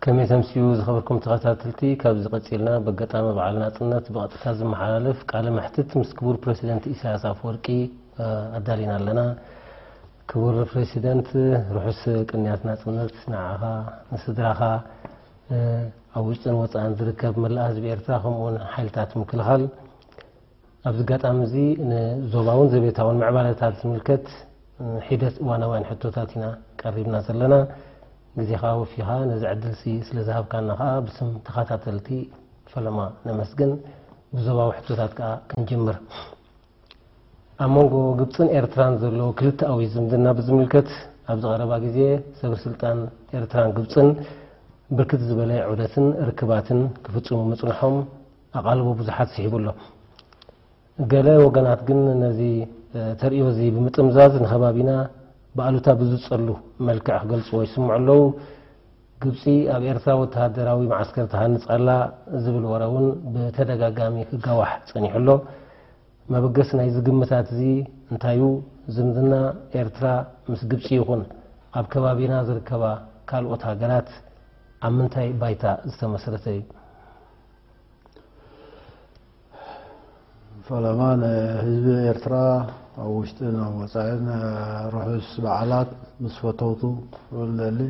ከመይ ተምስዩ ዝኸበርኩም ተኸታተልቲ፣ ካብዚ ቀጺልና በጋጣሚ በዓል ናጽነት ብቐጥታ ዝመሓላለፍ ቃለ መሕትት ምስ ክቡር ፕረሲደንት ኢሳያስ ኣፈወርቂ ኣዳሊና ኣለና። ክቡር ፕረሲደንት፣ ርሑስ ቅንያት ናጽነት ንዓኻ፣ ንስድራኻ፣ ኣብ ውሽጥን ወጻእን ዝርከብ መላእ ህዝቢ ኤርትራ፣ ከምኡውን ሓይልታት ምክልኻል። ኣብዚ ኣጋጣሚ እዚ ንዞባውን ዘቤታውን ምዕባለታት ዝምልከት ሒደት እዋናውያን ሕቶታት ኢና ቀሪብና ዘለና። ግዜኻ ወፊኻ ነዚ ዕድልሲ ስለ ዝሃብካና ከኣ ብስም ተኸታተልቲ ፈለማ ነመስግን። ብዞባዊ ሕቶታት ከኣ ክንጅምር። ኣብ መንጎ ግብጽን ኤርትራን ዘሎ ክልተኣዊ ዝምድና ብዝምልከት፣ ኣብዚ ቀረባ ግዜ ሰበ ስልጣን ኤርትራን ግብጽን ብርክት ዝበለ ዑደትን ርክባትን ክፍጽሙ ምጽንሖም ኣቓልቦ ብዙሓት ስሒቡ ኣሎ። ገለ ወገናት ግን ነዚ ተርእዮ እዚ ብምጥምዛዝ ንከባቢና ብኣሉታ ብዝጸሉ መልክዕ ክገልጽዎ ይስምዑ ኣለዉ። ግብጺ ኣብ ኤርትራ ወተሃደራዊ መዓስከር ትሃንጽ ኣላ ዝብል ወረ እውን ብተደጋጋሚ ክጋዋሕ ጸኒሑ ኣሎ። መበገሲ ናይዚ ግምታት እዚ እንታይ እዩ? ዝምድና ኤርትራ ምስ ግብጺ ይኹን ኣብ ከባቢና ዝርከባ ካልኦት ሃገራት ኣብ ምንታይ ባይታ ዝተመስረተ እዩ? ፈለማ ንህዝቢ ኤርትራ ኣብ ውሽጥን ኣብ ወጻእን ርሑስ በዓላት ምስ ፈተውቱ ክብል ደሊ።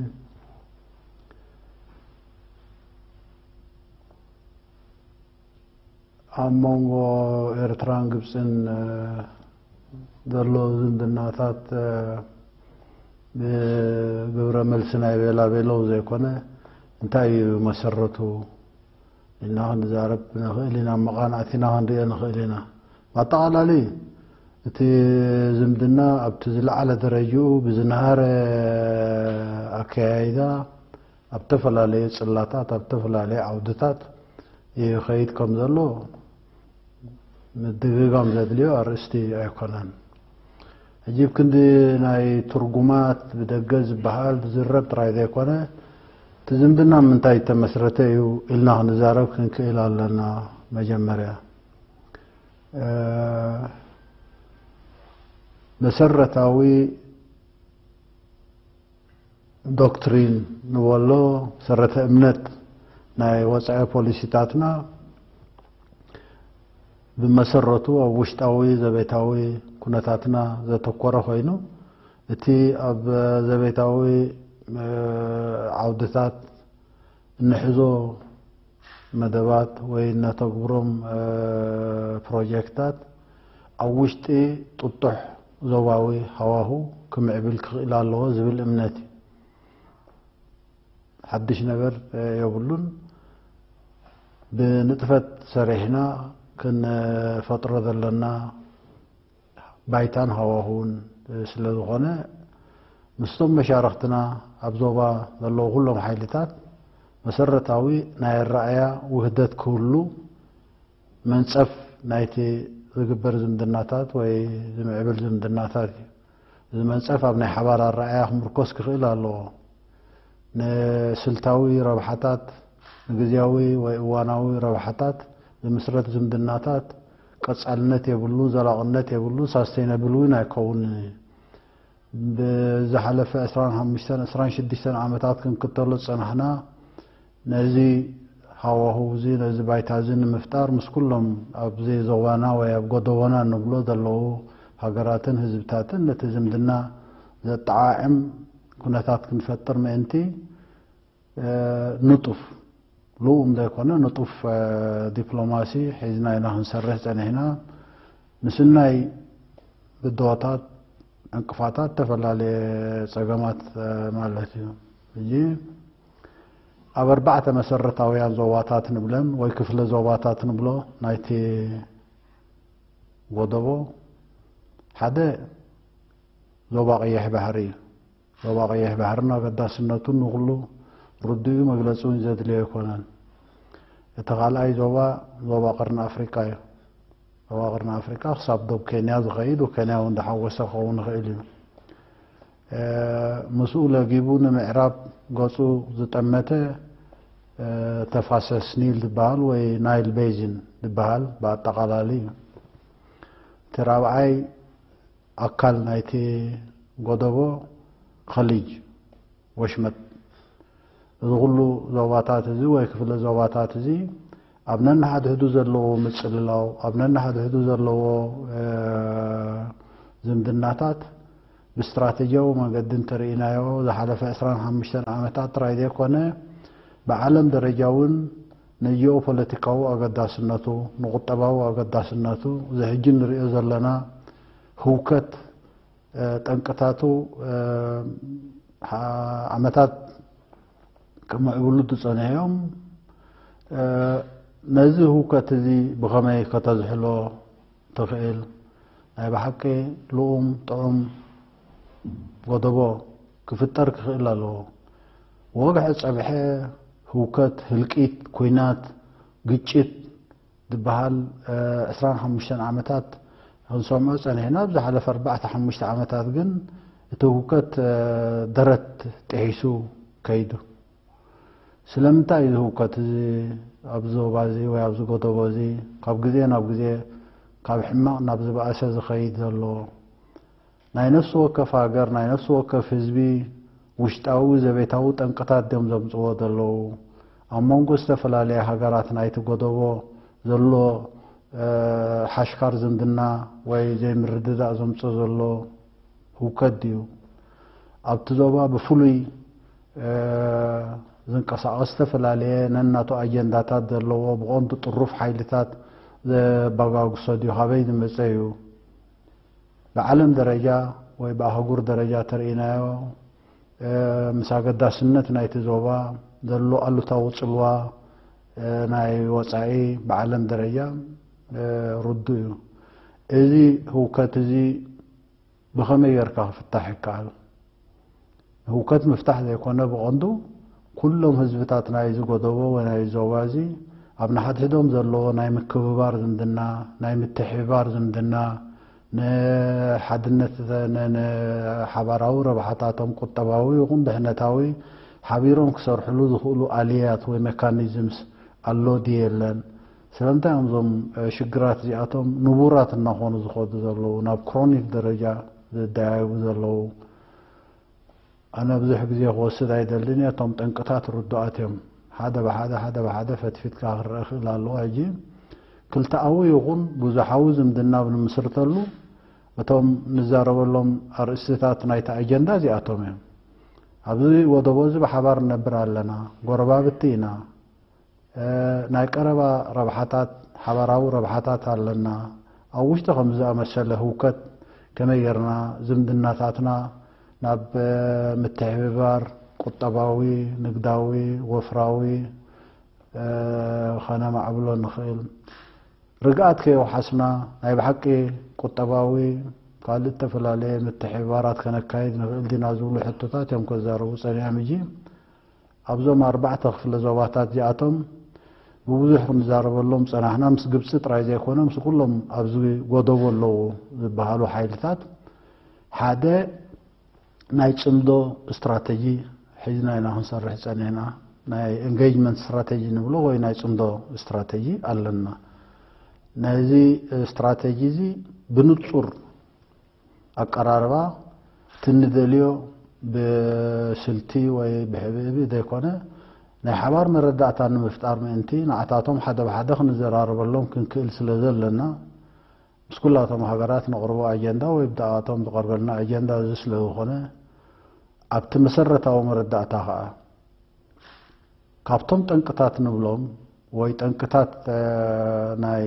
ኣብ መንጎ ኤርትራን ግብጽን ዘሎ ዝምድናታት ብግብረ መልሲ ናይ ቤላ ቤለው ዘይኮነ፣ እንታይ እዩ መሰረቱ ኢልና ክንዛረብ ንኽእል ኢና፣ መቓን ኣቲና ክንሪኦ ንኽእል ኢና። ብኣጠቓላሊ እቲ ዝምድና ኣብቲ ዝለዓለ ደረጅኡ ብዝነሃረ ኣከያይዳ ኣብ ተፈላለዩ ጽላታት፣ ኣብ ተፈላለዩ ዓውድታት ይኸይድ ከም ዘሎ ምድግጋም ዘድልዮ ኣርእስቲ ኣይኮነን። ሕጂ ብክንዲ ናይ ትርጉማት ብደገ ዝበሃል ዝረብ ጥራይ ዘይኮነ፣ እቲ ዝምድና ምንታይ ዝተመስረተ እዩ ኢልና ክንዛረብ ክንክእል ኣለና። መጀመርያ መሰረታዊ ዶክትሪን ንበሎ ሰረተ እምነት ናይ ወጻኢ ፖሊሲታትና ብመሰረቱ ኣብ ውሽጣዊ ዘቤታዊ ኩነታትና ዘተኮረ ኮይኑ፣ እቲ ኣብ ዘቤታዊ ዓውድታት እንሕዞ መደባት ወይ እነተግብሮም ፕሮጀክታት ኣብ ውሽጢ ጥጡሕ ዞባዊ ሃዋሁ ክምዕብል ክኽእል ኣለዎ ዝብል እምነት እዩ። ሓድሽ ነገር የብሉን። ብንጥፈት ሰሪሕና ክንፈጥሮ ዘለና ባይታን ሃዋሁን ስለ ዝኾነ፣ ምስቶም መሻርኽትና ኣብ ዞባ ዘለዉ ኩሎም ሓይልታት መሰረታዊ ናይ ኣረኣእያ ውህደት ክህሉ፣ መንጸፍ ናይቲ ዝግበር ዝምድናታት ወይ ዝምዕብል ዝምድናታት እዩ። እዚ መንጸፍ ኣብ ናይ ሓባር ኣረኣእያ ክምርኮስ ክኽእል ኣለዎ። ንስልታዊ ረብሓታት፣ ንግዝያዊ ወይ እዋናዊ ረብሓታት ዝምስረት ዝምድናታት ቀጻልነት የብሉን፣ ዘላቕነት የብሉን፣ ሳስተይነብል እውን ኣይከውንን እዩ። ብዝሓለፈ ዕስራን ሓሙሽተን፣ ዕስራን ሽዱሽተን ዓመታት ክንክተሎ ዝጸናሕና ነዚ ሃዋህው እዚ፣ ነዚ ባይታ እዚ ንምፍጣር ምስ ኩሎም ኣብዚ ዞባና ወይ ኣብ ጎደቦና እንብሎ ዘለዉ ሃገራትን ህዝብታትን ነቲ ዝምድና ዘጠዓዕም ኩነታት ክንፈጥር ምእንቲ ንጡፍ፣ ልኡም ዘይኮነ ንጡፍ ዲፕሎማሲ ሒዝና ኢና ክንሰርሕ ጸኒሕና። ምስናይ ብድሆታት፣ ዕንቅፋታት፣ ዝተፈላለየ ጸገማት ማለት እዩ። ሕጂ ኣብ ኣርባዕተ መሰረታውያን ዞባታት ንብለን ወይ ክፍለ ዞባታት ንብሎ ናይቲ ጎደቦ ሓደ ዞባ ቀይሕ ባሕሪ እዩ። ዞባ ቀይሕ ባሕርን ኣገዳስነቱን ንኹሉ ርዱእ እዩ፣ መግለጺ እውን ዘድልዮ ኣይኮነን። እቲ ካልኣይ ዞባ፣ ዞባ ቀርኒ ኣፍሪቃ እዩ። ዞባ ቀርኒ ኣፍሪቃ ክሳብ ዶብ ኬንያ ዝኸይድ፣ ኬንያ እውን ዝሓወሰ ክኸውን ይኽእል እዩ። ምስኡ ለጊቡ ንምዕራብ ገጹ ዝጠመተ ተፋሰስ ኒል ዝበሃል ወይ ናይል ቤዚን ዝበሃል ብኣጠቓላሊ እዩ። እቲ ራብዓይ ኣካል ናይቲ ጎደቦ ኸሊጅ፣ ወሽመጥ፣ እዚ ኩሉ ዞባታት እዚ ወይ ክፍለ ዞባታት እዚ ኣብ ነንሓድሕዱ ዘለዎ ምጽልላው፣ ኣብ ነንሓድሕዱ ዘለዎ ዝምድናታት ብስትራተጂያዊ መገዲ እንተርኢናዮ ዝሓለፈ ዕስራን ሓሙሽተን ዓመታት ጥራይ ዘይኮነ ብዓለም ደረጃ እውን ንጂኦፖለቲካዊ ኣገዳስነቱ፣ ንቁጠባዊ ኣገዳስነቱ፣ እዚ ሕጂ ንሪኦ ዘለና ህውከት ጠንቅታቱ ዓመታት ክምዕብሉ ዝጸንሑ እዮም። ነዚ ህውከት እዚ ብኸመይ ከተዝሕሎ ትኽእል? ናይ ብሓቂ ልኡም ጥዑም ጎደቦ ክፍጠር ክኽእል ኣለዎ። ወግሐ ጸብሐ ህውከት፣ ህልቂት፣ ኲናት፣ ግጭት ዝበሃል ዕስራን ሓሙሽተን ዓመታት ክንሰምዖ ጸኒሕና። ኣብ ዝሓለፈ ኣርባዕተ ሓሙሽተ ዓመታት ግን እቲ ህውከት ደረት ጥሒሱ ከይዱ። ስለምንታይ እዚ ህውከት እዚ ኣብዚ ዞባ እዚ ወይ ኣብዚ ጎደቦ እዚ ካብ ግዜ ናብ ግዜ ካብ ሕማቕ ናብ ዝበኣሰ ዝኸይድ ዘሎ? ናይ ነፍሲ ወከፍ ሃገር፣ ናይ ነፍሲ ወከፍ ህዝቢ ውሽጣዊ ዘቤታዊ ጠንቅታት ድዮም ዘምጽዎ ዘለዉ? ኣብ መንጎ ዝተፈላለያ ሃገራት ናይቲ ጎደቦ ዘሎ ሓሽካር ዝምድና ወይ ዘይምርድዳእ ዘምጽኦ ዘሎ ህውከት ድዩ? ኣብቲ ዞባ ብፍሉይ ዝንቀሳቐስ ዝተፈላለየ ነናቱ ኣጀንዳታት ዘለዎ ብቐንዱ ጥሩፍ ሓይልታት ዘባጋግሶ ድዩ? ካበይ ዝመጸ እዩ? ብዓለም ደረጃ ወይ ብኣህጉር ደረጃ ተርኢናዮ ምስ ኣገዳስነት ናይቲ ዞባ ዘሎ ኣሉታዊ ጽልዋ ናይ ወጻኢ ብዓለም ደረጃ ርዱ እዩ። እዚ ህውከት እዚ ብኸመይ ጌርካ ክፍታሕ ይከኣል? ህውከት ምፍታሕ ዘይኮነ ብቐንዱ ኩሎም ህዝብታት ናይዚ ጎደቦ ወይ ናይዚ ዞባ እዚ ኣብ ንሓድሕዶም ዘለዎ ናይ ምክብባር ዝምድና፣ ናይ ምትሕብባር ዝምድና፣ ንሓድነት ንሓባራዊ ረብሓታቶም ቁጠባዊ ይኹን ድሕነታዊ ሓቢሮም ክሰርሕሉ ዝኽእሉ ኣልያት ወይ ሜካኒዝምስ ኣሎ ድዩ የለን? ስለምንታይ እዮም እዞም ሽግራት እዚኣቶም ንቡራት እናኾኑ ዝኸዱ ዘለዉ፣ ናብ ክሮኒክ ደረጃ ዝደያየቡ ዘለዉ? ኣነ ብዙሕ ግዜ ክወስድ ኣይደልን እየ። እቶም ጠንቅታት ርዱኣት እዮም። ሓደ ብሓደ ሓደ ብሓደ ፈትፊትካ ክረአ ክእል ኣለዎ። ሕጂ ክልተኣዊ ይኹን ብዙሓዊ ዝምድና ኣብ ንምስርተሉ እቶም ንዛረበሎም ኣርእስትታት ናይቲ ኣጀንዳ እዚኣቶም እዮም። ኣብዚ ወደቦ እዚ ብሓባር ንነብር ኣለና፣ ጎረባብቲ ኢና፣ ናይ ቀረባ ረብሓታት፣ ሓባራዊ ረብሓታት ኣለና። ኣብ ውሽጢ ከምዚ ዝኣመሰለ ህውከት ከመይ ጌርና ዝምድናታትና ናብ ምትሕብባር ቁጠባዊ፣ ንግዳዊ፣ ወፍራዊ ከነማዕብሎ ንኽእል? ርግኣት ከየውሓስና ናይ ብሓቂ ቁጠባዊ ካልእ እተፈላለየ ምትሕብባራት ከነካይድ ንኽእል ዲና ዝብሉ ሕቶታት እዮም ከዛረቡ ጸኒሖም። ሕጂ ኣብዞም ኣርባዕተ ክፍለ ዞባታት እዚኣቶም ብብዙሕ ክንዛረበሎም ጸናሕና። ምስ ግብጺ ጥራይ ዘይኮነ ምስ ኩሎም ኣብዚ ጎደቦ ኣለዉ ዝበሃሉ ሓይልታት ሓደ ናይ ጽምዶ ስትራተጂ ሒዝና ኢና ክንሰርሕ ጸኒሕና። ናይ ኤንጌጅመንት ስትራተጂ ንብሎ ወይ ናይ ጽምዶ ስትራተጂ ኣለና። ነዚ ስትራተጂ እዚ ብንጹር ኣቀራርባ እቲ ንደልዮ ብስልቲ ወይ ብሕብእብእ ዘይኮነ ናይ ሓባር መረዳእታ ንምፍጣር ምእንቲ ንዓታቶም ሓደ ብሓደ ክንዘራረበሎም ክንክእል ስለ ዘለና ምስ ኩላቶም ሃገራት ነቕርቦ ኣጀንዳ ወይ ብኣቶም ዝቐርበልና ኣጀንዳ እዚ ስለ ዝኾነ ኣብቲ መሰረታዊ መረዳእታ ኸኣ ካብቶም ጠንቅታት ንብሎም ወይ ጠንቅታት ናይ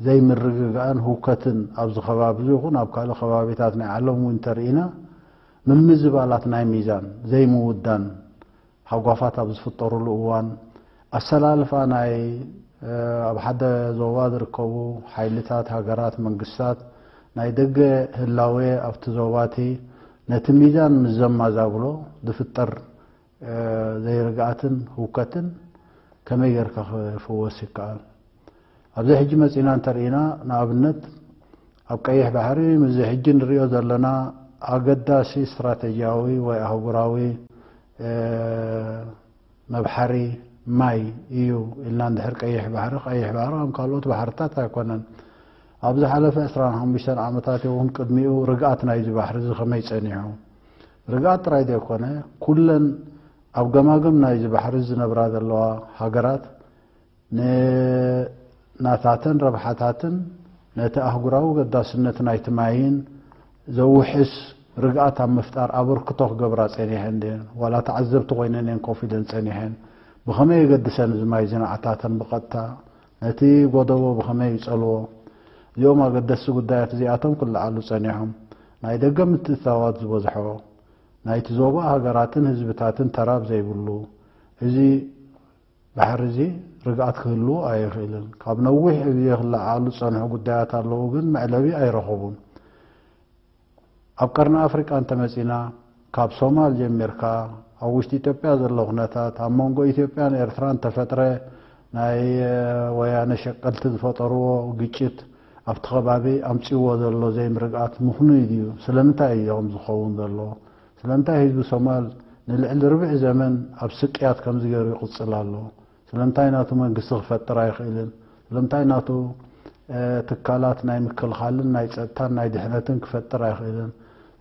ዘይምርግጋእን ህውከትን ኣብዚ ከባቢ እዚ ይኹን ኣብ ካልእ ከባቢታት ናይ ዓለም እውን እንተርኢና ምምዝባላት ናይ ሚዛን ዘይምውዳን ሃጓፋት ኣብ ዝፍጠሩሉ እዋን ኣሰላልፋ ናይ ኣብ ሓደ ዞባ ዝርከቡ ሓይልታት፣ ሃገራት፣ መንግስታት ናይ ደገ ህላዌ ኣብቲ ዞባ እቲ ነቲ ሚዛን ምስ ዘማዛብሎ ዝፍጠር ዘይርግኣትን ህውከትን ከመይ ጌርካ ክፍወስ ይከኣል? ኣብዚ ሕጂ መጺና እንተርኢና ንኣብነት ኣብ ቀይሕ ባሕሪ ምስዚ ሕጂ ንሪኦ ዘለና ኣገዳሲ ስትራተጂያዊ ወይ ኣህጉራዊ መብሓሪ ማይ እዩ ኢልና እንድሕር ቀይሕ ባሕሪ፣ ቀይሕ ባሕሪ ከም ካልኦት ባሕርታት ኣይኮነን። ኣብ ዝሓለፈ ዕስራን ሓሙሽተን ዓመታት ይኹን ቅድሚኡ ርግኣት ናይዚ ባሕሪ እዚ ከመይ ጸኒሑ? ርግኣት ጥራይ ዘይኮነ ኩለን ኣብ ገማግም ናይዚ ባሕሪ ዝነብራ ዘለዋ ሃገራት ንናታተን ረብሓታትን ነቲ ኣህጉራዊ ገዳስነት ናይቲ ማይን ዘውሕስ ርግኣት ኣብ ምፍጣር ኣበርክቶ ክገብራ ጸኒሐን ድየን? ዋላ ተዓዘብቲ ኮይነን እየን ኮፍ ኢለን ጸኒሐን? ብኸመይ የገድሰን እዚ ማይ እዚ ንዓታተን ብቐጥታ? ነቲ ጎደቦ ብኸመይ ይጸልዎ? እዚኦም ኣገደስቲ ጉዳያት እዚኣቶም ክለዓሉ ጸኒሖም። ናይ ደገ ምትእትታዋት ዝበዝሖ ናይቲ ዞባ ሃገራትን ህዝብታትን ተራብ ዘይብሉ፣ እዚ ባሕሪ እዚ ርግኣት ክህልዎ ኣይኽእልን። ካብ ነዊሕ ግዜ ክለዓሉ ዝጸንሑ ጉዳያት ኣለዉ፣ ግን መዕለቢ ኣይረኸቡን። ኣብ ቀርኒ ኣፍሪቃ እንተመጺና፣ ካብ ሶማል ጀሚርካ፣ ኣብ ውሽጢ ኢትዮጵያ ዘሎ ኩነታት፣ ኣብ መንጎ ኢትዮጵያን ኤርትራን ተፈጥረ ናይ ወያነ ሸቀልቲ ዝፈጠርዎ ግጭት ኣብቲ ከባቢ ኣምጺእዎ ዘሎ ዘይምርግኣት ምኽኑይ ድዩ? ስለምንታይ እዩ ከምዚ ዝኸውን ዘሎ? ስለምንታይ ህዝቢ ሶማል ንልዕሊ ርብዒ ዘመን ኣብ ስቅያት ከምዚ ገይሩ ይቕጽል ኣሎ? ስለምንታይ ናቱ መንግስቲ ክፈጥር ኣይኽእልን? ስለምንታይ ናቱ ትካላት ናይ ምክልኻልን ናይ ጸጥታን ናይ ድሕነትን ክፈጥር ኣይኽእልን?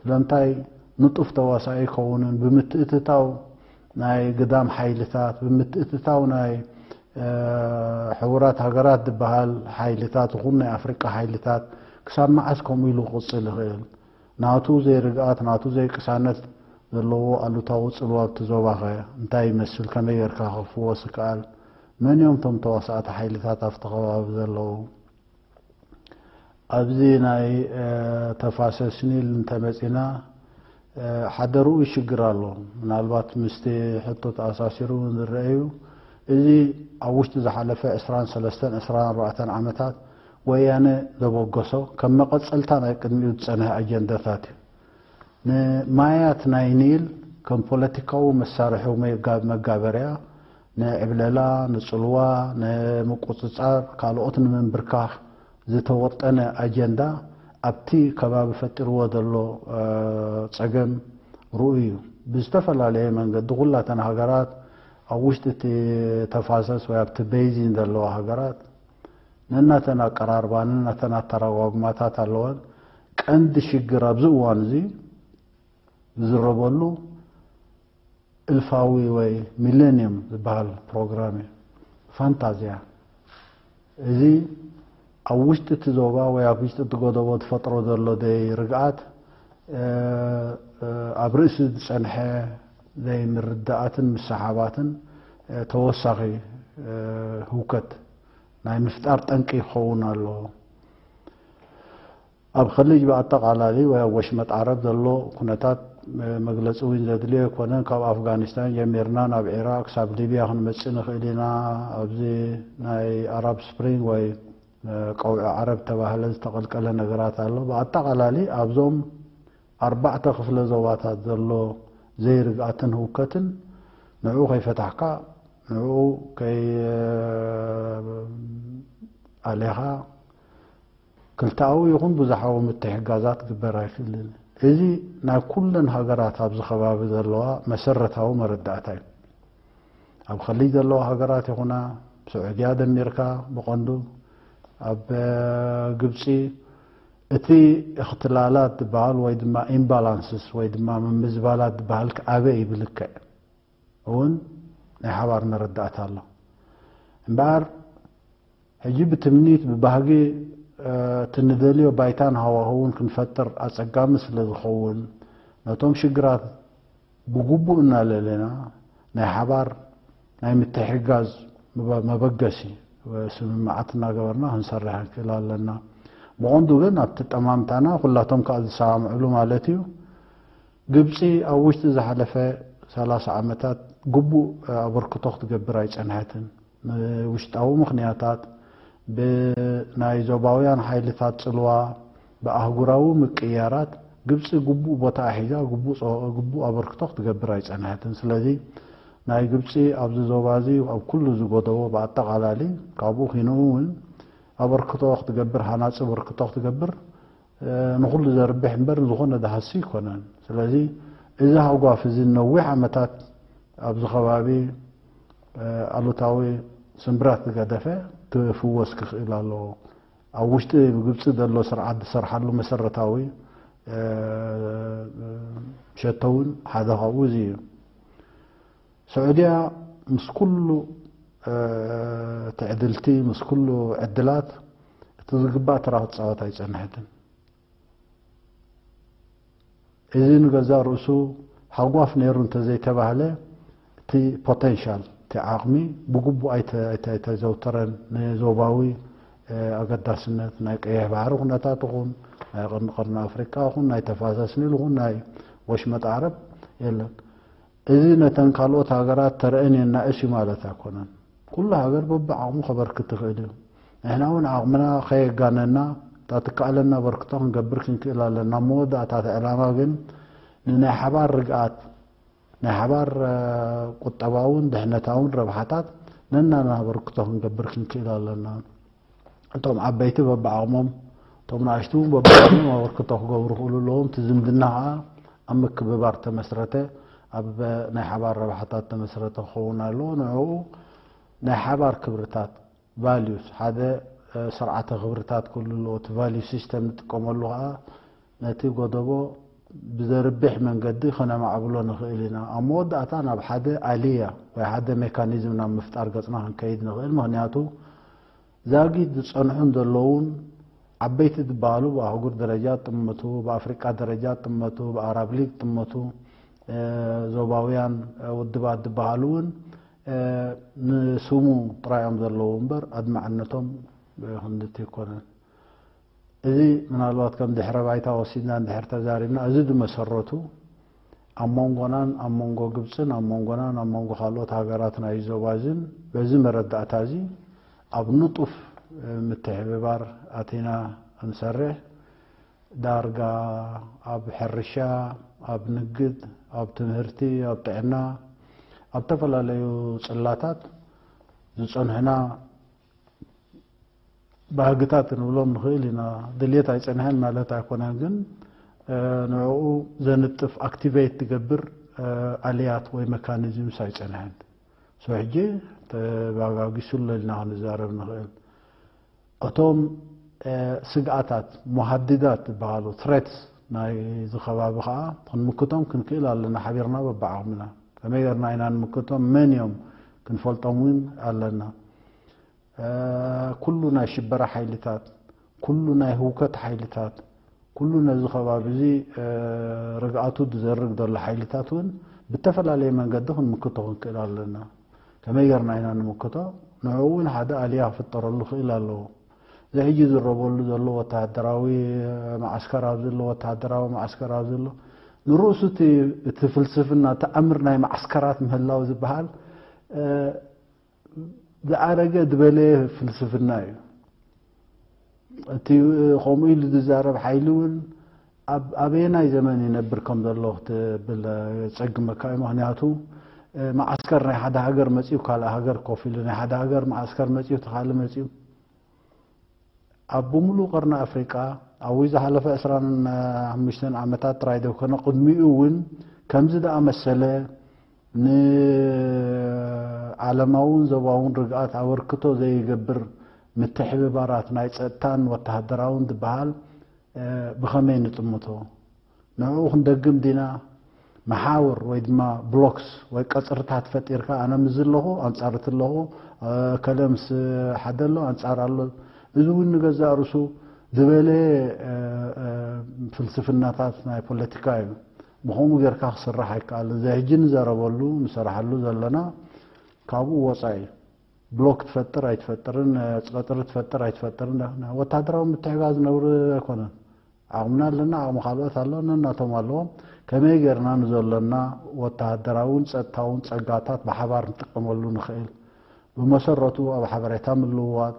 ስለምንታይ ንጡፍ ተዋሳኢ ኣይከውንን? ብምትእትታው ናይ ግዳም ሓይልታት፣ ብምትእትታው ናይ ሕቡራት ሃገራት ዝበሃል ሓይልታት ይኹን ናይ ኣፍሪቃ ሓይልታት ክሳብ መዓስ ከምኡ ኢሉ ክቕጽል ይኽእል? ናቱ ዘይርግኣት፣ ናቱ ዘይቅሳነት ዘለዎ ኣሉታዊ ጽልዋ ኣብቲ ዞባኸ እንታይ ይመስል? ከመይ ጌርካ ክፍወስ ይከኣል? መን እዮም እቶም ተዋሳእቲ ሓይልታት ኣብቲ ከባቢ ዘለዉ? ኣብዚ ናይ ተፋሰስ ኒል እንተመጺና ሓደ ርኡይ ሽግር ኣሎ። ምናልባት ምስቲ ሕቶ ተኣሳሲሩ እውን ዝረአዩ፣ እዚ ኣብ ውሽጢ ዝሓለፈ ዕስራን ሰለስተን ዕስራን ኣርባዕተን ዓመታት ወያነ ዘበገሶ ከም መቐጸልታ ናይ ቅድሚኡ ዝጸንሐ ኣጀንዳታት እዩ። ንማያት ናይ ኒል ከም ፖለቲካዊ መሳርሒ መጋበርያ ንዕብለላ፣ ንጽልዋ፣ ንምቁጽጻር፣ ካልኦት ንምንብርካኽ ዝተወጠነ ኣጀንዳ ኣብቲ ከባቢ ፈጢርዎ ዘሎ ጸገም ርኡይ እዩ። ብዝተፈላለየ መንገዲ ኩላተን ሃገራት ኣብ ውሽጢ እቲ ተፋሰስ ወይ ኣብቲ ቤይዚን ዘለዋ ሃገራት ነናተን ኣቀራርባ፣ ነናተን ኣተረጓጉማታት ኣለወን። ቀንዲ ሽግር ኣብዚ እዋን እዚ ዝዝረበሉ እልፋዊ ወይ ሚሌኒየም ዝበሃል ፕሮግራም እዩ። ፋንታዝያ። እዚ ኣብ ውሽጢ እቲ ዞባ ወይ ኣብ ውሽጢ እቲ ጎደቦ ዝፈጥሮ ዘሎ ዘይርግኣት ኣብ ርእሲ ዝጸንሐ ዘይምርዳኣትን ምስሓባትን ተወሳኺ ህውከት ናይ ምፍጣር ጠንቂ ይኸውን ኣሎ። ኣብ ኸሊጅ ብኣጠቓላሊ ወይ ኣብ ወሽመጥ ዓረብ ዘሎ ኩነታት መግለጺ እውን ዘድልዮ ኣይኮነን። ካብ ኣፍጋኒስታን ጀሚርና ናብ ዒራቅ ክሳብ ሊብያ ክንመጽእ ንኽእል ኢና። ኣብዚ ናይ ኣራብ ስፕሪንግ ወይ ቀውዒ ዓረብ ተባህለ ዝተቐልቀለ ነገራት ኣሎ። ብኣጠቓላሊ ኣብዞም ኣርባዕተ ክፍለ ዞባታት ዘሎ ዘይርግኣትን ህውከትን ንዕኡ ከይፈታሕካ ንዕኡ ከይ ኣሌኻ ክልተኣዊ ይኹን ብዙሓዊ ምትሕጋዛት ክግበር ኣይክእልን። እዚ ናይ ኩለን ሃገራት ኣብዚ ከባቢ ዘለዋ መሰረታዊ መረዳእታ እዩ። ኣብ ኸሊጅ ዘለዋ ሃገራት ይኹና፣ ስዑድያ ደሚርካ ብቐንዱ ኣብ ግብፂ እቲ እኽትላላት ዝበሃል ወይ ድማ ኢምባላንስስ ወይ ድማ ምምዝባላት ዝበሃል ክኣበ እዩ ብልክዕ እውን ናይ ሓባር መረዳእታ ኣሎ። እምበኣር ሕጂ ብትምኒት ብባህጊ እቲ ንደልዮ ባይታን ሃዋህውን ክንፈጥር ኣጸጋሚ ስለ ዝኸውን ነቶም ሽግራት ብግቡእ እናለለና ናይ ሓባር ናይ ምትሕጋዝ መበገሲ ስምምዓት እናገበርና ክንሰርሕ ንክእል ኣለና። ብቐንዱ ግን ኣብቲ ጠማምታና ኩላቶም ከዓ ዝሰማምዕሉ ማለት እዩ። ግብፂ ኣብ ውሽጢ ዝሓለፈ ሰላሳ ዓመታት ግቡእ ኣበርክቶ ክትገብር ኣይፀንሐትን። ንውሽጣዊ ምኽንያታት ብናይ ዞባውያን ሓይልታት ፅልዋ ብኣህጉራዊ ምቅያራት ግብፂ ግቡእ ቦታ ሒዛ ግቡእ ኣበርክቶ ክትገብር ኣይፀንሐትን። ስለዚ ናይ ግብፂ ኣብዚ ዞባ እዚ ኣብ ኩሉ ዝጎደቦ ብኣጠቓላሊ ካብኡ ኪንኡ እውን ኣበርክቶ ክትገብር ሃናፂ ኣበርክቶ ክትገብር ንኹሉ ዘርብሕ እምበር ዝኾነ ዝሃሲ ኣይኮነን። ስለዚ እዚ ሃጓፍ እዚ ነዊሕ ዓመታት ኣብዚ ከባቢ ኣሉታዊ ስምብራት ዝገደፈ ክፍወስ ክኽእል ኣለዎ። ኣብ ውሽጢ ግብፂ ዘሎ ስርዓት ዝሰርሓሉ መሰረታዊ ሸቶ እውን ሓደ ካብኡ እዚ እዩ። ስዑድያ ምስ ኩሉ ትዕድልቲ፣ ምስ ኩሉ ዕድላት እቲ ዝግባእ ተራ ክትፃወት ኣይፀንሐትን። እዚ ንገዛእ ርእሱ ሃጓፍ ነይሩ እንተዘይተባህለ፣ እቲ ፖቴንሻል፣ እቲ ዓቕሚ ብግቡእ ኣይተ- ኣይተ- ኣይተዘውተረን። ንዞባዊ ኣገዳስነት ናይ ቀይሕ ባሕሪ ኩነታት ይኹን፣ ናይ ቀርኒ ቀርኒ ኣፍሪቃ ይኹን፣ ናይ ተፋሰስ ኒል ይኹን፣ ናይ ወሽመጥ ዓረብ የለን። እዚ ነተን ካልኦት ሃገራት ተረአን የናእስ እዩ ማለት ኣይኮነን። ኩሉ ሃገር በብዓቕሙ ከበርክት ይኽእል እዩ። ንሕና እውን ዓቕምና ከየጋነና፣ እታ ትከኣለና በርክቶ ክንገብር ክንክእል ኣለና። ኣብ መወዳእታ እቲ ዕላማ ግን ንናይ ሓባር ርግኣት፣ ናይ ሓባር ቁጠባውን ድሕነታውን ረብሓታት ነናና በርክቶ ክንገብር ክንክእል ኣለና። እቶም ዓበይቲ በብዓቕሞም፣ እቶም ንኣሽቱ እውን በብዓቕሞም ኣበርክቶ ክገብሩ ክእሉ ኣለዎም። እቲ ዝምድና ከዓ ኣብ ምክብባር ተመስረተ፣ ኣብ ናይ ሓባር ረብሓታት ተመስረተ ክኸውን ኣለዎ። ንዕኡ ናይ ሓባር ክብርታት፣ ቫልዩስ፣ ሓደ ስርዓተ ክብርታት ክህሉ ኣለዎ። እቲ ቫልዩ ሲስተም ንጥቀመሉ ከዓ ነቲ ጎደቦ ብዘርብሕ መንገዲ ከነማዕብሎ ንኽእል ኢና። ኣብ መወዳእታ ናብ ሓደ ኣልያ ወይ ሓደ ሜካኒዝም ናብ ምፍጣር ገፅና ክንከይድ ንኽእል። ምኽንያቱ ዛጊድ ዝፀንሑን ዘለውን ዓበይቲ ዝበሃሉ ብኣህጉር ደረጃ ጥመቱ፣ ብኣፍሪቃ ደረጃ ጥመቱ፣ ብኣራብ ሊግ ጥመቱ፣ ዞባውያን ውድባት ዝበሃሉ እውን ንስሙ ጥራይ እዮም ዘለዉ እምበር ኣድማዕነቶም ክንድቲ ኣይኮነን። እዚ ምናልባት ከም ድሕረ ባይታ ወሲድና እንድሕር ተዛሪብና፣ እዚ ብመሰረቱ ኣብ መንጎናን ኣብ መንጎ ግብፅን ኣብ መንጎናን ኣብ መንጎ ካልኦት ሃገራት ናይ ዞባ እዝን በዚ መረዳእታ እዚ ኣብ ንጡፍ ምትሕብባር ኣቲና ክንሰርሕ፣ ዳርጋ ኣብ ሕርሻ፣ ኣብ ንግድ፣ ኣብ ትምህርቲ፣ ኣብ ጥዕና፣ ኣብ ዝተፈላለዩ ፅላታት ዝፀንሑና ባህግታት ክንብሎም ንኽእል ኢና። ድልየት ኣይፀንሐን ማለት ኣይኮነን፣ ግን ንዕኡ ዘንጥፍ፣ ኣክቲቬት ዝገብር ኣልያት ወይ መካኒዝምስ ኣይፀንሐን። ሶ ሕጂ ተባጋጊሱ ኣሎ ኢልና ክንዛረብ ንኽእል። እቶም ስግኣታት፣ ሙሃድዳት ዝበሃሉ፣ ትሬትስ ናይዚ ከባቢ ከዓ ክንምክቶም ክንክእል ኣለና፣ ሓቢርና በብዓቕምና። ከመይ ጌርና ኢና ንምክቶም? መን እዮም? ክንፈልጦም እውን ኣለና። ኩሉ ናይ ሽበራ ሓይልታት፣ ኩሉ ናይ ህውከት ሓይልታት፣ ኩሉ ነዚ ከባቢ እዚ ርግኣቱ ዝዘርግ ዘሎ ሓይልታት እውን ብተፈላለየ መንገዲ ክንምክቶ ክንክእል ኣለና። ከመይ ጌርና ኢና ንምክቶ? ንዕኡ እውን ሓደ ኣልያ ክፍጠረሉ ክእል ኣለዎ። እዚ ሕጂ ዝረበሉ ዘሎ ወተሃደራዊ መዓስከር ኣብዚ ኣሎ፣ ወተሃደራዊ መዓስከር ኣብዚ ኣሎ። ንርእሱ እቲ፣ እቲ ፍልስፍና፣ እቲ ኣምር ናይ መዓስከራት ምህላው ዝበሃል ዝኣረገ ዝበለየ ፍልስፍና እዩ። እቲ ከምኡ ኢሉ ዝዛረብ ሓይሊ እውን ኣብ ኣበየናይ ዘመን ይነብር ከም ዘሎ ክትብል ጸግመካ እዩ። ምኽንያቱ መዓስከር ናይ ሓደ ሃገር መጺኡ ካልእ ሃገር ኮፍ ኢሉ፣ ናይ ሓደ ሃገር መዓስከር መጺኡ እቲ ካልእ መጺኡ፣ ኣብ ብምሉእ ቀርኒ ኣፍሪቃ ኣብ ዝሓለፈ ዕስራን ሓሙሽተን ዓመታት ጥራይ ዘይኮነ ቅድሚኡ እውን ከምዚ ዝኣመሰለ ንዓለማውን ዞባውን ርግኣት ኣበርክቶ ዘይገብር ምትሕብባራት ናይ ጸጥታን ወተሃደራውን ዝበሃል ብኸመይ ንጥምቶ? ንዕኡ ክንደግም ዲና? መሓውር ወይ ድማ ብሎክስ ወይ ቀጽርታት ፈጢርካ፣ ኣነ ምስዚ ኣለኹ፣ ኣንጻር እቲ ኣለኹ፣ ከለ ምስ ሓደ ኣሎ፣ ኣንጻር ኣሎ። እዚ እውን ንገዛእ ርእሱ ዝበለ ፍልስፍናታት ናይ ፖለቲካ እዩ። ብኸምኡ ጌርካ ክስራሕ ኣይከኣልን። እዚ ሕጂ ንዘረበሉ፣ ንሰርሓሉ ዘለና ካብኡ ወጻኢ እዩ። ብሎክ ትፈጥር ኣይትፈጥርን፣ ቀጽሪ ትፈጥር ኣይትፈጥርን፣ ወተሃደራዊ ምትሕጋዝ ነውሪ ኣይኮነን። ዓቕምና ኣለና፣ ዓቕሚ ካልኦት ኣሎ፣ ነናቶም ኣለዎም። ከመይ ጌርና ንዘሎና ወተሃደራውን ጸጥታውን ጸጋታት ብሓባር ንጥቀመሉ ንኽእል? ብመሰረቱ ኣብ ሓበሬታ ምልውዋጥ፣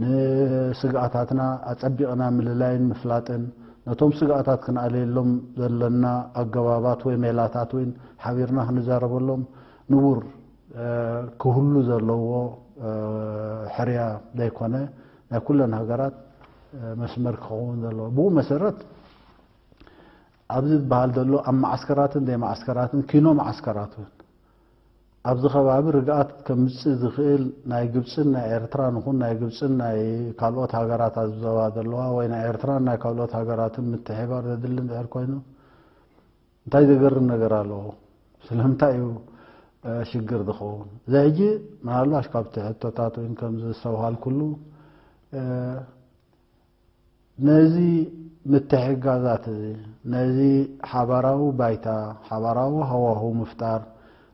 ንስግኣታትና ኣጸቢቕና ምልላይን ምፍላጥን፣ ነቶም ስግኣታት ክንኣልየሎም ዘለና ኣገባባት ወይ ሜላታት እውን ሓቢርና ክንዛረበሎም ንቡር ክህሉ ዘለዎ ሕርያ ዘይኮነ፣ ናይ ኩለን ሃገራት መስመር ክኸውን ዘለዎ። ብኡ መሰረት ኣብዚ ዝበሃል ዘሎ ኣብ መዓስከራትን ዘይመዓስከራትን ኪኖ መዓስከራት እውን ኣብዚ ከባቢ ርግኣት ከምጽእ ዝኽእል ናይ ግብጽን ናይ ኤርትራን ይኹን ናይ ግብጽን ናይ ካልኦት ሃገራት ኣብዚ ዞባ ዘለዋ ወይ ናይ ኤርትራን ናይ ካልኦት ሃገራትን ምትሕባር ዘድሊ እንድሕር ኮይኑ እንታይ ዘገርም ነገር ኣለዎ? ስለምንታይ እዩ ሽግር ዝኸውን። እዚ ሕጂ ምናልባሽ ካብቲ ሕቶታት ወይም ከምዚ ዝስተብሃልኩሉ ነዚ ምትሕግጋዛት እዚ፣ ነዚ ሓባራዊ ባይታ፣ ሓባራዊ ሃዋሁ ምፍጣር፣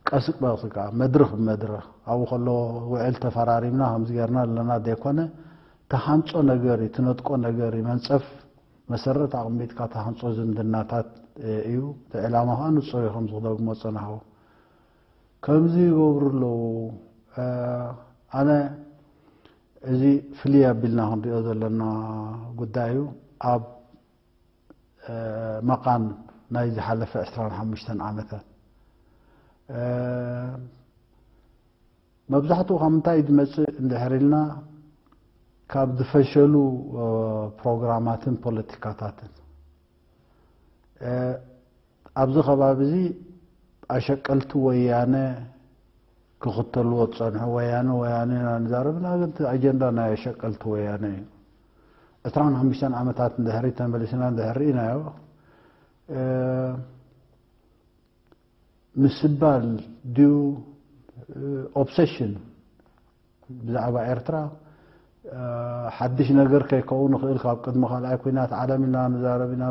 ቀስ ብቐስ ከዓ መድረኽ ብመድረኽ ኣብኡ ከሎ ውዕል ተፈራሪምና ከምዚ ጌርና ኣለና ዘይኮነ፣ ተሃንጾ ነገር እዩ፣ ትነጥቆ ነገር እዩ። መንጸፍ መሰረት ኣቕሚጥካ ተሃንጾ ዝምድናታት እዩ። እቲ ዕላማ ከዓ ንጹር እዩ፣ ከምዚ ክደግሞ ዝጸናሕዎ። ከምዚ ይገብሩ ኣለዉ። ኣነ እዚ ፍልይ ኣቢልና ክንሪኦ ዘለና ጉዳይ እዩ። ኣብ መቓን ናይ ዝሓለፈ ዕስራን ሓሙሽተን ዓመታት መብዛሕትኡ ካብ ምንታይ ዝመጽእ እንድሕር ኢልና፣ ካብ ዝፈሸሉ ፕሮግራማትን ፖለቲካታትን። ኣብዚ ከባቢ እዚ ኣሸቀልቲ ወያነ ክኽተልዎ ዝጸንሑ፣ ወያነ ወያነ ኢና ንዛረብ፣ ግን እቲ ኣጀንዳ ናይ ኣሸቀልቲ ወያነ እዩ። ዕስራን ሓሙሽተን ዓመታት እንድሕሪ ተመሊስና እንድሕር ርኢናዮ፣ ምስባል ድዩ፣ ኦብሰሽን ብዛዕባ ኤርትራ ሓድሽ ነገር ከይከውን ይኽእል። ካብ ቅድሚ ካልኣይ ኲናት ዓለም ኢና ንዛረብ ኢና።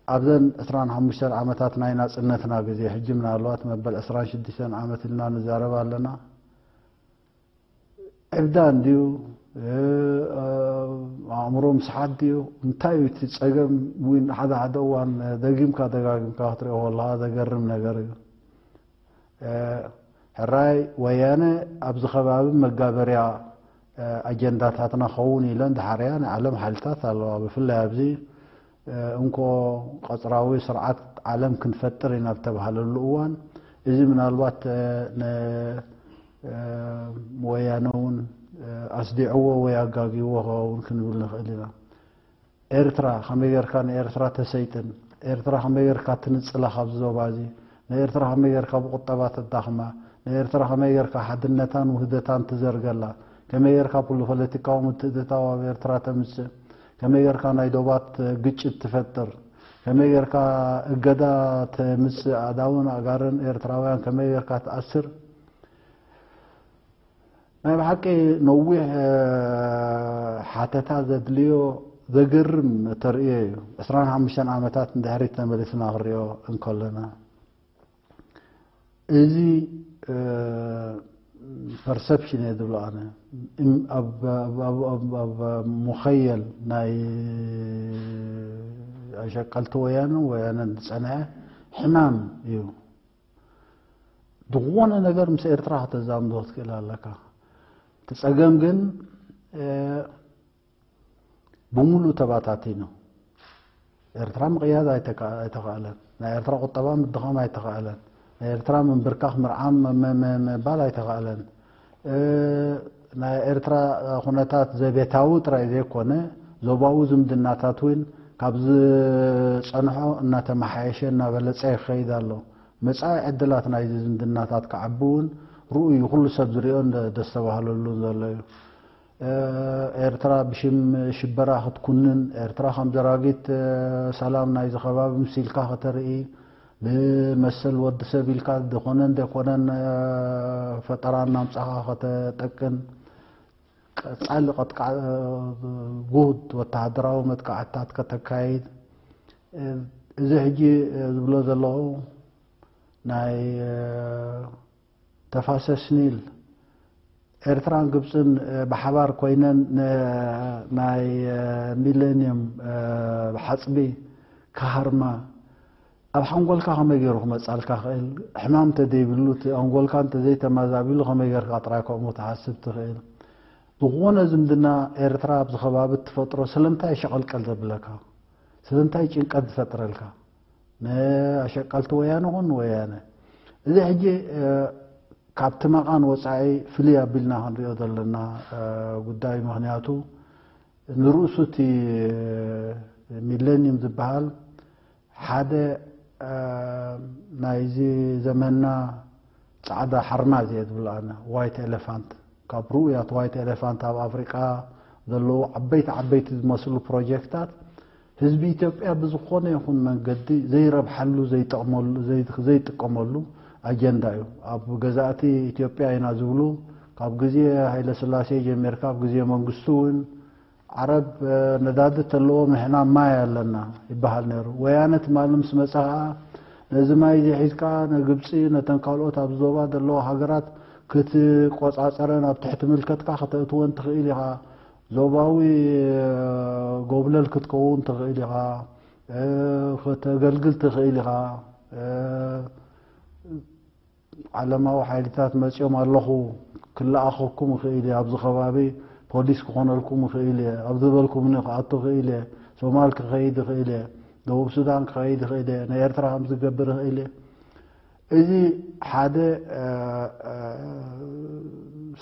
ኣብዘን ዕስራን ሓሙሽተን ዓመታት ናይ ናጽነትና ግዜ፣ ሕጂ ምናልባት መበል ዕስራን ሽዱሽተን ዓመት ኢልና ንዛረብ ኣለና። ዕብዳን ድዩ፣ ኣእምሮ ምስሓት ድዩ፣ እንታይ እዩ እቲ ጸገም? እውን ሓደ ሓደ እዋን ደጊምካ ደጋጊምካ ክትሪኦ ከለኻ ዘገርም ነገር እዩ። ሕራይ ወያነ ኣብዚ ከባቢ መጋበርያ ኣጀንዳታትና ኸውን ኢለን ዝሓረያ ናይ ዓለም ሓይልታት ኣለዋ። ብፍላይ ኣብዚ እንኮ ቀጽራዊ ስርዓት ዓለም ክንፈጥር ኢና ዝተባሃለሉ እዋን፣ እዚ ምናልባት ንወያነ እውን ኣስዲዕዎ ወይ ኣጋጊዎ ክኸውን ክንብል ንኽእል ኢና። ኤርትራ ከመይ ጌርካ ንኤርትራ ተሰይጥን፣ ኤርትራ ከመይ ጌርካ ትንጽላ ካብዚ ዞባ እዚ፣ ንኤርትራ ከመይ ጌርካ ብቁጠባ ተዳኽማ፣ ንኤርትራ ከመይ ጌርካ ሓድነታን ውህደታን ትዘርገላ፣ ከመይ ጌርካ ኩሉ ፖለቲካዊ ምትእትታው ኣብ ኤርትራ ተምጽእ፣ ከመይ ጌርካ ናይ ዶባት ግጭት ትፈጥር፣ ከመይ ጌርካ እገዳ ተምጽእ፣ ኣእዳውን ኣእጋርን ኤርትራውያን ከመይ ጌርካ ትኣስር፣ ናይ ብሓቂ ነዊሕ ሓተታ ዘድልዮ ዘገርም ተርእዮ እዩ። ዕስራን ሓሙሽተን ዓመታት ንድሕሪት ተመሊስና ክንሪኦ እንከለና፣ እዚ ፐርሰፕሽን እየ ዝብሎ ኣነ። ኣብ ሙኸየል ናይ ኣሸቀልቲ ወያነ፣ ወያነ ዝጸንዐ ሕማም እዩ። ዝኾነ ነገር ምስ ኤርትራ ከተዛምዶ ክትክእል ኣለካ። እቲ ጸገም ግን ብሙሉእ ተባታቲኑ። ኤርትራ ምቕያድ ኣይተካ-፣ ኣይተኻእለን። ናይ ኤርትራ ቁጠባ ምድኻም ኣይተኻእለን። ናይ ኤርትራ ምንብርካኽ ምርዓም መ-፣ መ-፣ ምባል ኣይተኻእለን። ናይ ኤርትራ ኩነታት ዘቤታዊ ጥራይ ዘይኮነ፣ ዞባዊ ዝምድናታት እውን ካብ ዝጸንሖ እናተመሓየሸ እናበለጸ ይኸይድ ኣሎ። መጻኢ ዕድላት ናይዚ ዝምድናታት ክዓቢ እውን ርኡይ እዩ። ኩሉ ሰብ ዝሪኦን ዘስተባህለሉን ዘሎ እዩ። ኤርትራ ብሽም ሽበራ ክትኩንን፣ ኤርትራ ከም ዘራጊት ሰላም ናይዚ ከባቢ ምሲልካ ከተርኢ፣ ብመሰል ወዲ ሰብ ኢልካ ዝኾነን ዘይኮነን ፈጠራ እናምጻኻ ከተጠቅን፣ ቀጻሊ ቀጥቃ-፣ ጉድ ወተሃደራዊ መጥቃዕትታት ከተካይድ፣ እዚ ሕጂ ዝብሎ ዘለኹ ናይ ተፋሰስ ኒል፣ ኤርትራን ግብጽን ብሓባር ኮይነን ን-፣ ናይ ሚሌኒየም ሓጽቢ ክሃርማ ኣብ ሓንጎልካ ከመይ ገይሩ ክመጻልካ ክእል? ሕማም እንተዘይብሉ፣ እቲ ኣንጎልካ እንተዘይተመዛቢሉ ከመይ ገይርካ ጥራይ ከምኡ ትሓስብ ትኽእል? ዝኾነ ዝምድና ኤርትራ ኣብዚ ከባቢ እትፈጥሮ ስለምንታይ ሸቐልቀል ዘብለካ? ስለምንታይ ጭንቀት ዝፈጥረልካ? ንኣሸቀልቲ ወያነ ኹን ንወያነ። እዚ ሕጂ፣ እ፣ ካብቲ መቓን ወጻኢ ፍልይ ኣቢልና ክንሪኦ ዘለና፣ እ፣ ጉዳይ፣ ምኽንያቱ ንርእሱ እቲ ሚሌኒየም ዝበሃል ሓደ፣ እ፣ ናይዚ ዘመንና ጻዕዳ ሓርማዝ እየ ዝብሎ ኣነ፣ ዋይት ኤሌፋንት። ካብ ርኡያት ዋይት ኤሌፋንት ኣብ ኣፍሪቃ ዘለዉ ዓበይቲ ዓበይቲ ዝመስሉ ፕሮጀክታት ህዝቢ ኢትዮጵያ ብዝኾነ ይኹን መንገዲ ዘይረብሓሉ፣ ዘይጠቕመሉ፣ ዘይ-፣ ዘይጥቀመሉ፣ ኣጀንዳ እዩ። ኣብ ገዛእቲ ኢትዮጵያ ኢና ዝብሉ፣ ካብ ግዜ ሃይለ ስላሴ ጀሚርካ፣ ኣብ ግዜ መንግስቱ እውን ዓረብ ነዳዲ ተለዎም ንሕና ማይ ኣለና ይበሃል ነይሩ። ወያነ ትማሊ ምስ መፀ ከዓ ነዚ ማይ እዚ ሒዝካ ንግብፂ፣ ነተን ካልኦት ኣብ ዞባ ዘለዋ ሃገራት ክትቆፃፀረን ኣብ ትሕቲ ምልከትካ ከተእትወን ትኽእል ኢኻ። ዞባዊ ጎብለል ክትከውን ትኽእል ኢኻ። ከተገልግል ትኽእል ኢኻ። ዓለማዊ ሓይልታት መፂኦም ኣለኹ፣ ክለኣኸኩም ይኽእል እየ፣ ኣብዚ ከባቢ ፖሊስ ክኾነልኩም ይኽእል እየ፣ ኣብ ዝበልኩምኒ ክኣቱ ይኽእል እየ፣ ሶማል ክኸይድ ይኽእል እየ፣ ደቡብ ሱዳን ክኸይድ ይኽእል እየ፣ ንኤርትራ ከም ዝገብር ይኽእል እየ። እዚ ሓደ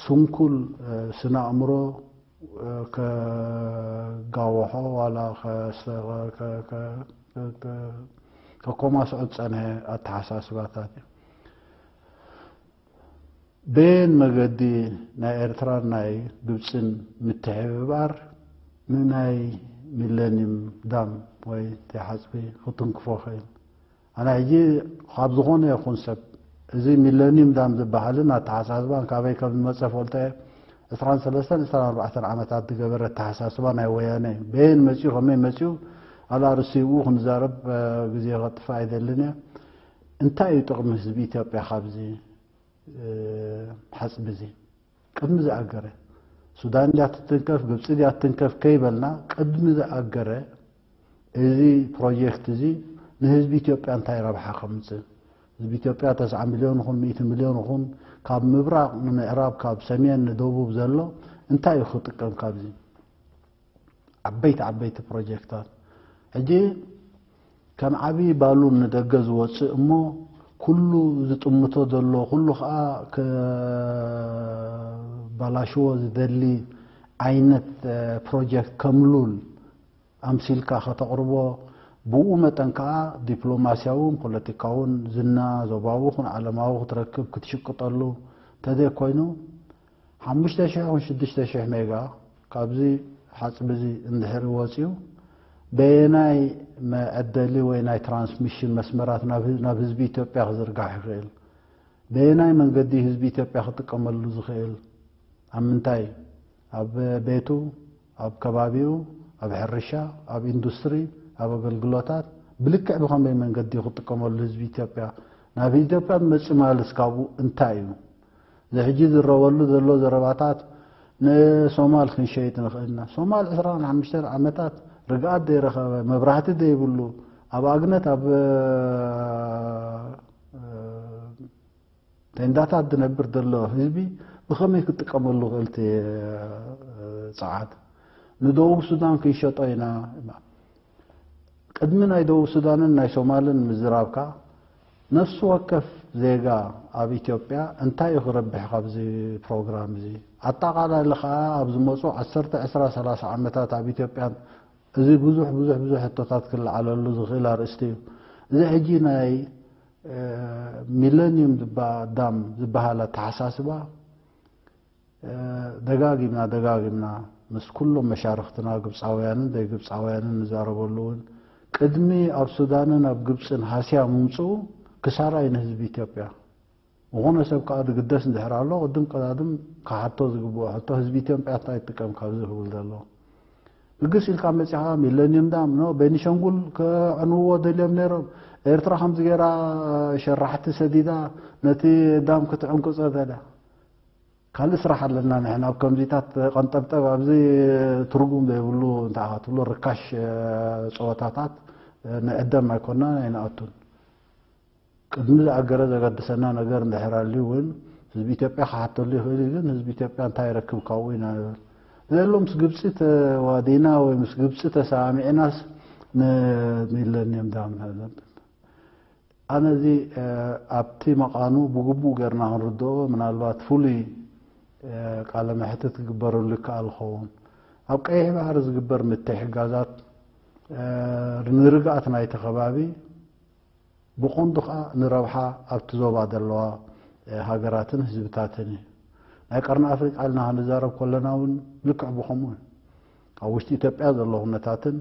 ስንኩል ስነ ኣእምሮ ከጋወሖ ዋላ ከኮማስዖ ዝፀንሐ ኣተሓሳስባታት እዩ። በየን መገዲ ናይ ኤርትራን ናይ ግብፅን ምትሕብባር ንናይ ሚለኒም ዳም ወይ ሓፅቢ ክትንክፎ ኽእል? ኣነ ሕጂ ካብ ዝኾነ ይኹን ሰብ እዚ ሚለኒም ዳም ዝበሃልን ኣተሓሳስባን ካበይ ከም ዝመፀ ፈልጦ እየ። ዕስራን ሰለስተን ዕስራን ኣርባዕተን ዓመታት ዝገበረ ኣተሓሳስባ ናይ ወያነ እዩ። በየን መፅኡ ከመይ መፅኡ ኣላ ርእሲኡ ክንዛረብ ግዜ ከጥፋ ኣይደልን እየ። እንታይ እዩ ጥቕሚ ህዝቢ ኢትዮጵያ ካብዚ ሓፅቢ እዚ? ቅድሚ ዝኣገረ ሱዳን ድያ ትትንከፍ፣ ግብፂ ድያ ትትንከፍ ከይበልና ቅድሚ ዝኣገረ እዚ ፕሮጀክት እዚ ንህዝቢ ኢትዮጵያ እንታይ ረብሓ ከምፅእ? ህዝቢ ኢትዮጵያ ተስዓ ሚልዮን ይኹን ሚእቲ ሚልዮን ይኹን ካብ ምብራቕ ንምዕራብ ካብ ሰሜን ንደቡብ ዘሎ እንታይ እዩ ክጥቀም ካብዚ? ዓበይቲ ዓበይቲ ፕሮጀክታት ሕጂ ከም ዓብዪ ባሉን ንደገ ዝወፅእ እሞ ኩሉ ዝጥምቶ ዘሎ ኩሉ ከዓ ክባላሽዎ ዝደሊ ዓይነት ፕሮጀክት ከም ሉል ኣምሲልካ ከተቕርቦ፣ ብኡ መጠን ከዓ ዲፕሎማስያውን ፖለቲካውን ዝና ዞባዊ ኹን ዓለማዊ ክትረክብ ክትሽቅጠሉ እንተዘይኮይኑ ሓሙሽተ ሽሕ ኹን ሽዱሽተ ሽሕ ሜጋ ካብዚ ሓፅቢ እዚ እንድሕር ወፂኡ በየናይ መዐደሊ ወይ ናይ ትራንስሚሽን መስመራት ናብ ህዝቢ ኢትዮጵያ ክዝርጋሕ ይኽእል? በየናይ መንገዲ ህዝቢ ኢትዮጵያ ክጥቀመሉ ዝኽእል? ኣብ ምንታይ? ኣብ ቤቱ፣ ኣብ ከባቢኡ፣ ኣብ ሕርሻ፣ ኣብ ኢንዱስትሪ፣ ኣብ ኣገልግሎታት ብልክዕ ብኸመይ መንገዲ ክጥቀመሉ ህዝቢ ኢትዮጵያ? ናብ ኢትዮጵያ መፂ ማለስ ካብኡ እንታይ እዩ? እዚ ሕጂ ዝረበሉ ዘሎ ዘረባታት ንሶማል ክንሸይጥ ንኽእል ኢና። ሶማል ዕስራን ሓሙሽተን ዓመታት ርግኣት ዘይረኸበ፣ መብራህቲ ዘይብሉ፣ ኣብ ኣግነት ኣብ ቴንዳታት ዝነብር ዘሎ ህዝቢ ብኸመይ ክጥቀመሉ ክእል እቲ ፀዓት? ንደቡብ ሱዳን ክንሸጦ ኢና። ቅድሚ ናይ ደቡብ ሱዳንን ናይ ሶማልን ምዝራብካ ነፍሲ ወከፍ ዜጋ ኣብ ኢትዮጵያ እንታይ እዩ ክረብሕ ካብዚ ፕሮግራም እዚ? ኣጠቓላሊ ከዓ ኣብ ዝመፁ ዓሰርተ፣ ዕስራ፣ ሰላሳ ዓመታት ኣብ ኢትዮጵያ እዚ ብዙሕ ብዙሕ ብዙሕ ሕቶታት ክለዓለሉ ዝኽእል ኣርእስቲ እዩ። እዚ ሕጂ ናይ ሚለኒየም ዳም ዝበሃል ኣተሓሳስባ ደጋጊምና ደጋጊምና ምስ ኩሎም መሻርኽትና ግብፃውያንን ዘይግብፃውያንን ንዛረበሉ እውን ቅድሚ ኣብ ሱዳንን ኣብ ግብፅን ሃስያ ምምፅኡ ክሳራ እዩ ንህዝቢ ኢትዮጵያ። ዝኾነ ሰብ ከዓ ዝግደስ እንድሕር ኣሎ ቅድም ቀዳድም ክሓቶ ዝግብኦ ሕቶ ህዝቢ ኢትዮጵያ እንታይ ይጥቀም ካብዚ ክብል ዘሎ። ብግስ ኢልካ መፂኻ ሚለኒየም ዳም ኖ ቤኒሸንጉል ከዕንውዎ ደልዮም ነይሮም። ኤርትራ ከምዚ ገይራ ሸራሕቲ ሰዲዳ ነቲ ዳም ክትዕንቅፆ ደልያ። ካልእ ስራሕ ኣለና ንሕና ኣብ ከምዚታት ቀንጠብጠብ ኣብዚ ትርጉም ዘይብሉ እንታይ ኢኻ ትብሎ ርካሽ ፀወታታት ንዕደም ኣይኮናን ኣይንኣቱን። ቅድሚ ዝኣገረ ዘገድሰና ነገር እንድሕር ኣልዩ እውን ህዝቢ ኢትዮጵያ ክሓተሉ ይኽእል እዩ ግን ህዝቢ ኢትዮጵያ እንታይ ይረክብ ካብኡ ኢና ንብል። ዘሎ ምስ ግብፂ ተዋዲና ወይ ምስ ግብፂ ተሰማሚዕናስ ንሚለኒየም ዳም ኣነ እዚ ኣብቲ መቓኑ ብግቡእ ጌርና ክንርድኦ ምናልባት ፍሉይ ቃለ መሕትት ክግበረሉ ይከኣል ይኸውን። ኣብ ቀይሕ ባሕሪ ዝግበር ምትሕጋዛት ንርግኣት ናይቲ ከባቢ ብቐንዱ ከዓ ንረብሓ ኣብቲ ዞባ ዘለዋ ሃገራትን ህዝብታትን እዩ። ናይ ቀርኒ ኣፍሪቃ ኢልና ክንዛረብ ከለና እውን ልክዕ ብኸምኡ እዩ። ኣብ ውሽጢ ኢትዮጵያ ዘሎ ኩነታትን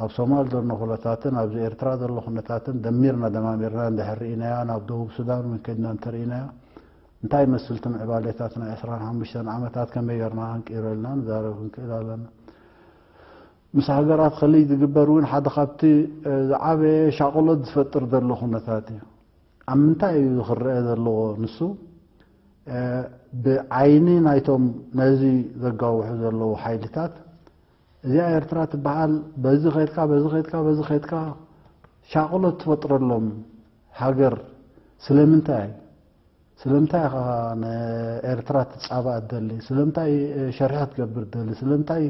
ኣብ ሶማል ዘሎ ኩነታትን ኣብዚ ኤርትራ ዘሎ ኩነታትን ደሚርና ደማሚርና እንድሕር ርኢናያ፣ ናብ ደቡብ ሱዳን እውን ከድና እንተርኢናያ፣ እንታይ ይመስል እቲ ምዕባሌታት ናይ ዕስራን ሓሙሽተን ዓመታት ከመይ ጌርና ክንቅይሮ ኢልና ንዛረብ ክንክእል ኣለና። ምስ ሃገራት ከልይ ዝግበር እውን ሓደ ካብቲ ዝዓበየ ሻቕሎት ዝፈጥር ዘሎ ኩነታት እዩ። ኣብ ምንታይ እዩ ክረአ ዘለዎ ንሱ? ብዓይኒ ናይቶም ነዚ ዘጋውሑ ዘለዉ ሓይልታት፣ እዚኣ ኤርትራ ትበሃል፣ በዚ ኸድካ በዚ ኸድካ በዚ ኸድካ ሻቕሎት ትፈጥረሎም ሃገር ስለምንታይ? ስለምንታይ ኢኻ ንኤርትራ ትጻባእ ትደሊ? ስለምንታይ ሸርሒ ክትገብር ትደሊ? ስለምንታይ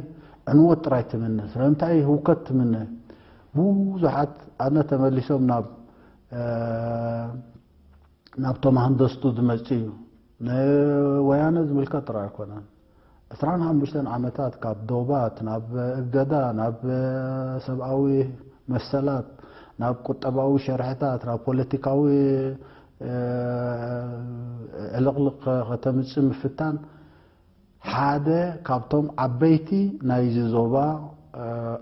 ዕንወት ጥራይ ትምነ? ስለምንታይ ህውከት ትምነ? ብዙሓት ኣነ ተመሊሶም ናብ ናብቶም ሃንደስቱ ዝመጽእ እዩ። ንወያነ ዝምልከት ጥራይ ኣይኮነን። ዕስራን ሓሙሽተን ዓመታት ካብ ዶባት ናብ እገዳ፣ ናብ ሰብኣዊ መሰላት፣ ናብ ቁጠባዊ ሸርሕታት፣ ናብ ፖለቲካዊ ዕልቕልቕ ከተምጽእ ምፍታን ሓደ ካብቶም ዓበይቲ ናይዚ ዞባ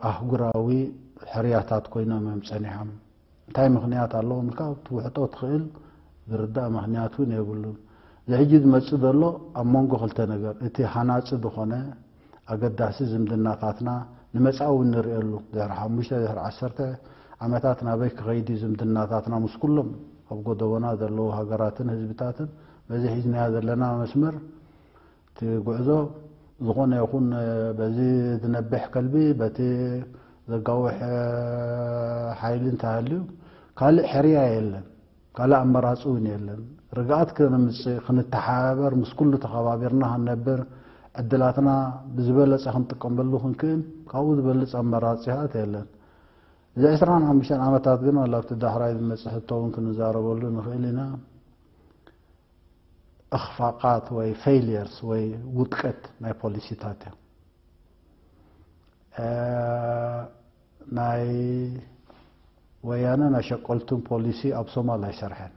ኣህጉራዊ ሕርያታት ኮይኖም እዮም ጸኒሖም። እንታይ ምኽንያት ኣለዎም ኢልካ ክትውሕጦ ትኽእል ዝርዳእ ምኽንያት እውን የብሉን። እዚ ሕጂ ዝመጽእ ዘሎ ኣብ መንጎ ክልተ ነገር፣ እቲ ሃናጺ ዝኾነ ኣገዳሲ ዝምድናታትና ንመጻኢ እውን ንርእየሉ፣ ድሕሪ ሓሙሽተ ድሕሪ ዓሰርተ ዓመታት ናበይ ክኸይድ እዩ ዝምድናታትና ምስ ኩሎም ኣብ ጎደቦና ዘለዉ ሃገራትን ህዝብታትን፣ በዚ ሒዝናዮ ዘለና መስመር እቲ ጉዕዞ ዝኾነ ይኹን በዚ ዝነብሕ ከልቢ በቲ ዘጋውሕ ሓይሊ እንተሃልዩ ካልእ ሕርያ የለን፣ ካልእ ኣመራፂ እውን የለን። ርግኣት ክነምፅእ ክንተሓባበር ምስ ኩሉ ተኸባቢርና ክንነብር ዕድላትና ብዝበለፀ ክንጥቀመሉ ክንክእል ካብኡ ዝበልፅ ኣመራፂታት የለን። እዚ ዕስራን ሓሙሽተን ዓመታት ግን ዋላ ኣብቲ ዳሕራይ ዝመፅእ ሕቶ እውን ክንዛረበሉ ንኽእል ኢና። እኽፋቓት ወይ ፌይልየርስ ወይ ውድቀት ናይ ፖሊሲታት እዮም። ናይ ወያነ ናይ ሸቆልትን ፖሊሲ ኣብ ሶማል ኣይሰርሐን።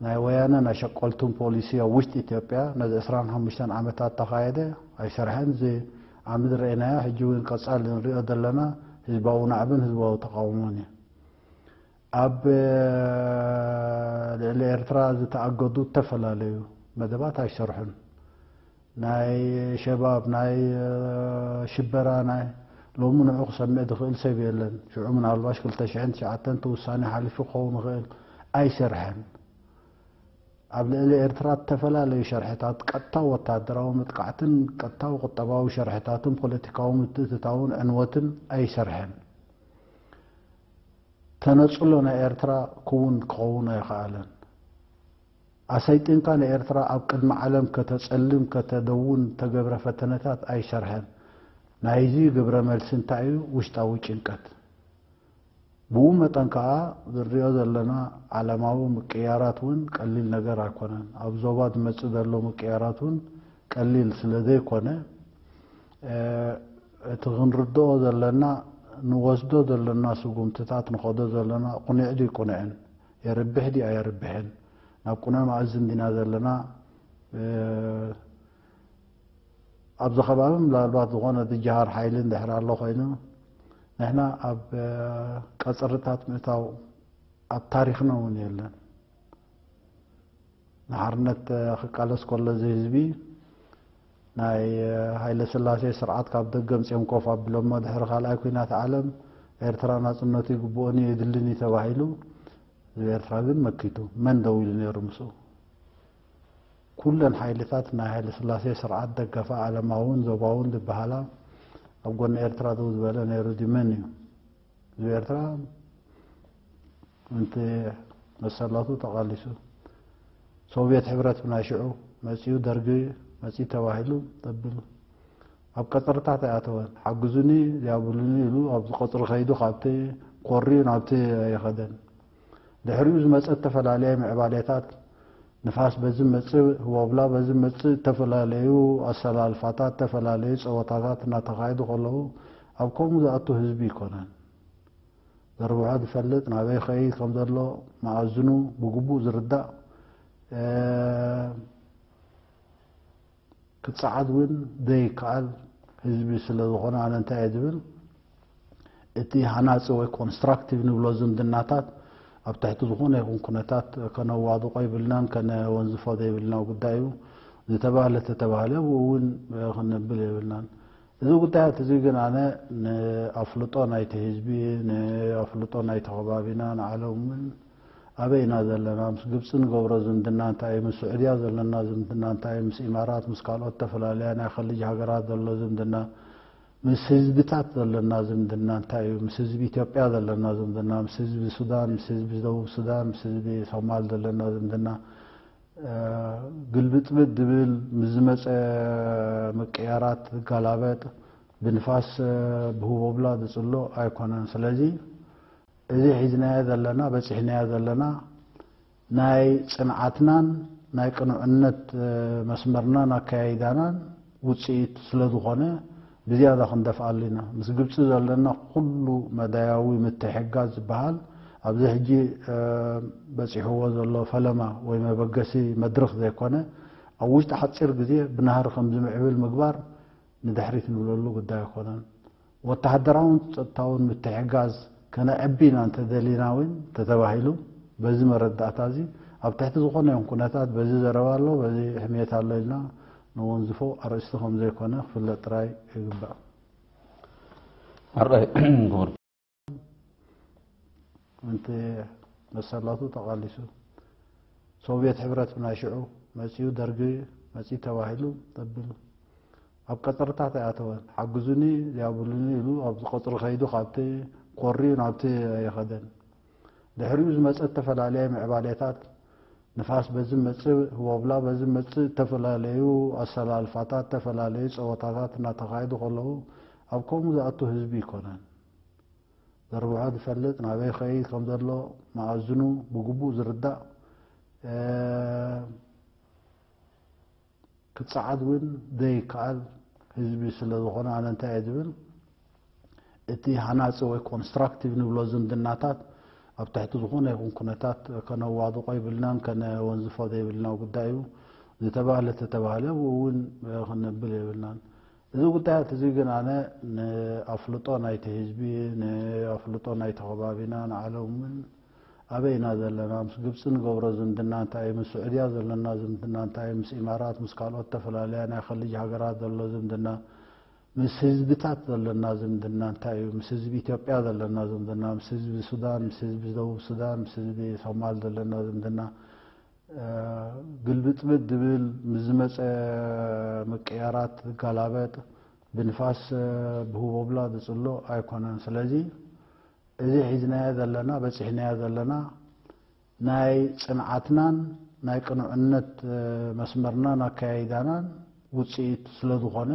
ናይ ወያነ ናይ ሸቆልትን ፖሊሲ ኣብ ውሽጢ ኢትዮጵያ ነዚ ዕስራን ሓሙሽተን ዓመታት ተኻየደ ኣይሰርሐን። እዚ ዓምዲ ረእናዮ ሕጂ እውን ቀጻሊ ንሪኦ ዘለና ህዝባዊ ናዕብን ህዝባዊ ተቃውሞን እዩ። ኣብ ልዕሊ ኤርትራ ዝተኣገዱ ዝተፈላለዩ መደባት ኣይሰርሑን። ናይ ሸባብ ናይ ሽበራ ናይ ሎሚ ንዑ ክሰምዕ ዝኽእል ሰብ የለን። ሽዑ ምናልባሽ ክልተ ሽሕን ትሽዓተን እቲ ውሳኔ ሓሊፉ ክኸውን ይኽእል። ኣይሰርሐን። ኣብ ልዕሊ ኤርትራ ዝተፈላለዩ ሸርሕታት ቀጥታ ወታደራዊ መጥቃዕትን ቀጥታዊ ቁጠባዊ ሸርሕታትን ፖለቲካዊ ምትእትታውን ዕንወትን ኣይሰርሐን። ተነጽሎ ናይ ኤርትራ ክውን ክኸውን ኣይኸኣለን። ኣሰይጢንካ ንኤርትራ ኣብ ቅድሚ ዓለም ከተጸልም ከተደውን ተገብረ ፈተነታት ኣይሰርሐን። ናይዚ ግብረ መልሲ እንታይ እዩ? ውሽጣዊ ጭንቀት። ብኡ መጠን ከኣ ዝንሪኦ ዘለና ዓለማዊ ምቅያራት እውን ቀሊል ነገር ኣይኮነን። ኣብ ዞባ ዝመጽእ ዘሎ ምቅያራት እውን ቀሊል ስለ ዘይኮነ እቲ ክንርድኦ ዘለና ንወስዶ ዘለና ስጉምትታት ንኸዶ ዘለና ቁኑዕ ድዩ ቁኑዕን የርብሕ ድዩ ኣየርብሕን ናብ ቁኑዕ መኣዝን ዲና ዘለና ኣብዚ ከባቢ ምናልባት ዝኾነ ዝጀሃር ሓይሊ እንድሕር ኣሎ ኮይኑ ንሕና ኣብ ቀጽርታት ምእታው ኣብ ታሪኽና እውን የለን። ንሓርነት ክቃለስ ከሎ እዚ ህዝቢ ናይ ሃይለ ስላሴ ስርዓት ካብ ደገ ምፅኦም ኮፍ ኣቢሎሞ ድሕሪ ካልኣይ ኩናት ዓለም ኤርትራ ናፅነቱ ይግብኦን እዩ የድልን እዩ ተባሂሉ ህዝቢ ኤርትራ ግን መኪቱ መን ደው ኢሉ ነይሩ ምስኡ? ኩለን ሓይልታት ናይ ሃይለ ስላሴ ስርዓት ደገፋ ዓለማውን ዞባውን ዝበሃላ ኣብ ጎኒ ኤርትራ ደው ዝበለ ነይሩ ድዩ መን እዩ? ህዝቢ ኤርትራ ምእንቲ መሰላቱ ተቓሊሱ። ሶቭየት ሕብረት ብናይ ሽዑ መጺኡ፣ ደርጊ መጺኡ ተባሂሉ ዘብል ኣብ ቀጽርታት ኣይኣተወን። ሓግዙኒ፣ ያብሉኒ ኢሉ ኣብዚ ቀጽሪ ከይዱ ካብቲ ኮርዩ ናብቲ ኣይኸደን። ድሕሪኡ ዝመጸ ዝተፈላለየ ምዕባሌታት ንፋስ በዚ መጽእ፣ ህቦብላ በዚ መጽእ፣ እተፈላለዩ ኣሰላልፋታት፣ እተፈላለዩ ጸወታታት እናተኻየዱ ከለዉ ኣብ ከምኡ ዝኣቱ ህዝቢ ኣይኮነን። ዘርብሖ ዝፈልጥ፣ ናበይ ክኸይድ ከም ዘሎ መኣዝኑ ብግቡእ ዝርዳእ፣ ክጸዓድ እውን ዘይከኣል ህዝቢ ስለ ዝኾነ ኣነ እንታይ እየ ዝብል እቲ ሃናፂ ወይ ኮንስትራክቲቭ ንብሎ ዝምድናታት ኣብ ትሕቲ ዝኾነ ይኹን ኩነታት ከነዋድቆ ይብልናን ከነወንዝፎ ዘይብልና ጉዳይ እዩ። ዝተባህለ ተተባህለ ኣብኡ እውን ክነብል የብልናን። እዚ ጉዳያት እዚ ግን ኣነ ንኣፍልጦ ናይቲ ህዝቢ፣ ንኣፍልጦ ናይቲ ከባቢና፣ ንዓለም እውን ኣበይ ኢና ዘለና፣ ምስ ግብፂ ንገብሮ ዝምድና እንታይ እዩ፣ ምስ ስዑድያ ዘለና ዝምድና እንታይ እዩ፣ ምስ ኢማራት፣ ምስ ካልኦት ተፈላለያ ናይ ኸሊጅ ሃገራት ዘሎ ዝምድና፣ ምስ ህዝብታት ዘለና ዝምድና እንታይ እዩ፣ ምስ ህዝቢ ኢትዮጵያ ዘለና ዝምድና፣ ምስ ህዝቢ ሱዳን፣ ምስ ህዝቢ ደቡብ ሱዳን፣ ምስ ህዝቢ ሶማል ዘለና ዝምድና፣ ግልብጥብጥ ዝብል፣ ምስ ዝመፀ ምቅያራት ዝጋላበጥ፣ ብንፋስ ብህቦብላ ዝፅሎ ኣይኮነን። ስለዚ እዚ ሒዝናዮ ዘለና፣ በፂሕናዮ ዘለና ናይ ፅንዓትናን ናይ ቅኑዕነት መስመርናን ኣካያይዳናን ውፅኢት ስለ ዝኾነ ብዝያዳ ክንደፍኣሉ ኢና። ምስ ግብፂ ዘለና ኩሉ መዳያዊ ምትሕግጋዝ ዝበሃል ኣብዚ ሕጂ በፂሕዎ ዘሎ ፈለማ ወይ መበገሲ መድረኽ ዘይኮነ፣ ኣብ ውሽጢ ሓፂር ግዜ ብናህሪ ከም ዝምዕብል ምግባር ንድሕሪት ንብለሉ ጉዳይ ኣይኮነን። ወተሃደራውን ጸጥታውን ምትሕግጋዝ ከነዕቢ ኢና እንተደሊና እውን ተተባሂሉ፣ በዚ መረዳእታ እዚ ኣብ ትሕቲ ዝኾነ ይኹን ኩነታት በዚ ዘረባ ኣሎ፣ በዚ ሕሜት ኣሎ ኢልና ንወንዝፎ ኣርእስቲ ከም ዘይኮነ ክፍለጥ ጥራይ ይግባእ። ሕራይ ክቡር ምእንቲ መሰላቱ ተቓሊሱ። ሶቭየት ሕብረት ብናይ ሽዑ መጺኡ፣ ደርጊ መጺኡ ተባሂሉ ተብል ኣብ ቀጽርታት ኣይኣተወን። ሓግዙኒ ያብሉኒ ኢሉ ኣብ ቀጽሪ ከይዱ ካብቲ ኮሪ ናብቲ ኣይኸደን። ድሕሪኡ ዝመጸ ዝተፈላለየ ምዕባሌታት፣ ንፋስ በዚ መጽእ፣ ህቦብላ በዚ መጽእ፣ ዝተፈላለዩ ኣሰላልፋታት፣ ዝተፈላለዩ ጸወታታት እናተኻየዱ ከለዉ ኣብ ከምኡ ዝኣቱ ህዝቢ ኣይኮነን። ዘርብሖ ዝፈልጥ፣ ናበይ ከይድ ከም ዘሎ መኣዝኑ ብግቡእ ዝርዳእ፣ ክጸዓድ እውን ዘይከኣል ህዝቢ ስለ ዝኾነ ኣነ እንታይ እየ ዝብል፣ እቲ ሃናጺ ወይ ኮንስትራክቲቭ ንብሎ ዝምድናታት ኣብ ትሕቲ ዝኾነ ይኹን ኩነታት ከነዋድቆ ይብልናን ከነወንዝፎ ዘይብልና ጉዳይ እዩ። ዝተባህለ ተተባህለ ኣብኡ እውን ክነብል የብልናን። እዚ ጉዳያት እዚ ግን ኣነ ንኣፍልጦ ናይቲ ህዝቢ፣ ንኣፍልጦ ናይቲ ከባቢና፣ ንዓለም እውን ኣበይ ኢና ዘለና፣ ምስ ግብፂ ንገብሮ ዝምድና እንታይ እዩ፣ ምስ ስዑድያ ዘለና ዝምድና እንታይ እዩ፣ ምስ ኢማራት፣ ምስ ካልኦት ተፈላለያ ናይ ኸሊጅ ሃገራት ዘሎ ዝምድና፣ ምስ ህዝብታት ዘለና ዝምድና እንታይ እዩ፣ ምስ ህዝቢ ኢትዮጵያ ዘለና ዝምድና፣ ምስ ህዝቢ ሱዳን፣ ምስ ህዝቢ ደቡብ ሱዳን፣ ምስ ህዝቢ ሶማል ዘለና ዝምድና፣ ግልብጥብጥ ዝብል፣ ምስ ዝመፀ ምቅያራት ዝጋላበጥ፣ ብንፋስ ብህቦብላ ዝፅሎ ኣይኮነን። ስለዚ እዚ ሒዝናዮ ዘለና፣ በፂሕናዮ ዘለና ናይ ፅንዓትናን ናይ ቅኑዕነት መስመርናን ኣካያይዳናን ውፅኢት ስለ ዝኾነ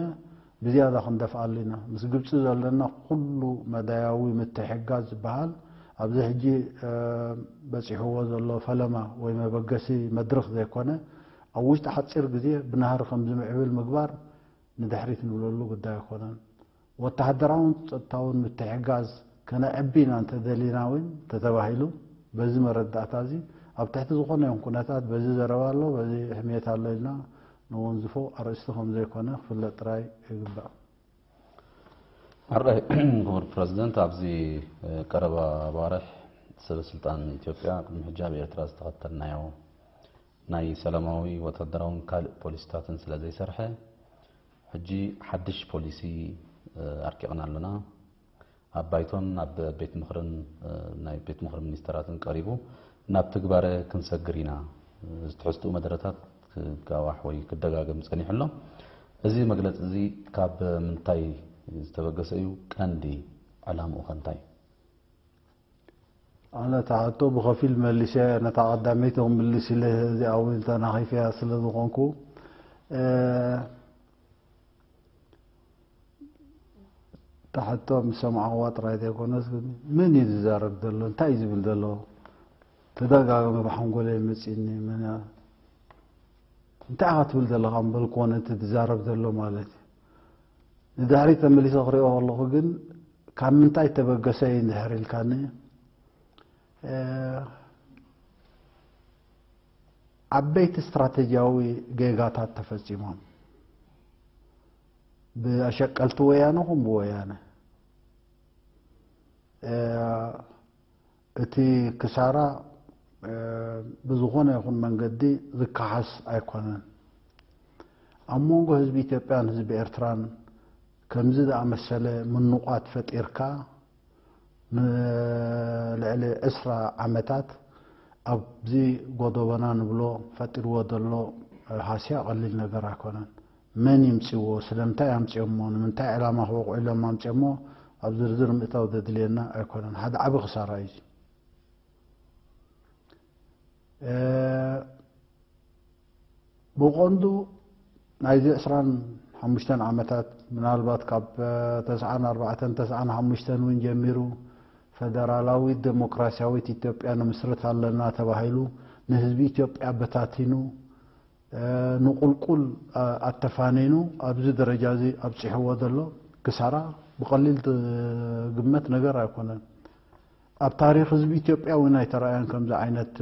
ብዝያዳ ክንደፍኣሉ ኢና። ምስ ግብፂ ዘለና ኩሉ መዳያዊ ምትሕግጋዝ ዝበሃል ኣብዚ ሕጂ በፂሕዎ ዘሎ ፈለማ ወይ መበገሲ መድረኽ ዘይኮነ ኣብ ውሽጢ ሓፂር ግዜ ብናህሪ ከም ዝምዕብል ምግባር ንድሕሪት ንብለሉ ጉዳይ ኣይኮነን። ወተሃደራውን ጸጥታውን ምትሕግጋዝ ከነዕቢ ኢና እንተደሊና እውን ተተባሂሉ በዚ መረዳእታ እዚ ኣብ ትሕቲ ዝኾነ ይኹን ኩነታት በዚ ዘረባ ኣሎ፣ በዚ ሕሜት ኣሎ ኢልና ንወንዝፎ ኣርእስቲ ከም ዘይኮነ ክፍለጥ ጥራይ ይግባእ። ሕራይ ክቡር ፕረዚደንት፣ ኣብዚ ቀረባ ኣዋርሕ ሰበ ስልጣን ኢትዮጵያ ቅድሚ ሕጂ ኣብ ኤርትራ ዝተኸተልናዮ ናይ ሰላማዊ ወታደራውን ካልእ ፖሊሲታትን ስለ ዘይሰርሐ ሕጂ ሓድሽ ፖሊሲ ኣርቂቕና ኣለና። ኣብ ባይቶን ኣብ ቤት ምኽርን ናይ ቤት ምኽሪ ሚኒስተራትን ቀሪቡ ናብ ትግባረ ክንሰግር ኢና። እዚ ትሕዝትኡ መደረታት ክጋዋሕ ወይ ክደጋገም ጸኒሑ ኣሎ። እዚ መግለጺ እዚ ካብ ምንታይ ዝተበገሰ እዩ? ቀንዲ ዕላምኡ ከ እንታይ? ኣነ እታ ሕቶ ብኸፊል መሊሰ፣ ነታ ቀዳመይቲ ክምልስ ኢለ እዚኣ እውን ተናኺፈያ ስለ ዝኾንኩ፣ እ፣ እታ ሕቶ ምስ ሰማዕኽዋ ጥራይ ዘይኮነስ፣ ግን መን እዩ ዝዛረብ ዘሎ? እንታይ እዩ ዝብል ዘሎ? ተደጋጋሚ ብሓንጎለይ መጺእኒ። መን እያ? እንታይ ኢኻ ትብል ዘለኻ ምበልክዎ ነቲ ዝዛረብ ዘሎ ማለት እዩ። ንድሕሪት ተመሊሰ ክሪኦ ከለኹ ግን ካብ ምንታይ ተበገሰ እዩ እንድሕር ኢልካኒ፣ እ፣ ዓበይቲ ስትራተጂያዊ ጌጋታት ተፈጺሞም። ብኣሸቀልቲ ወያነ ኹን ብወያነ። እቲ ክሳራ ብዝኾነ ይኹን መንገዲ ዝከሓስ ኣይኮነን። ኣብ መንጎ ህዝቢ ኢትዮጵያን ህዝቢ ኤርትራን ከምዚ ዝኣመሰለ ምንቋት ፈጢርካ፣ ንልዕሊ ዕስራ ዓመታት ኣብዚ ጎደቦና ንብሎ ፈጢርዎ ዘሎ ሃስያ ቀሊል ነገር ኣይኮነን። መን ይምፅዎ? ስለምንታይ ኣምፅኦሞ? ንምንታይ ዕላማ ክወቕዑ ኢሎም ኣምፅኦሞ? ኣብ ዝርዝር ምእታው ዘድልየና ኣይኮነን። ሓደ ዓቢ ክሳራ እዩ። ብቐንዱ ናይዚ ዕስራን ሓሙሽተን ዓመታት፣ ምናልባት ካብ ተስዓን ኣርባዕተን ተስዓን ሓሙሽተን እውን ጀሚሩ፣ ፈደራላዊት ዴሞክራሲያዊት ኢትዮጵያ ንምስርት ኣለና ተባሂሉ፣ ንህዝቢ ኢትዮጵያ በታቲኑ፣ ንቁልቁል ኣተፋኒኑ ኣብዚ ደረጃ እዚ ኣብፂሕዎ ዘሎ ክሳራ ብቐሊል ዝግመት ነገር ኣይኮነን። ኣብ ታሪኽ ህዝቢ ኢትዮጵያ እውን ኣይተረኣየን ከምዚ ዓይነት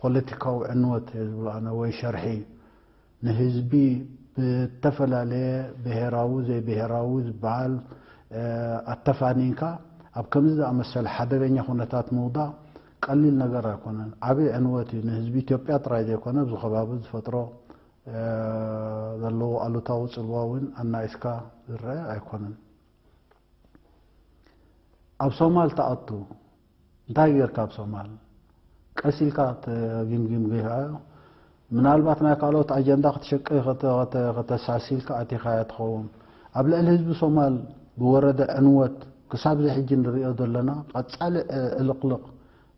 ፖለቲካዊ ዕንወት እየ ዝብሎ ኣነ፣ ወይ ሸርሒ ንህዝቢ ብተፈላለየ ብሄራዊ ዘይብሄራዊ ዝበሃል ኣተፋኒንካ ኣብ ከምዚ ዝኣመሰለ ሓደገኛ ኩነታት ምውዳቕ ቀሊል ነገር ኣይኮነን። ዓብዪ ዕንወት እዩ ንህዝቢ ኢትዮጵያ ጥራይ ዘይኮነ ኣብዚ ከባቢ ዝፈጥሮ ዘለዎ ኣሉታዊ ፅልዋ እውን ኣናኢስካ ዝረአ ኣይኮነን። ኣብ ሶማል ተኣቱ እንታይ ጌርካ ኣብ ሶማል ቀስ ኢልካ ተጊምጊም ጌርካዮ። ምናልባት ናይ ካልኦት ኣጀንዳ ክትሸቅይ ከተሳሲልካ ኣቲኻያ ትኸውን። ኣብ ልዕሊ ህዝቢ ሶማል ብወረደ ዕንወት ክሳብ እዚ ሕጂ ንሪኦ ዘለና ቀጻሊ ዕልቕልቕ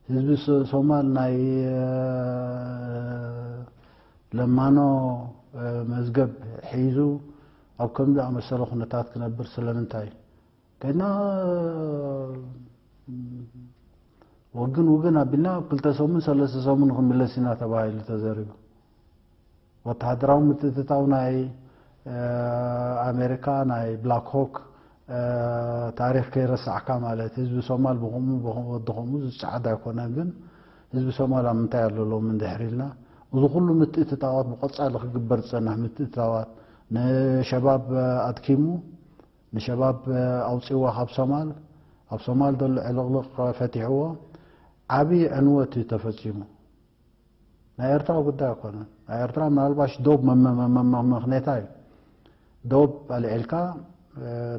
ህዝቢ ሶማል ናይ ለማኖ መዝገብ ሒዙ ኣብ ከምዚ ኣመሰለ ኩነታት ክነብር ስለምንታይ ከና ወግን ውግን ኣቢልና ኣብ ክልተ ሰሙን ሰለስተ ሰሙን ክንምለስ ኢና ተባሂሉ ተዘሪቡ። ወተሃደራዊ ምትእትታው ናይ ኣሜሪካ ናይ ብላክ ሆክ ታሪኽ ከይረሳዕካ ማለት ህዝቢ ሶማል ብኸምኡ ወዲ ከምኡ ዝጸዓድ ኣይኮነን። ግን ህዝቢ ሶማል ኣብ ምንታይ ኣሎ ሎሚ እንድሕር ኢልና እዚ ኩሉ ምትእትታዋት ብቐጻሊ ክግበር ዝጸንሕ ምትእትታዋት ንሸባብ ኣድኪሙ ንሸባብ ኣውፂዋ ካብ ሶማል ኣብ ሶማል ዘሎ ዕልቕልቕ ፈቲሕዎ ዓብዪ ዕንወት እዩ ተፈፂሙ። ናይ ኤርትራ ጉዳይ ኣይኮነን። ናይ ኤርትራ ምናልባሽ ዶብ መመኽኔታ እዩ። ዶብ ኣልዒልካ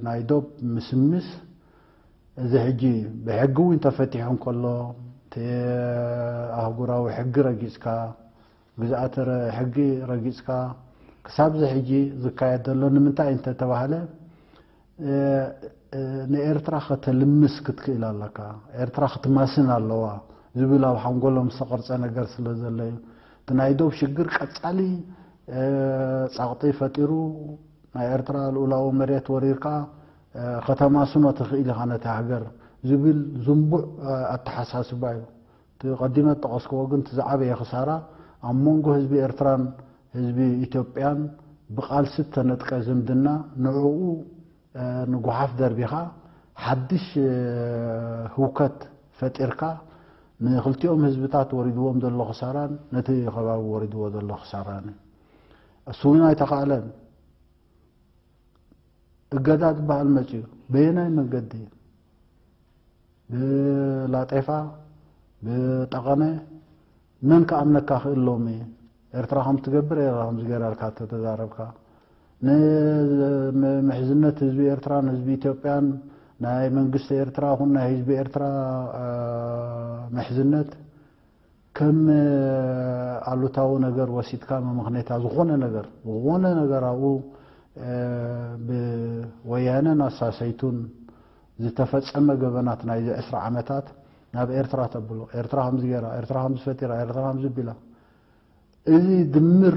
ናይ ዶብ ምስምስ እዚ ሕጂ ብሕጊ እውን ተፈቲሑ እንከሎ እቲ ኣህጉራዊ ሕጊ ረጊፅካ ግዝኣተ ሕጊ ረጊፅካ ክሳብ እዚ ሕጂ ዝካየድ ዘሎ ንምንታይ እንተተባህለ ንኤርትራ ከተልምስ ክትክእል ኣለካ፣ ኤርትራ ክትማስን ኣለዋ ዝብል ኣብ ሓንጎሎም ዝተቐርፀ ነገር ስለ ዘሎ እዩ። እቲ ናይ ዶብ ሽግር ቀፃሊ ፃቕጢ ፈጢሩ ናይ ኤርትራ ልኡላዊ መሬት ወሪርካ ከተማስኖ ትኽእል ኢኻ ነቲ ሃገር ዝብል ዝንቡዕ ኣተሓሳስባ እዩ። እቲ ቀዲመ ዝጠቐስክዎ ግን እቲ ዝዓበየ ክሳራ ኣብ መንጎ ህዝቢ ኤርትራን ህዝቢ ኢትዮጵያን ብቓልሲ እተነጥቀ ዝምድና ንዕኡ ንጉሓፍ ደርቢኻ ሓድሽ ህውከት ፈጢርካ ንክልቲኦም ህዝብታት ወሪድዎም ዘሎ ክሳራን ነቲ ከባቢ ወሪድዎ ዘሎ ክሳራን እዩ። እሱ እውን ኣይተኻእለን። እገዳ ዝበሃል መፅዩ በየናይ መንገዲ ብላጤፋ ብጠቐነ መን ክኣምነካ ክእል ሎሚ ኤርትራ ከም ትገብር ኤራ ከምዚ ገይራ ኢልካ ተተዛረብካ ንምሕዝነት ህዝቢ ኤርትራን ህዝቢ ኢትዮጵያን ናይ መንግስቲ ኤርትራ ኹን ናይ ህዝቢ ኤርትራ ምሕዝነት ከም ኣሉታዊ ነገር ወሲድካ መመኽነይታ ዝኾነ ነገር ዝኾነ ነገር ኣብኡ ብወያነን ኣሳሰይቱን ዝተፈጸመ ገበናት ናይዚ ዕስራ ዓመታት ናብ ኤርትራ ተብሎ ኤርትራ ከምዚ ገይራ ኤርትራ ከምዚ ፈጢራ ኤርትራ ከምዚ ቢላ እዚ ድምር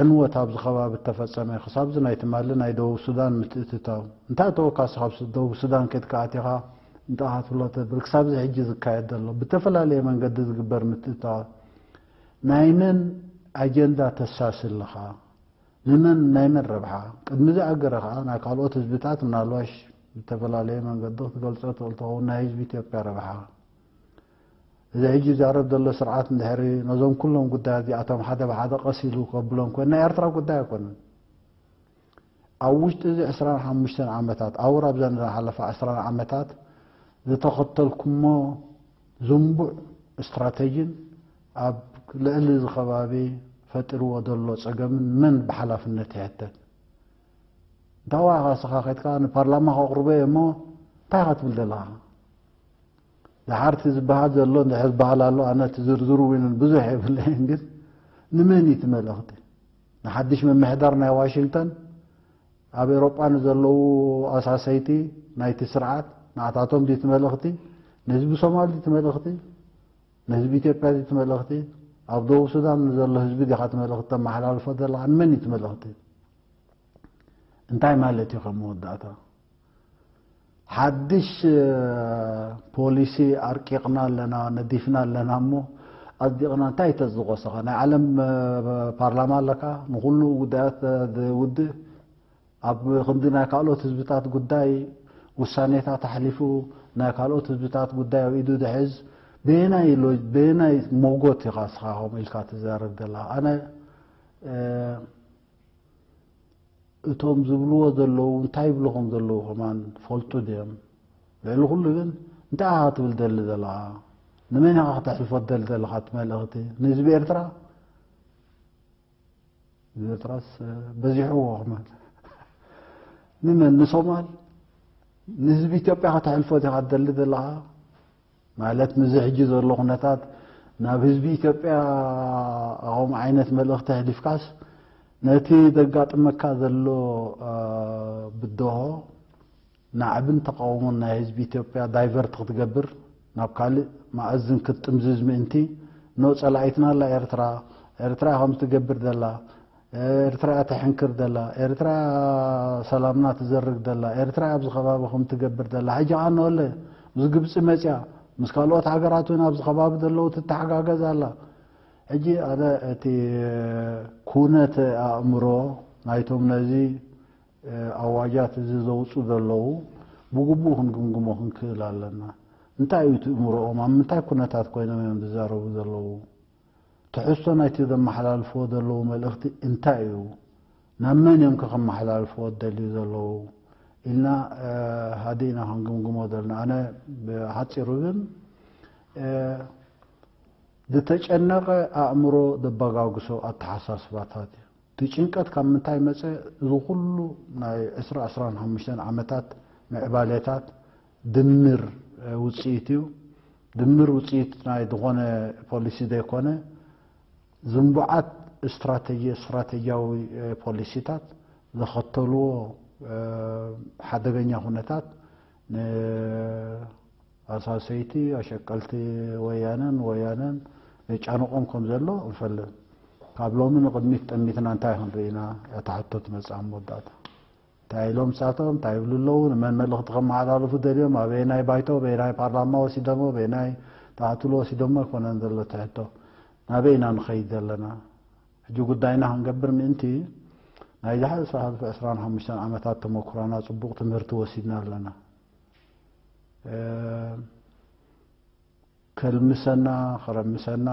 ዕንወት ኣብዚ ከባቢ እተፈጸመ ክሳብዚ ናይ ትማሊ ናይ ደቡብ ሱዳን ምትእትታው እንታይ ተወካሲ ካብ ደቡብ ሱዳን ከድካ ኣቲኻ እንታይ ክትብሎ ተብል ክሳብዚ ሕጂ ዝካየድ ዘሎ ብተፈላለየ መንገዲ ዝግበር ምትእትታዋት ናይ መን ኣጀንዳ ተሳሲ ኣለኻ? ንመን ናይ መን ረብሓ? ቅድሚ ዝኣገረ ከዓ ናይ ካልኦት ህዝብታት ምናልባሽ ብተፈላለየ መንገዲ ክትገልፆ ትኽእል ትኸውን ናይ ህዝቢ ኢትዮጵያ ረብሓ እዚ ሕጂ ይዛረብ ዘሎ ስርዓት እንድሕሪ ነዞም ኩሎም ጉዳያት እዚኣቶም ሓደ ብሓደ ቀስ ኢሉ ከብሎም ኮይኑ ናይ ኤርትራ ጉዳይ ኣይኮነን። ኣብ ውሽጢ እዚ ዕስራን ሓሙሽተን ዓመታት፣ ኣውራ ኣብዘን ዝሓለፋ ዕስራን ዓመታት ዝተኸተልኩሞ ዝንቡዕ ስትራተጂን ኣብ ልዕሊ እዚ ከባቢ ፈጢርዎ ዘሎ ጸገምን መን ብሓላፍነት ይሕተት? እንታዋ ኢኻ ንስኻ ከድካ ንፓርላማ ከቕርቦ እየ እሞ እንታይ ኢኻ ትብል ዘለኻ? ድሓርቲ ዝበሃል ዘሎ እንድሕር ዝበሃል ኣሎ፣ ኣነ እቲ ዝርዝሩ እውን ብዙሕ የብለይን፣ ግን ንመን እዩ እቲ መልእኽቲ? ንሓድሽ ምምሕዳር ናይ ዋሽንግተን፣ ኣብ ኤውሮጳ ንዘለዉ ኣሳሰይቲ ናይቲ ስርዓት ንኣታቶም ድዩ እቲ መልእኽቲ? ንህዝቢ ሶማል ድዩ እቲ መልእኽቲ? ንህዝቢ ኢትዮጵያ ድዩ እቲ መልእኽቲ? ኣብ ደቡብ ሱዳን ንዘሎ ህዝቢ ዲኻ እቲ መልእኽቲ ተመሓላልፎ ዘለኻ? ንመን እዩ እቲ መልእኽቲ? እንታይ ማለት እዩ ከም መወዳእታ? ሓድሽ ፖሊሲ ኣርቂቕና ኣለና፣ ነዲፍና ኣለና እሞ ኣጽዲቕና እንታይ ተዝቖሰኻ? ናይ ዓለም ፓርላማ ኣለካ፣ ንኹሉ ጉዳያት ዝውድእ፣ ኣብ ክንዲ ናይ ካልኦት ህዝብታት ጉዳይ ውሳኔታት ኣሕሊፉ፣ ናይ ካልኦት ህዝብታት ጉዳይ ኣብ ኢዱ ዝሕዝ፣ በየናይ ሎ-፣ በየናይ ሞጎት ኢኻ እስኻ ከምኡ ኢልካ ትዛረብ ዘላ? ኣነ፣ እ፣ እቶም ዝብልዎ ዘለዉ እንታይ ይብሉ ከም ዘለዉ ከማን ፈልጡ ድዮም? ልዕሊ ኩሉ ግን እንታይ ኢኻ ክትብል ደሊ ዘለኻ? ንመን ኢኻ ክተሕልፎ ደሊ ዘለኻ እቲ መልእኽቲ? ንህዝቢ ኤርትራ? ህዝቢ ኤርትራስ በዚሕዎ ከማን። ንመን? ንሶማል? ንህዝቢ ኢትዮጵያ ከተሕልፎ ዲኻ ትደሊ ዘለኻ? ማለት ምስዚ ሕጂ ዘሎ ኩነታት ናብ ህዝቢ ኢትዮጵያ ከምኡ ዓይነት መልእኽቲ ኣሕሊፍካስ ነቲ ዘጋጥመካ ዘሎ፣ እ፣ ብድሆ ናዕብን ተቃውሞን ናይ ህዝቢ ኢትዮጵያ ዳይቨርት ክትገብር ናብ ካልእ መኣዝን ክትጥምዝዝ ምእንቲ፣ ኖ ጸላኢትና ኣላ ኤርትራ፣ ኤርትራ ከምዚ ትገብር ዘላ፣ ኤርትራ እያ ተሕንክር ዘላ፣ ኤርትራ ሰላምና ትዘርግ ዘላ፣ ኤርትራ ኣብዚ ከባቢ ከም ትገብር ዘላ። ሕጂ ኸኣ ንወለ ምስ ግብጺ መጽያ፣ ምስ ካልኦት ሃገራት እውን ኣብዚ ከባቢ ዘለዉ ትተሓጋገዝ ኣላ። ሕጂ ኣነ እቲ ኩነት ኣእምሮ ናይቶም ነዚ ኣዋጃት እዚ ዘውጹ ዘለዉ ብግቡእ ክንግምግሞ ክንክእል ኣለና። እንታይ እዩ እቲ እምሮኦም? ኣብ ምንታይ ኩነታት ኮይኖም እዮም ዝዛረቡ ዘለዉ? ትሕዝቶ ናይቲ ዘመሓላልፍዎ ዘለዉ መልእኽቲ እንታይ እዩ? ናብ መን እዮም ከ ከመሓላልፍዎ ዝደልዩ ዘለዉ? ኢልና፣ እ፣ ሃዲእና ክንግምግሞ ዘለና። ኣነ ብሓጺሩ ግን፣ እ፣ ዝተጨነቐ ኣእምሮ ዘበጋግሶ ኣተሓሳስባታት እዩ። እቲ ጭንቀት ካብ ምንታይ መጸ? እዚ ኩሉ ናይ ዕስራ፣ ዕስራን ሓሙሽተን ዓመታት ምዕባሌታት ድምር፣ እ፣ ውጽኢት እዩ። ድምር ውጽኢት ናይ ዝኾነ ፖሊሲ ዘይኮነ፣ ዝንቡዓት ስትራተጂ-፣ ስትራተጂያዊ፣ እ፣ ፖሊሲታት ዘኸተልዎ፣ እ፣ ሓደገኛ ኩነታት ን-፣ ኣሳሰይቲ ኣሸቀልቲ ወያነን ወያነን የጫንቖም ከም ዘሎ ንፈልጥ። ካብ ሎሚ ንቕድሚት ጠሚትና እንታይ ክንርኢ ኢና? እታ ሕቶ ትመጽእ ኣብ መወዳእታ። እንታይ ኢሎም ንሳቶም? እንታይ ይብሉ ኣለዉ? ንመን መልእኽቲ ከመሓላልፉ ደልዮም? ኣበየናይ ባይቶ፣ በየናይ ፓርላማ ወሲዶሞ፣ በየናይ ተኣትሎ ወሲዶሞ ኣይኮነን ዘሎ እቲ ሕቶ። ናበይ ኢና ንኸይድ ዘለና? ሕጂ ጉዳይና ክንገብር ምእንቲ ናይ ዝሓለፈ ዕስራን ሓሙሽተን ዓመታት ተመኩሮና ጽቡቕ ትምህርቲ ወሲድና ኣለና። እ፣ ከልምሰና፣ ክረምሰና፣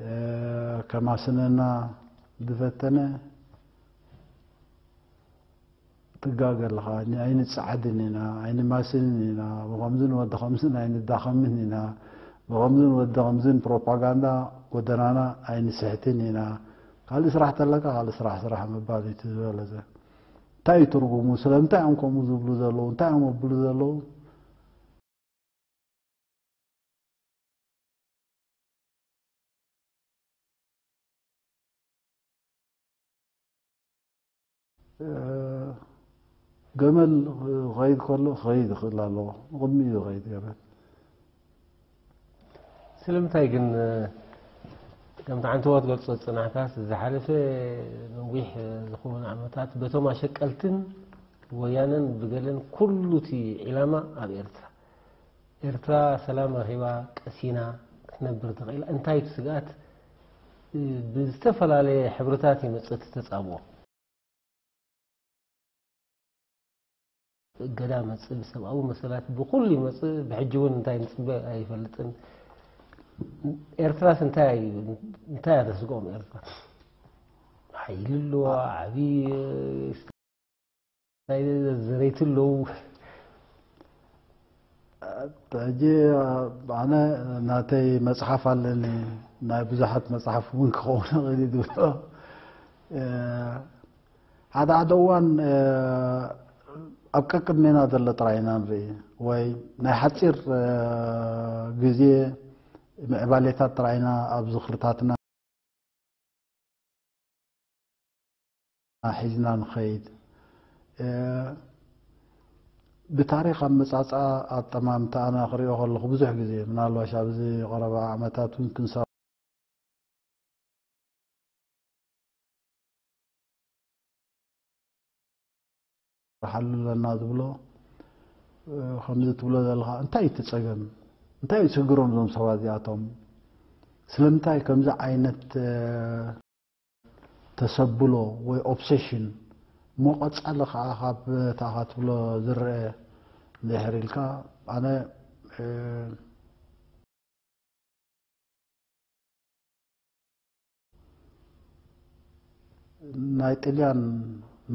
እ፣ ከማስነና ዝፈተነ ትጋገ ኣለኻ። ኣይንጸዓድን ኢና፣ ኣይንማስንን ኢና፣ ብኸምዝን ወዲ ኸምዝን ኣይንዳኸምን ኢና፣ ብኸምዝን ወዲ ኸምዝን ፕሮፓጋንዳ ጎደናና ኣይንስሕትን ኢና። ካልእ ስራሕ ተለካ፣ ካልእ ስራሕ ስራሕ ምባል እዩ እቲ ዝበለጸ። እንታይ እዩ ትርጉሙ? ስለምንታይ እዮም ከምኡ ዝብሉ ዘለዉ? እንታይ እዮም ኣብሉ ዘለዉ? እ፣ ገመል ክኸይድ ከሎ ክኸይድ ይኽእል ኣለዎ። ንቕድሚት እዩ ዝኸይድ ገመል። ስለምንታይ ግን፣ ከምቲ ዓንተቦ ትገልጾ ዝጸናሕካስ፣ ዝሓለፈ ነዊሕ ዝኾኑ ዓመታት በቶም ኣሸቀልትን ወያነን ብገለን ኩሉ እቲ ዒላማ ኣብ ኤርትራ። ኤርትራ ሰላም ረኺባ ቀሲና ክትነብር ተኽኢላ። እንታይ እቲ ስግኣት? ብዝተፈላለየ ሕብርታት ይመጽእ እቲ ተጻብኦ። እገዳ መጽእ፣ ብሰብኣዊ መሰላት ብኹሉ ይመጽእ። ብሕጂ እውን እንታይ ንጽበ ኣይፈልጥን። ኤርትራስ እንታይ እዩ? እንታይ እያ ተስግኦም ኤርትራ? ሓይሊ ኣለዋ፣ ዓቢ ናይ ዘረይቲ ኣለዉ። ሕጂ ኣነ ናተይ መጽሓፍ ኣለኒ፣ ናይ ብዙሓት መጽሓፍ እውን ክኸውን ይኽእል እዩ ዝብሎ። እ፣ ሓደ ሓደ እዋን፣ እ፣ ኣብ ቀቅድሜና ዘሎ ጥራይ ኢና ንርኢ፣ ወይ ናይ ሓጺር፣ እ፣ ግዜ ምዕባሌታት ጥራይ ኢና ኣብ ዝኽርታትና ሒዝና ንኸይድ። እ፣ ብታሪኽ ኣመጻጽኣ ኣጠማምታኣና ክሪኦ ከለኹ ብዙሕ ግዜ፣ ምናልባሽ ኣብዚ ቀረባ ዓመታት እውን ክንሰ-፣ ሓሉ ኣለና ዝብሎ፣ እ፣ ከምዚ ትብሎ ዘለኻ፣ እንታይ እዩ እቲ ጸገም? እንታይ እዩ ችግሮም እዞም ሰባት እዚኣቶም? ስለምንታይ ከምዚ ዓይነት፣ እ፣ ተሰብሎ ወይ ኦብሴሽን፣ እሞ ቀጻሊ ከኣ ካብ እታ ትብሎ ዝረአ እንድሕር ኢልካ፣ ኣነ፣ እ፣ ናይ ጥልያን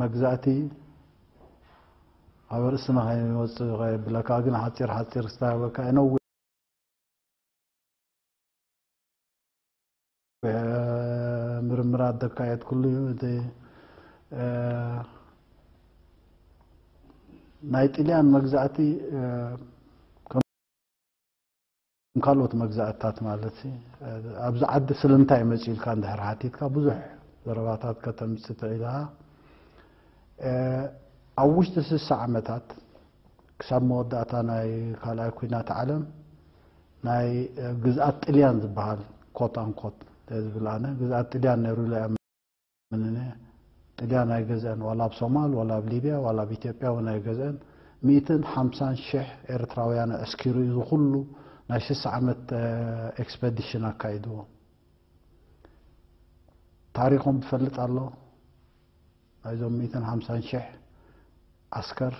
መግዛእቲ ኣብ ርእስና ከይወጽእ ከየብለካ፣ ግን ሓጺር ሓጺር ክስታበካ እየ። ነዊሕ ምርምራት ዘካየድኩሉ እዩ። እቲ፣ እ፣ ናይ ጥልያን መግዛእቲ፣ እ፣ ከም ካልኦት መግዛእትታት ማለት፣ እ፣ ኣብዚ ዓዲ ስለምንታይ መጺኡ ኢልካ እንድሕር ሓቲትካ ብዙሕ ዘረባታት ከተምጽእ ትኽእል ኢኻ። እ፣ ኣብ ውሽጢ ስሳ ዓመታት ክሳብ መወዳእታ ናይ ካልኣይ ኲናት ዓለም ናይ፣ እ፣ ግዝኣት ጥልያን ዝበሃል፣ ኮት ኣን ኮት ዝብል ኣነ፣ ግዝኣት ጥልያን ነይሩ ኢለ እየ እኣምን። ጥልያን ኣይገዝአን፣ ዋላ ኣብ ሶማል፣ ዋላ ኣብ ሊብያ፣ ዋላ ኣብ ኢትዮጵያ እውን ኣይገዝአን። ሚእትን ሓምሳን ሽሕ ኤርትራውያን ኣዕስኪሩ እዩ፣ እዚ ኩሉ ናይ ስሳ ዓመት፣ እ፣ ኤክስፐዲሽን ኣካይድዎ። ታሪኾም ዝፈልጥ ኣሎ፣ ናይዞም ሚእትን ሓምሳን ሽሕ ዓስከር።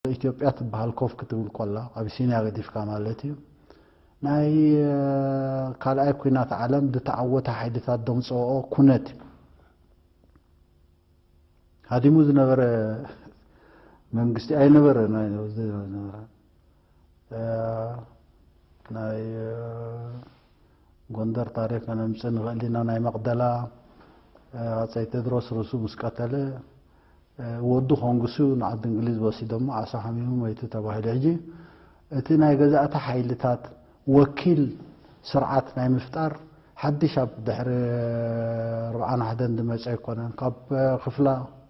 ኢትዮጵያ ትበሃል ኮፍ ክትብል ኮላ፣ ኣቢሲንያ ገዲፍካ ማለት እዩ፣ ናይ፣ እ፣ ካልኣይ ኲናት ዓለም ዝተዓወተ ሓይልታት ዘምጽኦ ኩነት እዩ። ሃዲሙ ዝነበረ መንግስቲ ኣይነበረ፣ ናይ፣ ዝነበረ፣ እ፣ ናይ፣ እ፣ ጎንደር ታሪኽ ከነምጽእ ንኽእል ኢና። ናይ መቕደላ፣ እ፣ ኣጸይ ቴድሮስ ርእሱ ምስ ቀተለ፣ እ፣ ወዱ ከንግሱ ንዓዲ እንግሊዝ ወሲዶሞ፣ ዓሳ ሓሚሙ መይቱ ተባሂሉ። ሕጂ እቲ ናይ ገዛእቲ ሓይልታት ወኪል ስርዓት ናይ ምፍጣር ሓድሽ ኣብ ድሕሪ ኣርብዓን ሓደን ዝመጸ ኣይኮነን። ካብ ክፍላ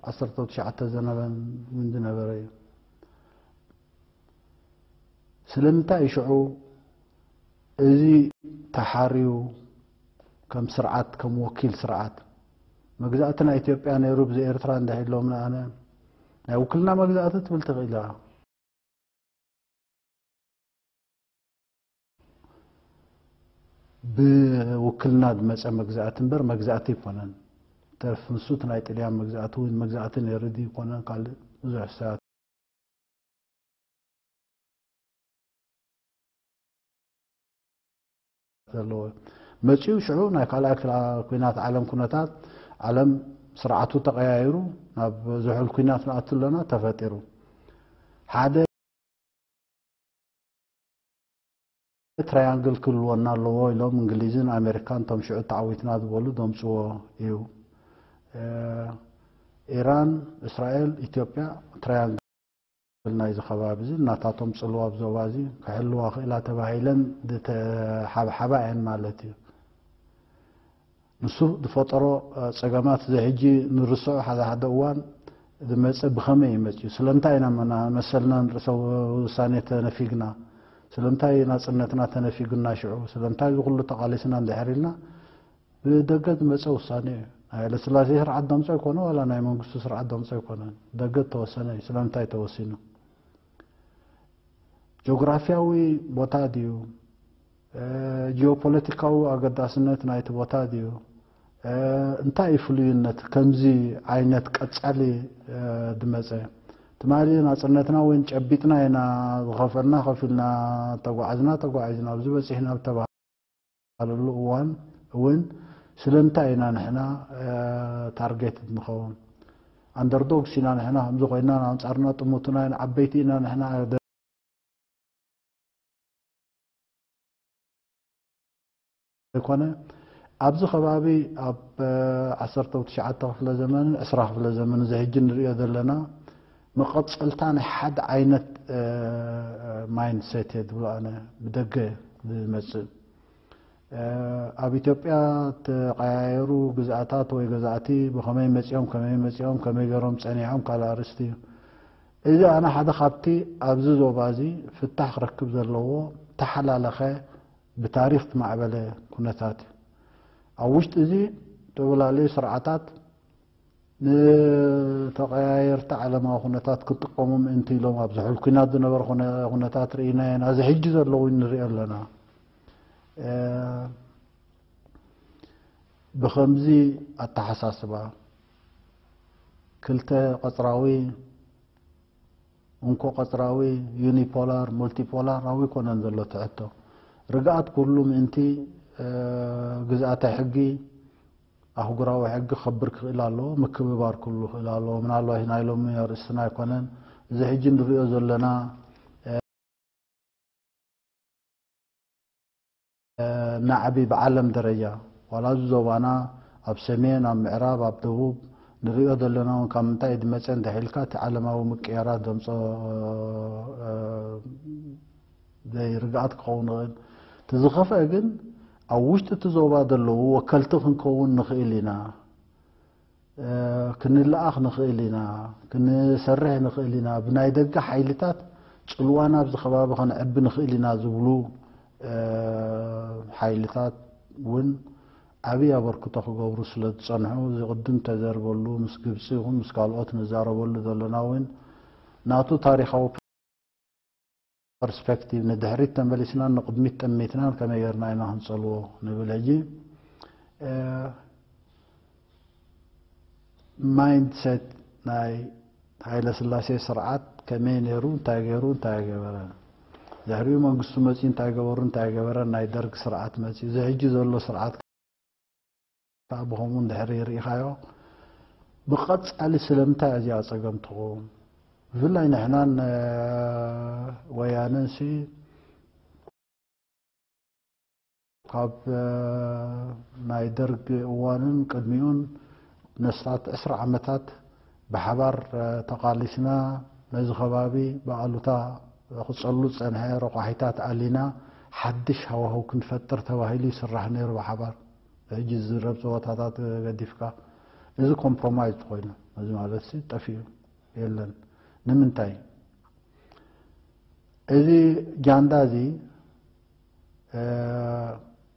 ዓሰርተ ትሽዓተ ዘነበን እውን ዝነበረ እዩ። ስለምንታይ ሽዑ እዚ ተሓርዩ ከም ስርዓት፣ ከም ወኪል ስርዓት፣ መግዛእቲ ናይ ኢትዮጵያ ነይሩ፣ ብዚ ኤርትራ እንድሕር ኢሎምና፣ ኣነ ናይ ውክልና መግዛእቲ ትብል ትኽእል ኢኻ። ብውክልና ዝመጸ መግዛእቲ እምበር መግዛእቲ ኣይኮነን። ተርፍ ንሱ እቲ ናይ ጥልያን መግዛእቲ እውን መግዛእቲ ነይሩ ድዩ ኣይኮነን፣ ካልእ ብዙሕ ሕሳባት ዘለዎ። መጺኡ ሽዑ ናይ ካልኣይ ክላ-፣ ኲናት ዓለም ኩነታት፣ ዓለም ስርዓቱ ተቐያይሩ፣ ናብ ዝሑል ኲናት ንኣቱ ኣለና ተፈጢሩ። ሓደ ትራያንግል ክህልወና ኣለዎ ኢሎም እንግሊዝን ኣሜሪካን፣ እቶም ሽዑ ተዓዊትና ዝበሉ፣ ዘምጽዎ እዩ። እ፣ ኢራን፣ እስራኤል፣ ኢትዮጵያ ትራያንግል ናይዚ ከባቢ እዚ፣ ናታቶም ጽልዋ ኣብ ዞባ እዚ ክሕልዋ ክእላ ተባሂለን ዝተሓብሓባ እየን ማለት እዩ። ንሱ ዝፈጠሮ፣ እ፣ ጸገማት እዚ ሕጂ ንርስዖ፣ ሓደ ሓደ እዋን ዝመጸ ብኸመይ እዩ መጺኡ? ስለምንታይ ኢና መና-፣ መሰልና ንርእሰ ውሳኔ ተነፊግና? ስለምንታይ ናጽነትና ተነፊጉና ሽዑ? ስለምንታይ እዚ ኩሉ ተቓሊስና እንድሕር ኢልና፣ ብደገ ዝመጸ ውሳኔ እዩ። ናይ ሃይለስላሴ ስርዓት ደምጾ ኣይኮነ፣ ዋላ ናይ መንግስቱ ስርዓት ደምጾ ኣይኮነ። ደገ ዝተወሰነ እዩ። ስለምንታይ ተወሲኑ? ጂኦግራፊያዊ ቦታ ድዩ? እ፣ ጂኦፖለቲካዊ ኣገዳስነት ናይቲ ቦታ ድዩ? እ፣ እንታይ እዩ ፍሉይነት ከምዚ ዓይነት ቀጻሊ፣ እ፣ ድመጸ? ትማሊ ናጽነትና እውን ጨቢጥና ኢና ዝኸፈልና፣ ከፊልና ተጓዕዝና፣ ተጓዒዝና ኣብዚ በጺሕና ብተባሃለሉ እዋን እውን ስለምንታይ ኢና ንሕና፣ እ፣ ታርጌት ንኸውን? ኣንደርዶግስ ኢና ንሕና፣ ከምዚ ኮይና ንኣንጻርና ጥሙቱና ኢና፣ ዓበይቲ ኢና ንሕና፣ ኣይኮነ። ኣብዚ ከባቢ ኣብ፣ እ፣ ዓሰርተ ትሽዓተ ክፍለ ዘመንን ዕስራ ክፍለ ዘመንን እዚ ሕጂ ንሪኦ ዘለና መቐጸልታ ናይ ሓደ ዓይነት፣ እ፣ ማይንድሴት እየ ዝብሎ ኣነ፣ ብደገ ዝመጽእ። እ፣ ኣብ ኢትዮጵያ ተቐያየሩ ግዝኣታት ወይ ገዛእቲ ብኸመይ መጺኦም፣ ከመይ መጺኦም፣ ከመይ ገይሮም ጸኒሖም ካልእ ኣርእስቲ እዩ። እዚ ኣነ ሓደ ካብቲ ኣብዚ ዞባ እዚ ፍታሕ ክረክብ ዘለዎ ተሓላለኸ ብታሪኽ ዝማዕበለ ኩነታት እዩ። ኣብ ውሽጢ እዚ ዝተፈላለዩ ስርዓታት ንተቐያየርቲ ዓለማዊ ኩነታት ክጥቀሙ ምእንቲ ኢሎም ኣብ ዝሑል ኲናት ዝነበረ ኩነ-፣ ኩነታት ርኢና ኢና። እዚ ሕጂ ዘሎ እውን ንሪኦ ኣለና። እ፣ ብኸምዚ ኣተሓሳስባ ክልተ ቀጽራዊ፣ እንኮ ቀጽራዊ፣ ዩኒፖላር፣ ሙልቲፖላር ኣይኮነን ዘሎ እቲ ሕቶ። ርግኣት ኩሉ ምእንቲ፣ እ፣ ግዝኣተ ሕጊ፣ ኣህጉራዊ ሕጊ ክኸብር ክኽእል ኣለዎ፣ ምክብባር ኩሉ ክኽእል ኣለዎ። ምናልባት ናይ ሎሚ ኣርእስትና ኣይኮነን። እዚ ሕጂ ንሪኦ ዘለና፣ እ፣ ናዕቢ ብዓለም ደረጃ፣ ዋላ እዚ ዞባና ኣብ ሰሜን፣ ኣብ ምዕራብ፣ ኣብ ደቡብ ንሪኦ ዘለና እውን ካብ ምንታይ እዩ ዝመጸ እንተሒልካ እቲ ዓለማዊ ምቅያራት ዘምጽኦ፣ እ፣ ዘይርግኣት ክኸውን ይኽእል። እቲ ዝኸፍአ ግን ኣብ ውሽጢ እቲ ዞባ ዘለዉ ወከልቲ ክንከውን ንኽእል ኢና። እ፣ ክንለኣኽ ንኽእል ኢና፣ ክንሰርሕ ንኽእል ኢና፣ ብናይ ደገ ሓይልታት ጽልዋና ኣብዚ ከባቢ ከነዕቢ ንኽእል ኢና ዝብሉ፣ እ፣ ሓይልታት እውን ዓብዪ ኣበርክቶ ክገብሩ ስለ ዝጸንሑ፣ እዚ ቅድም ተዘርበሉ ምስ ግብጺ ይኹን ምስ ካልኦት ንዛረበሉ ዘለና እውን ናቱ ታሪኻዊ ፐርስፔክቲቭ ንድሕሪት ተመሊስናን ንቕድሚት ጠሚትናን ከመይ ጌርና ኢና ክንጸልዎ ንብል። ሕጂ፣ እ፣ ማይንድሴት ናይ ሃይለ ስላሴ ስርዓት ከመይ ነይሩ፣ እንታይ ገይሩ፣ እንታይ ገበረ፣ ድሕሪኡ መንግስቱ መጺኡ እንታይ ገበሩ፣ እንታይ ገበረ፣ ናይ ደርግ ስርዓት መጺኡ፣ እዚ ሕጂ ዘሎ ስርዓት ከዓ ብኸምኡ እንድሕር ርኢኻዮ፣ ብቐጻሊ ስለምንታይ እዚኣ ጸገም ትኸውን? ብፍላይ ንሕናን፣ እ፣ ወያነንሲ ካብ፣ እ፣ ናይ ደርግ እዋንን ቅድሚኡን ነስታት ዕስራ ዓመታት ብሓባር፣ እ፣ ተቓሊስና፣ ነዚ ከባቢ ብኣሉታ ክጸሉ ዝጸንሐ ረቋሒታት ኣሊና፣ ሓድሽ ሃዋህው ክንፈጥር ተባሂሉ ይስራሕ ነይሩ ብሓባር። ሕጂ ዝዝረብ ጸወታታት ገዲፍካ፣ እዚ ኮምፕሮማይዝ ኮይኑ፣ እዚ ማለት ሲ ጠፊኡ የለን። ንምንታይ? እዚ ጃንዳ እዚ፣ እ፣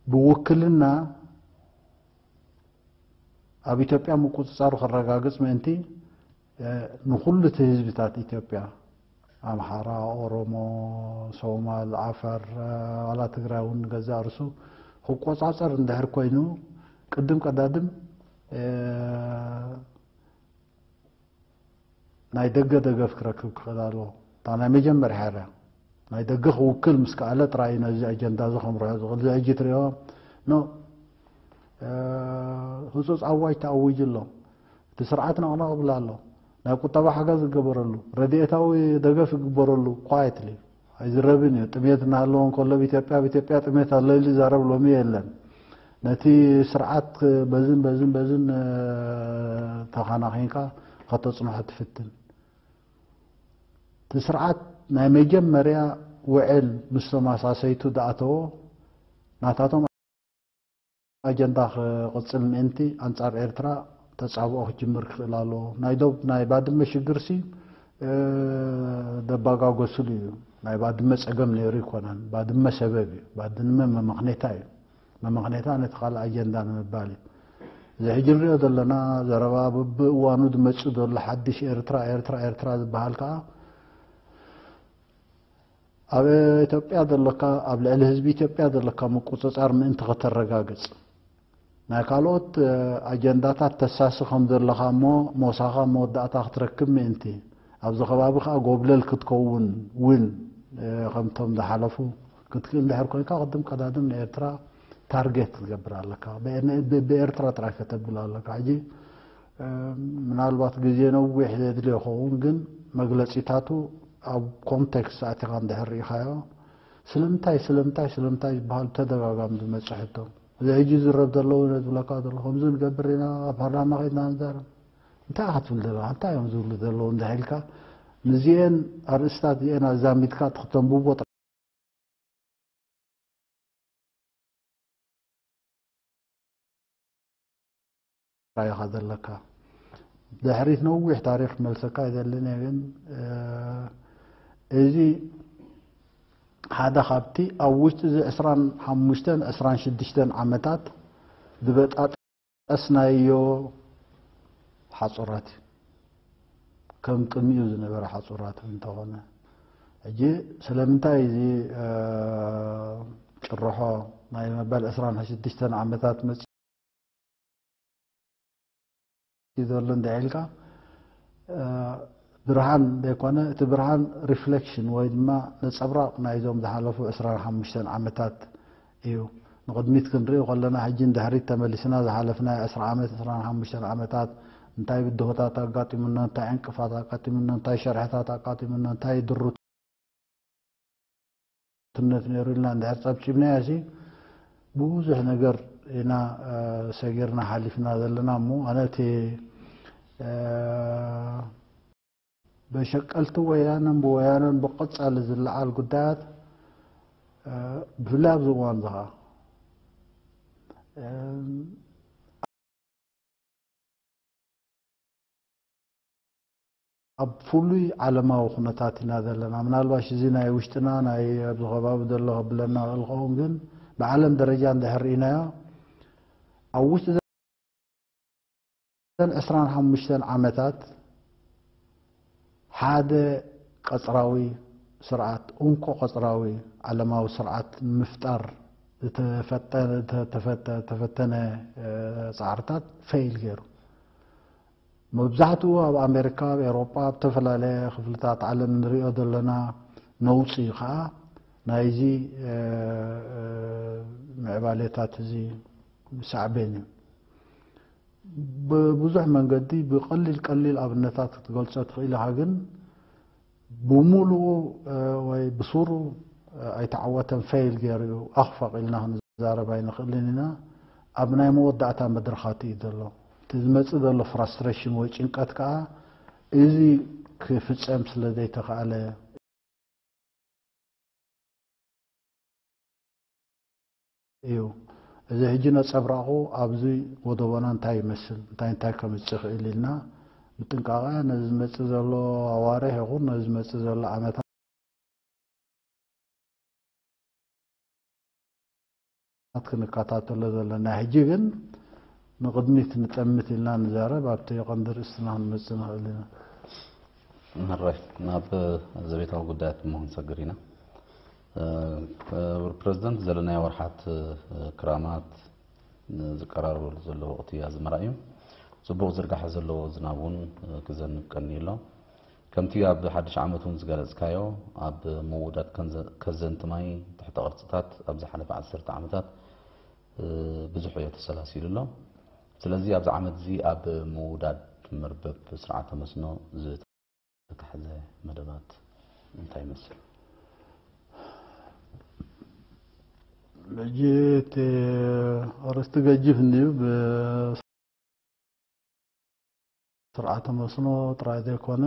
ብውክልና ኣብ ኢትዮጵያ ምቁጽጻሩ ክረጋግጽ ምእንቲ፣ እ፣ ንኹሉ እቲ ህዝብታት ኢትዮጵያ፣ ኣምሓራ፣ ኦሮሞ፣ ሶማል፣ ዓፈር፣ እ፣ ዋላ ትግራይ እውን ንገዛእ ርእሱ ክቆጻጸር እንድሕር ኮይኑ፣ ቅድም ቀዳድም፣ እ፣ ናይ ደገ ደገፍ ክረክብ ክኽእል ኣለዎ። እታ ናይ መጀመርያ ሓርያ ናይ ደገ ክውክል ምስ ከኣለ ጥራይ እዩ ነዚ ኣጀንዳ እዚ ከምርሖ ዝኽእል። እዚ ሕጂ ትሪኦ ኖ፣ እ፣ ህጹጽ ኣዋጅ ተኣዊጁ ኣሎ። እቲ ስርዓት ነቕነቕ ይብል ኣሎ። ናይ ቁጠባ ሓገዝ ዝገበረሉ፣ ረድኤታዊ ደገፍ ይግበረሉ፣ ኳየትሊ ኣይዝረብን እዩ። ጥሜት እናሃለዎ እንከሎ፣ ኣብ ኢትዮጵያ፣ ኣብ ኢትዮጵያ ጥሜት ኣሎ ኢሉ ይዛረብ ሎሚ የለን። ነቲ ስርዓት በዝን በዝን በዝን፣ እ፣ ተኻናኺንካ ከተጽንሖ ትፍትን። እቲ ስርዓት ናይ መጀመርያ ውዕል ምስ ተመሳሰይቱ ዝኣተዎ፣ ናታቶም ኣጀንዳ ክቕጽል ምእንቲ ኣንጻር ኤርትራ ተጻብኦ ክጅምር ክኽእል ኣለዎ። ናይ ዶብ፣ ናይ ባድመ ሽግርሲ፣ እ፣ ደባጋጎስሉ እዩ። ናይ ባድመ ጸገም ነይሩ ኣይኮነን። ባድመ ሰበብ እዩ። ባድመ መመኽኔታ እዩ። መመኽኔታ ነቲ ካልእ ኣጀንዳ ንምባል እዩ። እዚ ሕጂ ንሪኦ ዘለና ዘረባ፣ በብእዋኑ ዝመጽእ ዘሎ ሓድሽ ኤርትራ፣ ኤርትራ፣ ኤርትራ ዝበሃል ከኣ፣ ኣብ ኢትዮጵያ ዘሎካ፣ ኣብ ልዕሊ ህዝቢ ኢትዮጵያ ዘሎካ ምቁጽጻር ምእንቲ ከተረጋግጽ፣ ናይ ካልኦት ኣጀንዳታት ተሳሲ ከም ዘለኻ እሞ ሞሳኻ መወዳእታ ክትረክብ ምእንቲ ኣብዚ ከባቢ ከዓ ጎብለል ክትከውን እውን ከምቶም ዝሓለፉ ክትክእል ድሕር ኮይንካ ቅድም ቀዳድም ንኤርትራ ታርጌት ክትገብር ኣለካ። ብኤርትራ ጥራይ ከተብል ኣለካ። ሕጂ ምናልባት ግዜ ነዊሕ ዘድልዮ ይኸውን፣ ግን መግለጺታቱ ኣብ ኮንቴክስት ኣቲኻ እንድሕር ርኢኻዮ ስለምንታይ ስለምንታይ ስለምንታይ ዝበሃል ተደጋጋሚ ዝመጽእ ሕቶ፣ እዚ ሕጂ ዝረብ ዘለዉ ነዚ ዝብለካ ዘለኹ ከምዚ ንገብር ኢና፣ ኣብ ፓርላማ ከይድና ንዛረብ፣ እንታይ ኢኻ ትብል ዘለኻ? እንታይ እዮም ዝብሉ ዘለዉ እንድሕር ኢልካ ምስዚኤን ኣርእስታት እዚኤን ኣዛሚድካ እቲ ክተንብቦ ጥራይ ኢኻ ዘለካ። ድሕሪት ነዊሕ ታሪኽ ክመልሰካ ኣይደልን እየ፣ ግን እዚ ሓደ ካብቲ ኣብ ውሽጢ እዚ ዕስራን ሓሙሽተን ዕስራን ሽዱሽተን ዓመታት ዝበጣጠስናዮ ሓጹራት እዩ። ከም ቅድሚኡ ዝነበረ ሓጹራት እንተኾነ፣ ሕጂ ስለምንታይ እዚ ጭርሖ ናይ መበል ዕስራን ሽዱሽተን ዓመታት መጽ ዘሎ እንድዒ ኢልካ ብርሃን ዘይኮነ፣ እቲ ብርሃን ሪፍሌክሽን ወይ ድማ ነጸብራቕ ናይዞም ዝሓለፉ ዕስራን ሓሙሽተን ዓመታት እዩ። ንቕድሚት ክንርኢ ከለና፣ ሕጂ ንድሕሪት ተመሊስና ዝሓለፍና ዕስራ ዓመት፣ ዕስራን ሓሙሽተን ዓመታት እንታይ ብድሆታት ኣጋጢሙና፣ እንታይ ዕንቅፋት ኣጋጢሙና፣ እንታይ ሸርሕታት ኣጋጢሙና፣ እንታይ ድሩት ትነት ነይሩ ኢልና እንድሕር ጸብጺብናዮ ሲ ብዙሕ ነገር ኢና ሰጊርና ሓሊፍና ዘለና። እሞ ኣነ እቲ በሸቀልቲ ወያነን ብወያነን ብቐጻሊ ዝለዓል ጉዳያት፣ ብፍላይ ኣብዚ እዋን እዚ ኸዓ ኣብ ፍሉይ ዓለማዊ ኩነታት ኢና ዘለና። ምናልባሽ እዚ ናይ ውሽጥና ናይ ኣብዚ ከባቢ ዘሎ ከብለና ክእል ኸውን፣ ግን ብዓለም ደረጃ እንድሕር ርኢናዮ ኣብ ውሽጢ እዘን ዕስራን ሓሙሽተን ዓመታት ሓደ ቀጽራዊ ስርዓት፣ እንኮ ቀጽራዊ ዓለማዊ ስርዓት ንምፍጣር ዝተፈተ-፣ ተፈተ-፣ ተፈተነ ጻዕርታት ፈይል ገይሩ። መብዛሕትኡ ኣብ ኣሜሪካ፣ ኣብ ኤውሮጳ፣ ኣብ ዝተፈላለየ ክፍልታት ዓለም ንሪኦ ዘለና ነውጺ እዩ። ከዓ ናይዚ ምዕባሌታት እዚ ሳዕቤን እዩ። ብብዙሕ መንገዲ ብቐሊል ቀሊል ኣብነታት ክትገልጾ ትኽእል ኢኻ፣ ግን ብምሉኡ ወይ ብሱሩ ኣይተዓወተን፣ ፈይል ገይሩ እዩ፣ ኣኽፈቕ ኢልና ክንዛረብ ኣይንኽእልን ኢና። ኣብ ናይ መወዳእታ መድረኻት እዩ ዘሎ። እቲ ዝመጽእ ዘሎ ፍራስትሬሽን ወይ ጭንቀት ከኣ እዚ ክፍጸም ስለ ዘይተኻእለ እዩ። እዚ ሕጂ ነጸብራቑ ኣብዚ ጎደቦና እንታይ ይመስል፣ እንታይ እንታይ ከምጽእ ይኽእል ኢልና ብጥንቃቐ ነዚ ዝመጽእ ዘሎ ኣዋርሕ ይኹን ነዚ ዝመጽእ ዘሎ ዓመታት ክንከታተሎ ዘለና። ሕጂ ግን ንቕድሚት ንጠምት ኢልና ንዛረብ፣ ኣብቲ ቀንዲ ርእስትና ክንመጽእ ንኽእል ኢና። ሕራይ፣ ናብ ዘቤታዊ ጉዳያት እሞ ክንሰግር ኢና። ክቡር ፕረዚደንት፣ ዘለናዮ ወርሓት ክራማት ዝቀራረበሉ ዘሎ ወቕቲ ኣዝመራ እዩ። ጽቡቕ ዝርጋሐ ዘለዎ ዝናብ እውን ክዘንብ ቀንዩ ኣሎ። ከምቲ ኣብ ሓድሽ ዓመት እውን ዝገለጽካዮ፣ ኣብ ምውዳድ ከንዘ-፣ ከዘንቲ ማይ ትሕተ ቅርጽታት ኣብ ዝሓለፈ ዓሰርተ ዓመታት ብዙሕ እዩ ተሰላሲሉ ኣሎ። ስለዚ ኣብዚ ዓመት እዚ ኣብ ምውዳድ መርበብ ስርዓተ መስኖ ዝተታሕዘ መደባት እንታይ ይመስል? ሕጂ እቲ ኣርእስቲ ገጂፍ እንድዩ። ብስርዓተ መስኖ ጥራይ ዘይኮነ፣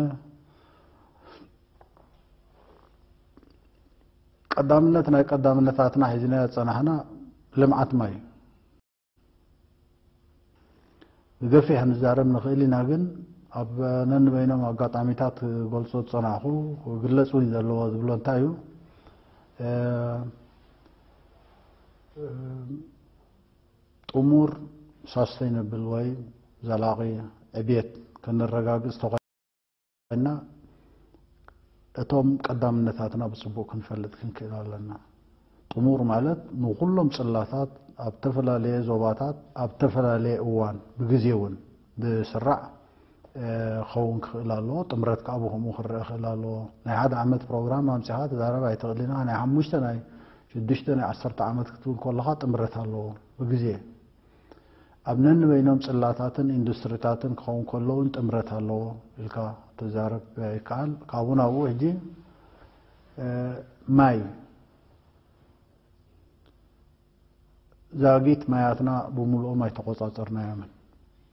ቀዳምነት ናይ ቀዳምነታትና ሒዝናዮ ዝጸናሕና ልምዓት ማይ እዩ። ብገፊሕ ክንዛረብ ንኽእል ኢና፣ ግን ኣብ ነንበይኖም ኣጋጣሚታት ክገልጾ ዝጸናሕኩ፣ ክግለጽ እውን ዘለዎ ዝብሎ እንታይ እዩ፣ እ፣ እ፣ ጥሙር ሳስተይነብል ወይ ዘላቒ ዕብየት ከነረጋግጽ ተኾ-፣ ኮይና፣ እቶም ቀዳምነታትና ብጽቡቕ ክንፈልጥ ክንክእል ኣለና። ጥሙር ማለት ንኹሎም ጽላታት ኣብ ዝተፈላለየ ዞባታት ኣብ ዝተፈላለየ እዋን ብግዜ እውን ብስራዕ ክኸውን ክኽእል ኣለዎ። ጥምረት ከዓ ብከምኡ ክረአ ክኽእል ኣለዎ። ናይ ሓደ ዓመት ፕሮግራም ኣምፂኻ ትዛረብ ኣይትኽእል ኢና። ናይ ሓሙሽተ ናይ ሽዱሽተ ናይ ዓሰርተ ዓመት ክትብል ከለኻ ጥምረት ኣለዎ ብግዜ ኣብ ነንበይኖም ፅላታትን ኢንዱስትሪታትን ክኸውን ከለውን ጥምረት ኣለዎ ኢልካ ትዛረብ ይከኣል። ካብኡ ናብኡ ሕጂ ማይ ዛጊት ማያትና ብምሉኦም ኣይተቆፃፀርናዮምን።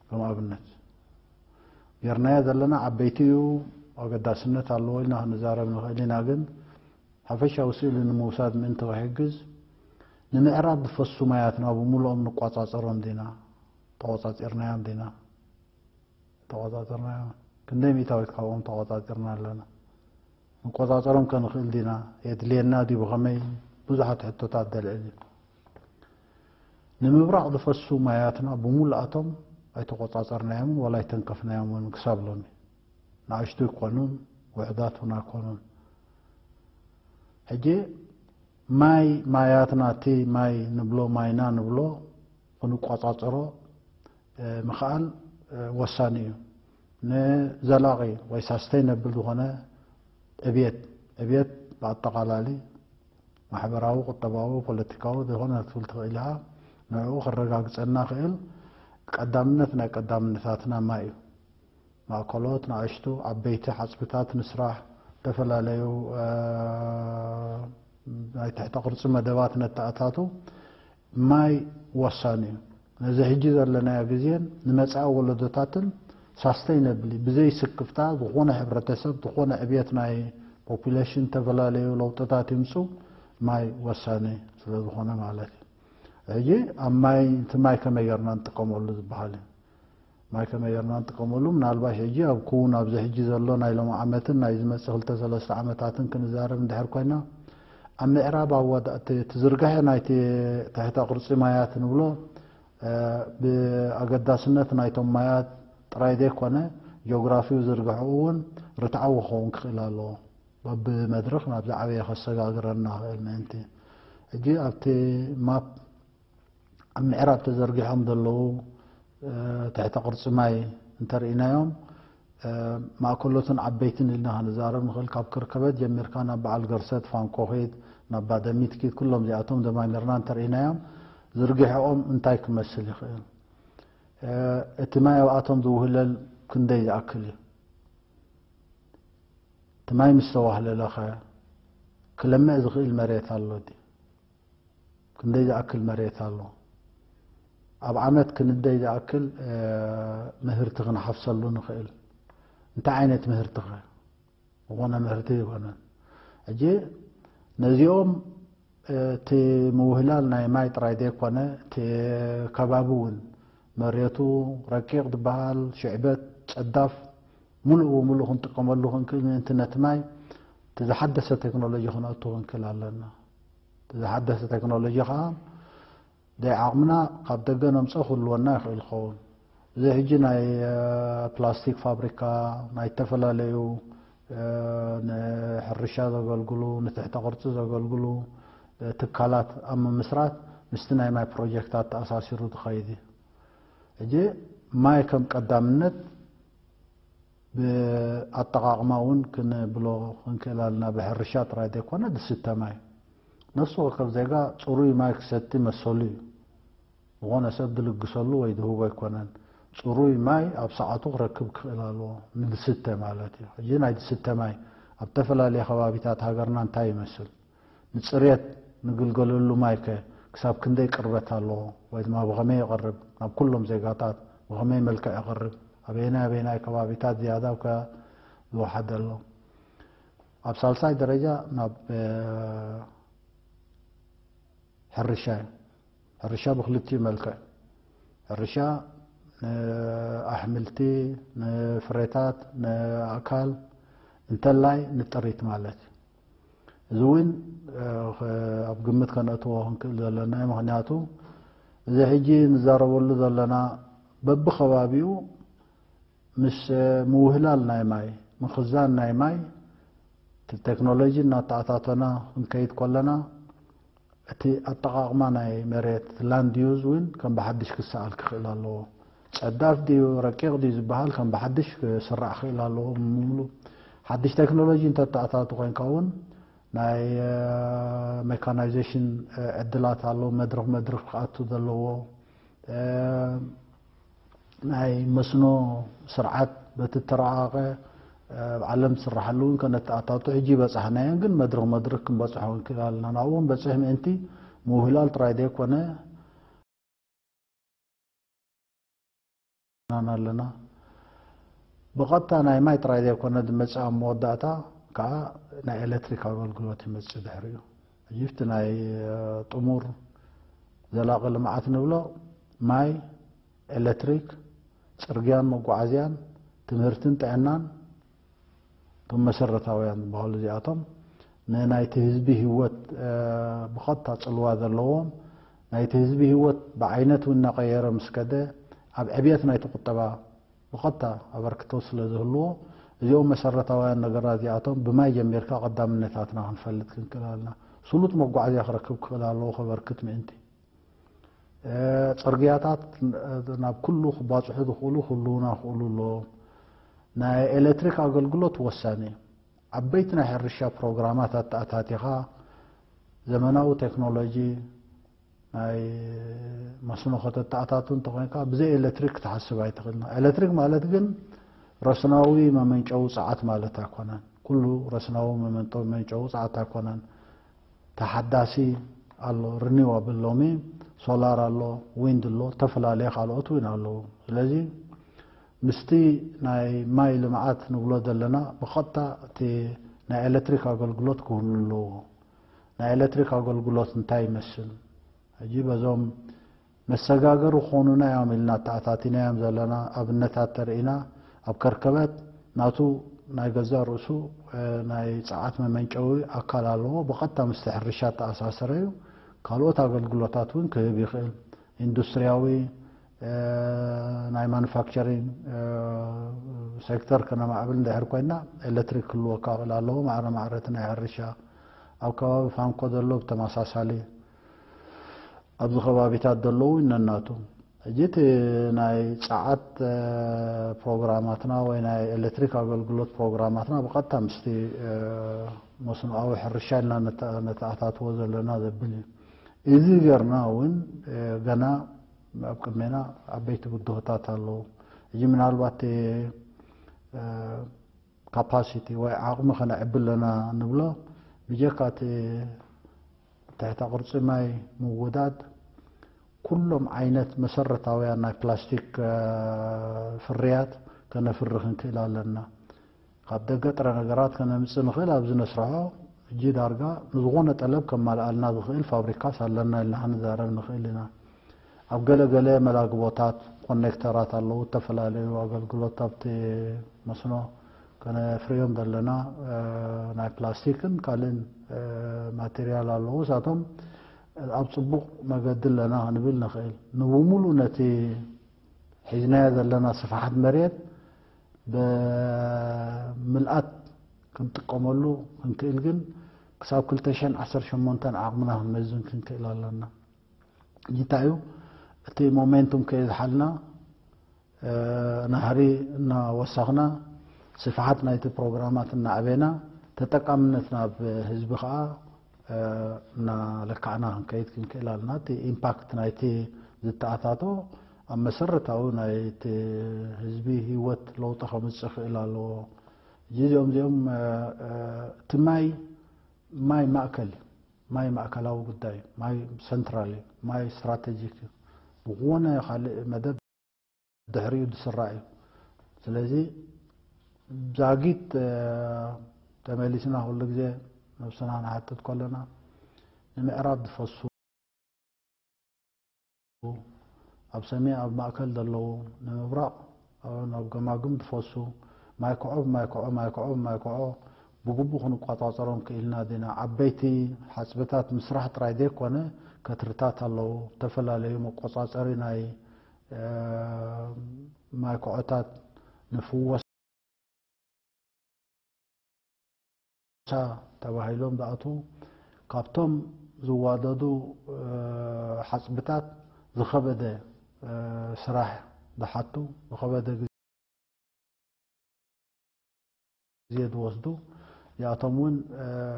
ከም ኣብነት ጌርናዮ ዘለና ዓበይቲ እዩ፣ ኣገዳስነት ኣለዎ ኢልና ክንዛረብ ንኽእል ኢና። ግን ሓፈሻዊ ስእሊ ንምውሳድ ምእንቲ ክሕግዝ ንምዕራብ ዝፈሱ ማያትና ብምሉኦም ንቆፃፀሮም ዲና? ተቆፃፂርናዮም ዲና? ተቆፃፀርናዮም። ክንደይ ሚእታዊት ካብኦም ተቆፃፂርና ኣለና? ንቆፃፀሮም ከንኽእል ዲና? የድልየና ድዩ? ብኸመይ? ብዙሓት ሕቶታት ዘልዕል እዩ። ንምብራቕ ዝፈሱ ማያትና ብምሉኣቶም ኣይተቆፃፀርናዮምን ዋላ ኣይተንከፍናዮምን ክሳብ ሎሚ። ንኣሽቱ ኣይኮኑን፣ ውሕዳት እውን ኣይኮኑን። ሕጂ ማይ ማያትና እቲ ማይ ንብሎ ማይና ንብሎ ክንቆፃፀሮ ምኽኣል ወሳኒ እዩ። ንዘላቒ ወይ ሳስተይነብል ዝኾነ ዕብየት ዕብየት ብኣጠቓላሊ ማሕበራዊ፣ ቁጠባዊ፣ ፖለቲካዊ ዝኾነ ክትብል ትኽእል ኢኻ። ንዕኡ ክረጋግፀና ክእል ቀዳምነት ናይ ቀዳምነታትና ማይ እዩ። ማእከሎት፣ ንኣሽቱ፣ ዓበይቲ ሓፅብታት ንስራሕ፣ ዝተፈላለዩ ናይ ትሕተ ቅርፂ መደባት ነተኣታቱ ማይ ወሳኒ እዩ። ነዚ ሕጂ ዘለናዮ ግዜን ንመፃኢ ወለዶታትን ሳስተይነብሊ ብዘይ ስክፍታ ዝኾነ ሕብረተሰብ ዝኾነ ዕብየት ናይ ፖፑሌሽን ዝተፈላለዩ ለውጥታት ይምፁ ማይ ወሳኒ ስለ ዝኾነ ማለት እዩ። ሕጂ ኣብ ማይ እቲ ማይ ከመይ ጌርና ንጥቀመሉ ዝበሃል እዩ። ማይ ከመይ ጌርና ንጥቀመሉ? ምናልባሽ ሕጂ ኣብ ክውን ኣብዚ ሕጂ ዘሎ ናይ ሎሚ ዓመትን ናይ ዝመፅእ ክልተ ሰለስተ ዓመታትን ክንዛረብ እንድሕር ኮይና ኣብ ምዕራብ ኣወዳ እቲ ዝርግሐ ናይቲ ትሕተ ቅርፂ ማያት ንብሎ ብኣገዳስነት ናይቶም ማያት ጥራይ ዘይኮነ ጂኦግራፊው ዝርግሐኡ እውን ርትዓዊ ክኸውን ክኽእል ኣለዎ። በብመድረኽ ናብ ዝዓበየ ከሰጋግረና ክእል ምእንቲ ሕጂ ኣብቲ ማፕ ኣብ ምዕራብ ተዘርጊሖም ዘለዉ ትሕተ ቅርፂ ማይ እንተርኢናዮም ማእከሎትን ዓበይትን ኢልና ክንዛረብ ንኽእል። ካብ ከርከበት ጀሚርካ ናብ በዓል ገርሰት ፋንኮኺት ናብ ባደሚትኪት ኩሎም እዚኣቶም ደማሚርና እንተርኢናዮም ዝርግሐኦም እንታይ ክመስል ይኽእል? እቲ ማይ ኣብኣቶም ዝውህለል ክንደይ ዝኣክል እዩ? እቲ ማይ ምስ ተዋህለለኸ ክለምዕ ዝኽእል መሬት ኣሎ ድዩ? ክንደይ ዝኣክል መሬት ኣሎ? ኣብ ዓመት ክንደይ ዝኣክል ምህርቲ ክንሓፍሰሉ ንኽእል? እንታይ ዓይነት ምህርቲኸ? ዝኾነ ምህርቲ ይኮነን። ሕጂ ነዚኦም እቲ ምውህላል ናይ ማይ ጥራይ ዘይኮነ እቲ ከባቢ እውን መሬቱ ረቂቕ ዝበሃል ሽዕበት ጸዳፍ ሙሉእ ብሙሉእ ክንጥቀመሉ ክንክእል ምእንቲ ነቲ ማይ እቲ ዝሓደሰ ቴክኖሎጂ ክነእቱ ክንክእል ኣለና። እቲ ዝሓደሰ ቴክኖሎጂ ከዓ ደይ ዓቕምና ካብ ደገ ነምፀ ክህልወና ይኽእል ይኸውን። እዚ ሕጂ ናይ ፕላስቲክ ፋብሪካ ናይ ዝተፈላለዩ ንሕርሻ ዘገልግሉ ንትሕተ ቅርፂ ዘገልግሉ ትካላት ኣብ ምምስራት ምስቲ ናይ ማይ ፕሮጀክታት ተኣሳሲሩ ዝኸይድ እዩ። ሕጂ ማይ ከም ቀዳምነት ብኣጠቓቕማ እውን ክንብሎ ክንክእል ኣለና። ብሕርሻ ጥራይ ዘይኮነ ዝስተ ማይ ነፍሲ ወከፍ ዜጋ ፅሩይ ማይ ክሰቲ መሰሉ እዩ። ዝኾነ ሰብ ዝልግሰሉ ወይ ዝህቦ ኣይኮነን። ፅሩይ ማይ ኣብ ሰዓቱ ክረክብ ክኽእል ኣለዎ፣ ንዝስተ ማለት እዩ። ሕጂ ናይ ዝስተ ማይ ኣብ ዝተፈላለየ ከባቢታት ሃገርና እንታይ ይመስል? ንፅሬት ንግልገለሉ ማይከ ክሳብ ክንደይ ቅርበት ኣለዎ? ወይ ድማ ብኸመይ ይቐርብ? ናብ ኩሎም ዜጋታት ብኸመይ መልክዕ ይቐርብ? ኣበየናይ ኣበየናይ ከባቢታት ዝያዳ ከ ዝወሓደ ኣሎ? ኣብ ሳልሳይ ደረጃ ናብ ሕርሻ እዩ። ሕርሻ ብክልቲኡ መልክዕ ሕርሻ ንኣሕምልቲ፣ ንፍሬታት፣ ንኣእካል እንተላይ ንጥሪት ማለት እዩ። እዚ እውን ኣብ ግምት ከነእትዎ ክንክእል ዘለና እዩ። ምክንያቱ እዚ ሕጂ ንዛረበሉ ዘለና በብከባቢኡ ምስ ምውህላል ናይ ማይ ምኽዛን ናይ ማይ ቴክኖሎጂ እናተኣታተና ክንከይድ ከለና እቲ ኣጠቓቕማ ናይ መሬት፣ ላንድ ዩዝ፣ እውን ከም ብሓድሽ ክሰኣል ክኽእል ኣለዎ። ጸዳፍ ድዩ ረቂቕ ድዩ ዝበሃል ከም ብሓድሽ ክስራዕ ክኽእል ኣለዎ። ምሉ ሓድሽ ቴክኖሎጂ እንተተኣታቱ ኮይንካ እውን ናይ ሜካናይዜሽን ዕድላት ኣሎ፣ መድረኽ መድረኽ ክኣቱ ዘለዎ ናይ መስኖ ስርዓት በቲ ተረቃቀ ኣብ ዓለም ዝስራሓሉ እውን ከነተኣታቱ ሕጂ ይበፃሕናዮን፣ ግን መድረኽ መድረኽ ክንበፅሖ ክንክእል ኣለና። ናብኡ ክንበፅሕ ምእንቲ ምውህላል ጥራይ ዘይኮነ ኣለና። ብቐጥታ ናይ ማይ ጥራይ ዘይኮነ ዝመፅእ፣ ኣብ መወዳእታ ከዓ ናይ ኤሌክትሪክ ኣገልግሎት ይመፅእ ድሕሪኡ። ሕጂ እቲ ናይ ጥሙር ዘላቂ ልምዓት ንብሎ ማይ፣ ኤሌክትሪክ፣ ፅርግያን መጓዓዝያን፣ ትምህርትን ጥዕናን፣ እቶም መሰረታውያን ዝበሃሉ እዚኣቶም ንናይቲ ህዝቢ ህይወት ብቐጥታ ፅልዋ ዘለዎም፣ ናይቲ ህዝቢ ህይወት ብዓይነት እውን እናቀየረ ምስ ከደ ኣብ ዕብየት ናይቲ ቁጠባ ብቐጥታ ኣበርክቶ ስለ ዝህልዎ፣ እዚኦም መሰረታውያን ነገራት እዚኣቶም ብማይ ጀሚርካ ቀዳምነታትና ክንፈልጥ ክንክእል ኣለና። ስሉጥ መጓዓዝያ ክረክብ ክኽእል ኣለዎ ከበርክት ምእንቲ። ጽርግያታት ናብ ኩሉ ክባጽሑ ዝኽእሉ ክህልዉና ክኽእሉ ኣለዎም። ናይ ኤሌክትሪክ ኣገልግሎት ወሳኒ እዩ። ዓበይቲ ናይ ሕርሻ ፕሮግራማት ኣተኣታቲኻ ዘመናዊ ቴክኖሎጂ ናይ መስኖ ከተተኣታቱ እንተኾይንካ ብዘይ ኤሌክትሪክ ክትሓስብ ኣይትኽእልና። ኤሌክትሪክ ማለት ግን ረስናዊ መመንጨዊ ጸዓት ማለት ኣይኮነን። ኩሉ ረስናዊ መመንጨዊ ጸዓት ኣይኮነን። ተሓዳሲ ኣሎ፣ ሪኒዋብል፣ ሎሚ ሶላር ኣሎ፣ ዊንድ ኣሎ፣ ዝተፈላለየ ካልኦት እውን ኣለዉ። ስለዚ ምስቲ ናይ ማይ ልምዓት ንብሎ ዘለና ብቐጥታ እቲ ናይ ኤሌክትሪክ ኣገልግሎት ክህሉ ኣለዎ። ናይ ኤሌክትሪክ ኣገልግሎት እንታይ ይመስል? ሕጂ በዞም መሰጋገሪ ክኾኑና እዮም ኢልና ተኣታቲናዮም ዘለና ኣብነታት ተርኢና፣ ኣብ ከርከበት ናቱ ናይ ገዛእ ርእሱ ናይ ጸዓት መመንጨዊ ኣካል ኣለዎ። ብቐጥታ ምስቲ ሕርሻ ተኣሳሰረ እዩ። ካልኦት ኣገልግሎታት እውን ክህብ ይኽእል። ኢንዱስትሪያዊ፣ ናይ ማኑፋክቸሪንግ ሴክተር ከነማዕብል እንድሕር ኮይና ኤሌክትሪክ ክህልወካ ክእል ኣለዎ። ማዕረ ማዕረ እቲ ናይ ሕርሻ ኣብ ከባቢ ፋንኮ ዘሎ ብተመሳሳሊ ኣብዚ ከባቢታት ዘለዉ ይነናቱ። ሕጂ እቲ ናይ ጸዓት ፕሮግራማትና ወይ ናይ ኤሌክትሪክ ኣገልግሎት ፕሮግራማትና ብቐጥታ ምስቲ መስኖኣዊ ሕርሻ ኢልና ነተኣታትዎ ዘለና ዘብል እዩ። እዚ ገርና እውን ገና ኣብ ቅድሜና ዓበይቲ ብድሆታት ኣለዉ። ሕጂ ምናልባት ካፓሲቲ ወይ ዓቕሚ ከነዕቢ ኣለና ንብሎ ብጀካ እቲ ትሕተ ቅርጺ ማይ ምውዳድ ኩሎም ዓይነት መሰረታውያን ናይ ፕላስቲክ ፍርያት ከነፍሪ ክንክእል ኣለና። ካብ ደገ ጥረ ነገራት ከነምጽእ ንኽእል ኣብዚ ነስርሖ። ሕጂ ዳርጋ ንዝኾነ ጠለብ ከማልኣልና ዝኽእል ፋብሪካስ ኣለና ኢልና ክንዛረብ ንኽእል ኢና። ኣብ ገለ ገለ መላግቦታት ኮኔክተራት ኣለዉ፣ ዝተፈላለዩ ኣገልግሎት ኣብቲ መስኖ ከነፍርዮም ዘለና ናይ ፕላስቲክን ካልእን ማቴሪያል ኣለዉ። እሳቶም ኣብ ጽቡቕ መገዲ ኣለና ክንብል ንኽእል። ንብሙሉእ ነቲ ሒዝናዮ ዘለና ስፍሓት መሬት ብምልኣት ክንጥቀመሉ ክንክእል ግን ክሳብ ክልተ ሽሕን ዓሰርተ ሸሞንተን ዓቕምና ክንመዝን ክንክእል ኣለና። እንታይ እዩ እቲ ሞሜንቱም ከየዝሓልና ናህሪ እናወሰኽና ስፍሓት ናይቲ ፕሮግራማት እናዕቤና ተጠቃምነት ናብ ህዝቢ ከዓ እናለካዕና ክንከይድ ክንክእል ኣለና። እቲ ኢምፓክት ናይቲ ዝተኣታቶ ኣብ መሰረታዊ ናይቲ ህዝቢ ህይወት ለውጢ ከምፅእ ክእል ኣለዎ። እዚኦም እዚኦም እቲ ማይ ማይ ማእከል እዩ። ማይ ማእከላዊ ጉዳይ እዩ። ማይ ሰንትራል እዩ። ማይ ስትራቴጂክ እዩ። ብዝኾነ ካልእ መደብ ድሕሪኡ ዝስራዕ እዩ። ስለዚ ዛጊት ተመሊስና ኩሉ ግዜ ነብስና ንሓትት ከለና ንምዕራብ ዝፈሱ ኣብ ሰሜን ኣብ ማእከል ዘለዉ ንምብራቕ ናብ ገማግም ዝፈሱ ማይ ክዖ ብማይ ክዖ ማይ ክዖ ብማይ ክዖ ብግቡእ ክንቆጻጸሮም ክኢልና ዲና? ዓበይቲ ሓጽብታት ምስራሕ ጥራይ ዘይኮነ ከትርታት ኣለዉ። ዝተፈላለዩ መቆጻጸሪ ናይ ማይ ክዖታት ንፍወስ ተባሂሎም ዝኣትዉ ካብቶም ዝዋደዱ ሓፅብታት ዝኸበደ ስራሕ ዝሓቱ፣ ዝኸበደ ግዜ ዝወስዱ፣ እዚኣቶም እውን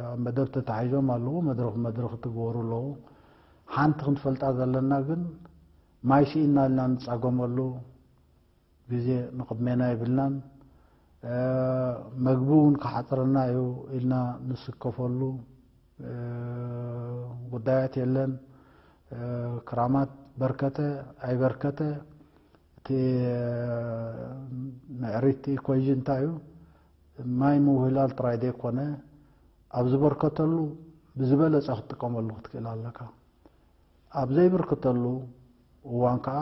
ኣብ መደብ ተታሒዞም ኣለዉ፣ መድረኽ ብመድረኽ ትግበሩ ኣለዉ። ሓንቲ ክንፈልጣ ዘለና ግን፣ ማይ ስኢንና ኢልና ንፃገመሉ ግዜ ንቕድሜና የብልናን። መግቢ እውን ክሓፅረና እዩ ኢልና ንስከፈሉ ጉዳያት የለን። ክራማት በርከተ ኣይበርከተ፣ እቲ ምዕሪት ኢኮይዥን እንታይ እዩ? ማይ ምውህላል ጥራይ ዘይኮነ፣ ኣብ ዝበርከተሉ ብዝበለፀ ክትጥቀመሉ ክትክእል ኣለካ። ኣብ ዘይብርክተሉ እዋን ከዓ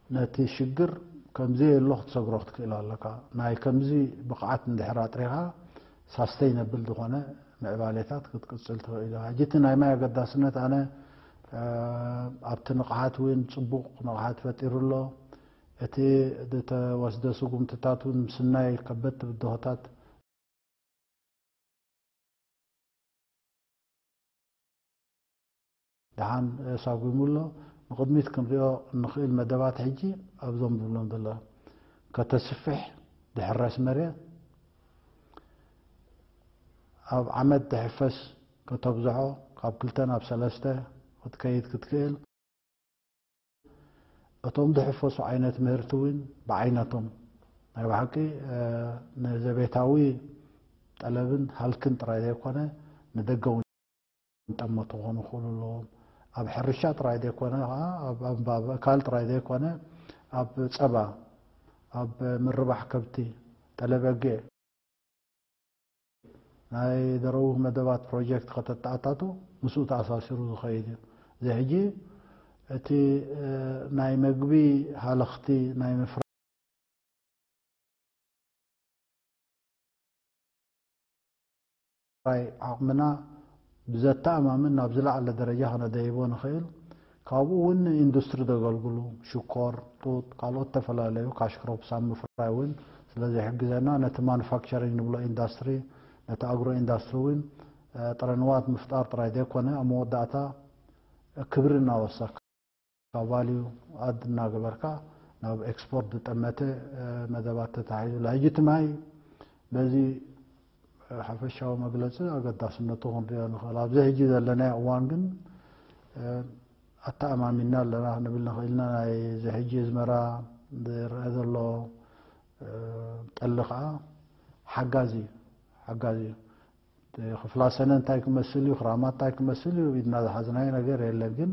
ነቲ ሽግር ከምዘየሎ ክትሰግሮ ክትክእል ኣለካ። ናይ ከምዚ ብቕዓት እንድሕር ኣጥሪኻ፣ ሳስተይነብል ዝኾነ ምዕባሌታት ክትቅፅል ትኽእል ኢኻ። ሕጂ እቲ ናይ ማይ ኣገዳስነት ኣነ ኣብቲ ንቕሓት እውን ፅቡቕ ንቕሓት ፈጢሩ ኣሎ። እቲ ዝተወስደ ስጉምትታት እውን ምስናይ ከበድቲ ብድሆታት ደሓን ሳጒሙ ኣሎ። ንቕድሚት ክንሪኦ እንኽእል መደባት ሕጂ ኣብዞም ዝብሎም ዘለዉ፣ ከተስፍሕ፣ ድሕረስ መሬት፣ ኣብ ዓመት ድሕፈስ ከተብዝሖ፣ ካብ ክልተ ናብ ሰለስተ ክትከይድ ክትክእል። እቶም ዝሕፈሱ ዓይነት ምህርቲ እውን ብዓይነቶም ናይ ብሓቂ ንዘቤታዊ ጠለብን ሃልክን ጥራይ ዘይኮነ ንደገ እውን ጠመቱ ክኾኑ ይኽእሉ ኣለዎም። ኣብ ሕርሻ ጥራይ ዘይኮነ ከዓ ኣብ ኣካል ጥራይ ዘይኮነ ኣብ ፀባ፣ ኣብ ምርባሕ ከብቲ፣ ጠለበጌ ናይ ደረው መደባት ፕሮጀክት ከተተኣታቱ ምስኡ ተኣሳሲሩ ዝኸይድ እዩ። እዚ ሕጂ እቲ ናይ መግቢ ሃለኽቲ ናይ ምፍራይ ዓቕምና ብዘተኣማምን ናብ ዝለዓለ ደረጃ ከነደይቦ ንኽእል። ካብኡ እውን ንኢንዱስትሪ ዘገልግሉ ሽኮር፣ ጡጥ፣ ካልኦት ዝተፈላለዩ ካሽ ክሮፕስ ኣብ ምፍራይ እውን ስለ ዝሕግዘና፣ ነቲ ማኑፋክቸሪንግ ንብሎ ኢንዳስትሪ፣ ነቲ ኣግሮ ኢንዳስትሪ እውን ጥረንዋት ምፍጣር ጥራይ ዘይኮነ፣ ኣብ መወዳእታ ክብሪ እናወሰካ፣ ቫልዩ ኣድ እናገበርካ ናብ ኤክስፖርት ዝጠመተ መደባት ተታሒዙ። ሕጂ እቲ ማይ በዚ ሓፈሻዊ መግለፂ ኣገዳስነቱ ክንሪኦ ንኽእል። ኣብዚ ሕጂ ዘለናዮ እዋን ግን ኣተኣማሚና ኣለና ክንብል ንኽእል ኢና። ናይ እዚ ሕጂ ኣዝመራ ዝረአ ዘሎ ጠሊ ከዓ ሓጋዚ እዩ፣ ሓጋዚ እዩ። ክፍላ ሰነ እንታይ ክመስል እዩ፣ ክራማት እንታይ ክመስል እዩ፣ ኢድና ዝሓዝናዮ ነገር የለን። ግን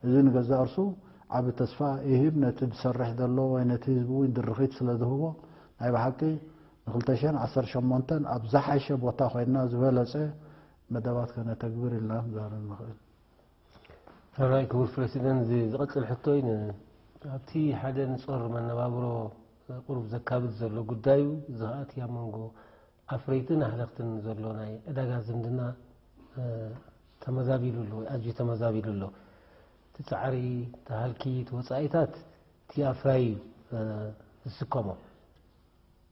እዚ ንገዛእ ርሱ ዓቢ ተስፋ ይህብ፣ ነቲ ዝሰርሕ ዘሎ ወይ ነቲ ህዝቢ እውን ድርኺት ስለ ዝህቦ፣ ናይ ብሓቂ ንክልተ ሽሕን ዓሰርተ ሸሞንተን ኣብ ዝሓሸ ቦታ ኮይንና ዝበለጸ መደባት ከነተግብር ኢልና ክንዛረብ ንኽእል። ሕራይ ክቡር ፕረሲደንት፣ እዚ ዝቕጽል ሕቶይ ን-፣ ኣብቲ ሓደ ንጾር መነባብሮ ቁሩብ ዘካብድ ዘሎ ጉዳዩ፣ እዚ ኸኣ እቲ ኣብ መንጎ ኣፍረይትን ኣህለኽትን ዘሎ ናይ ዕዳጋ ዝምድና፣ እ፣ ተመዛቢሉ ኣሎ ወይ ኣዝዩ ተመዛቢሉ ኣሎ። እቲ ጻዕሪ፣ እቲ ሃልኪ፣ እቲ ወጻኢታት እቲ ኣፍራይ እዩ፣ እ፣ ዝስከሞ።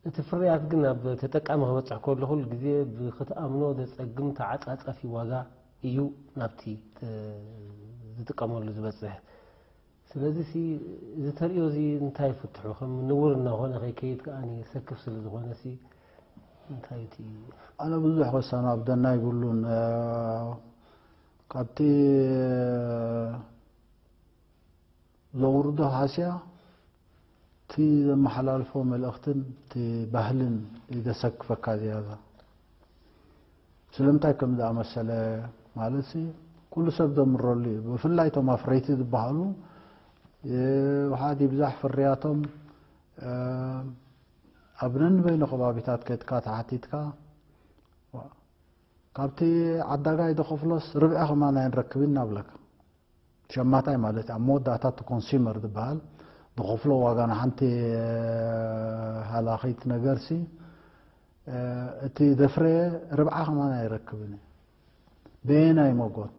እቲ ፍርያት ግን ናብ ተጠቃሚ ክበጽሕ ከሎ፣ ኩሉ ግዜ ብክትኣምኖ ዘጸግም ተዓጻጻፊ ዋጋ እዩ ናብቲ፣ እ፣ ዝጥቀመሉ ዝበጽሕ። ስለዚ ሲ፣ እዚ ተርእዮ እዚ እንታይ ፍትሑ ከም ንቡር እናኾነ ከይከይድ ከኣ የሰክፍ ስለ ዝኾነ ሲ፣ እንታይ እቲ ኣነ ብዙሕ ከሰናብደና ኣይብሉን። እ፣ ካብቲ ዘውርዶ ሃስያ፣ እቲ ዘመሓላልፎ መልእኽትን እቲ ባህልን እዩ ዘሰክፈካ ዝያዳ። ስለምንታይ ከም ዝኣመሰለ ማለት ሲ፣ ኩሉ ሰብ ዘምረሉ እዩ። ብፍላይ እቶም ኣፍረይቲ ዝበሃሉ፣ እ፣ ውሓድ ይብዛሕ ፍርያቶም፣ እ፣ ኣብ ነንበይኑ ከባቢታት ከድካ ተሓቲትካ፣ ካብቲ ዓዳጋይ ዝኸፍሎስ ርብዒ ከማን ኣይንረክብን እናብለካ። ሸማታይ ማለት ኣብ መወዳእታ እቲ ኮንሱመር ዝበሃል ዝኸፍሎ ዋጋ ንሓንቲ ሃላኺት ነገርሲ፣ እቲ ዘፍረየ ርብዓ ከማን ኣይረክብን እዩ። በየናይ መጎት?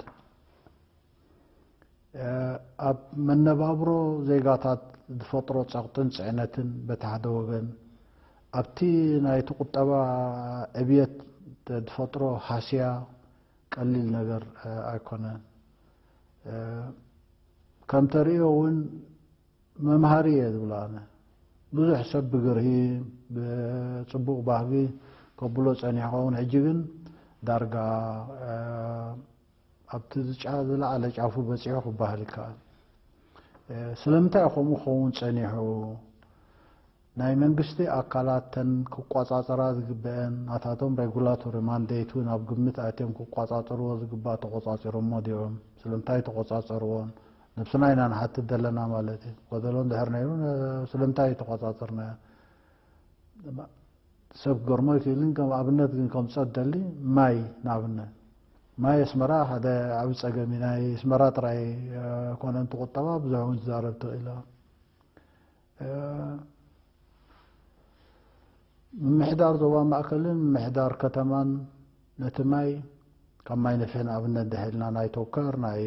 ኣብ መነባብሮ ዜጋታት ዝፈጥሮ ጸቕጥን ጽዕነትን በቲ ሓደ ወገን፣ ኣብቲ ናይቲ ቁጠባ ዕብየት ዝፈጥሮ ሃስያ፣ ቀሊል ነገር ኣይኮነን። ከም ተርእዮ እውን መምሃሪ እየ ዝብሎ ኣነ። ብዙሕ ሰብ ብግርሂ ብፅቡቕ ባህጊ ከብሎ ፀኒሑ ኸውን፣ ሕጂ ግን ዳርጋ ኣብቲ ዝለዓለ ጫፉ በፂሑ ክበሃል ይከኣል። ስለምንታይ ከምኡ ክኸውን ፀኒሑ? ናይ መንግስቲ ኣካላት ተን ክቆፃፀራ ዝግበአን ናታቶም ሬጉላቶሪ ማንዴት እውን ኣብ ግምት ኣትዮም ክቆፃፀርዎ ዝግባእ ተቆፃፂሮሞ ድዮም? ስለምንታይ ተቆፃፀርዎን? ነብስና ኢና ንሓትት ዘለና ማለት እዩ። ጎደሎ እንድሕር ነይሩ ስለምንታይ ተቆፃፀርናዮ? ሰብ ክገርሞ ይክእል። ከም ኣብነት ግን ከምፀ ደሊ ማይ ንኣብነት ማይ ኣስመራ ሓደ ዓብ ፀገም እዩ። ናይ ኣስመራ ጥራይ ኮነ እንተቁጠባ ብዙሕ እውን ትዛረብ ትኽእል። ምምሕዳር ዞባ ማእከልን ምምሕዳር ከተማን ነቲ ማይ ካብ ማይ ነፍሒ ንኣብነት ድሕልና ናይ ቶከር ናይ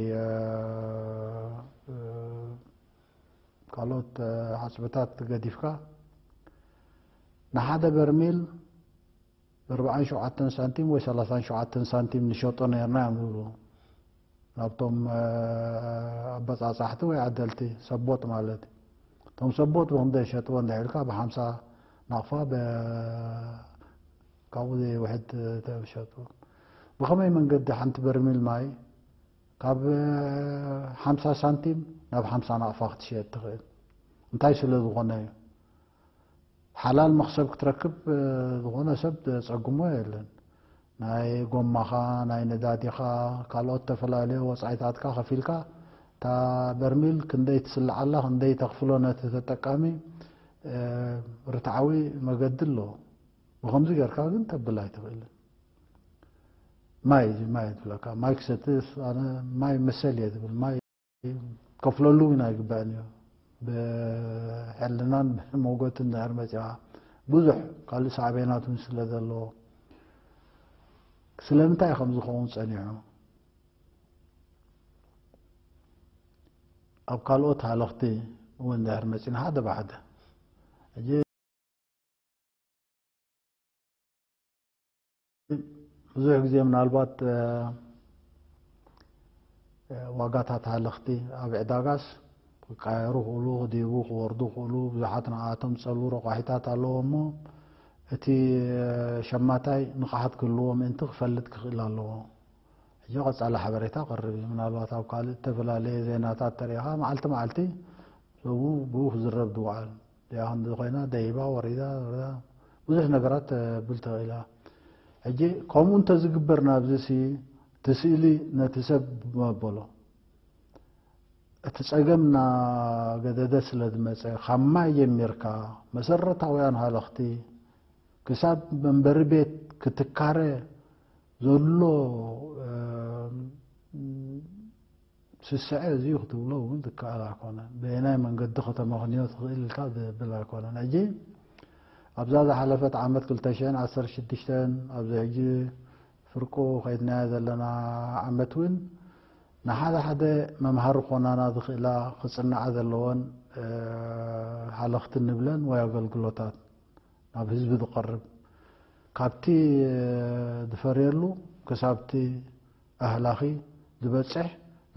ካልኦት ሓፅብታት ገዲፍካ ንሓደ በርሚል ኣርባዓን ሸውዓተን ሳንቲም ወይ ሰላሳን ሸውዓተን ሳንቲም ንሸጦ ነርና እዮም ዝብሉ ናብቶም ኣበፃፃሕቲ ወይ ዓደልቲ ሰቦጥ ማለት እዩ። እቶም ሰቦጥ ብክንደይ ሸጥዎ እንዳይልካ ብሓምሳ ናቕፋ ካብኡ ዘይውሕድ ተሸጡ። ብኸመይ መንገዲ ሓንቲ በርሚል ማይ ካብ ሓምሳ ሳንቲም ናብ ሓምሳ ናቕፋ ክትሸየጥ ትኽእል? እንታይ ስለ ዝኾነ እዩ? ሓላል መኽሰብ ክትረክብ ዝኾነ ሰብ ዘጸግሞ የለን። ናይ ጎማኻ፣ ናይ ነዳዲኻ፣ ካልኦት ተፈላለዩ ወጻኢታትካ ከፊልካ እታ በርሚል ክንደይ ትስልዓላ ክንደይ ተኽፍሎ ነቲ ተጠቃሚ ርትዓዊ መገዲ ኣለዎ። ብኸምዚ ጌርካ ግን ተብል ኣይትኽእልን። ማይ ማይ ትብለካ ማይ ክሰትስ ኣነ ማይ መሰል እየ ዝብል ማይ ከፍለሉ እውን ኣይግባእን እዩ። ብሕልናን ሞጎትን ድሕር መፂኻ ብዙሕ ካልእ ሳዕቤናት እውን ስለ ዘለዎ ስለምንታይ ከም ዝኸውን ፀኒሑ ኣብ ካልኦት ሃለኽቲ እውን ድሕር መፂና ሓደ ብሓደ ሕጂ ብዙሕ ግዜ ምናልባት ዋጋታት ሃለኽቲ ኣብ ዕዳጋስ ክቃየሩ ክእሉ ክዲቡ ክወርዱ ክእሉ ብዙሓት ንኣቶም ዝፀልዉ ረቋሒታት ኣለዎ እሞ እቲ ሸማታይ ንቕሓት ክህልዎ ምእንቲ ክፈልጥ ክኽእል ኣለዎ። ሕጂ ቀፃሊ ሓበሬታ ቀርብ እዩ። ምናልባት ኣብ ካልእ እተፈላለየ ዜናታት ተሪኢኻ መዓልቲ መዓልቲ ሰቡ ብኡ ክዝረብ ዝውዓል እዚኣ ከምዚ ኮይና ደይባ ወሪዳ ብዙሕ ነገራት ተብል ተኽኢላ። ሕጂ ከምኡ እንተዝግበር ናብዚ ሲ እቲ ስእሊ ነቲ ሰብ መበሎ እቲ ጸገም እናገደደ ስለ ዝመጸ ካብ ማይ ጀሚርካ መሰረታውያን ሃለኽቲ ክሳብ መንበሪ ቤት ክትካረ ዘሎ ስስዐ እዚ ክትብሎ እውን ዝከኣል ኣይኮነን። በየናይ መንገዲ ከተመኽንዮ ትኽእል ኢልካ ዘብል ኣይኮነን። ሕጂ ኣብዛ ዝሓለፈት ዓመት ክልተ ሽሕን ዓሰርተ ሽዱሽተን ኣብዚ ሕጂ ፍርቁ ከይድናዮ ዘለና ዓመት እውን ንሓደ ሓደ መምሃሪ ኮናና ዝኽእላ ክፅናዓ ዘለወን ሃለኽቲ ንብለን ወይ ኣገልግሎታት ናብ ህዝቢ ዝቐርብ ካብቲ ዝፈርየሉ ክሳብቲ ኣህላኺ ዝበፅሕ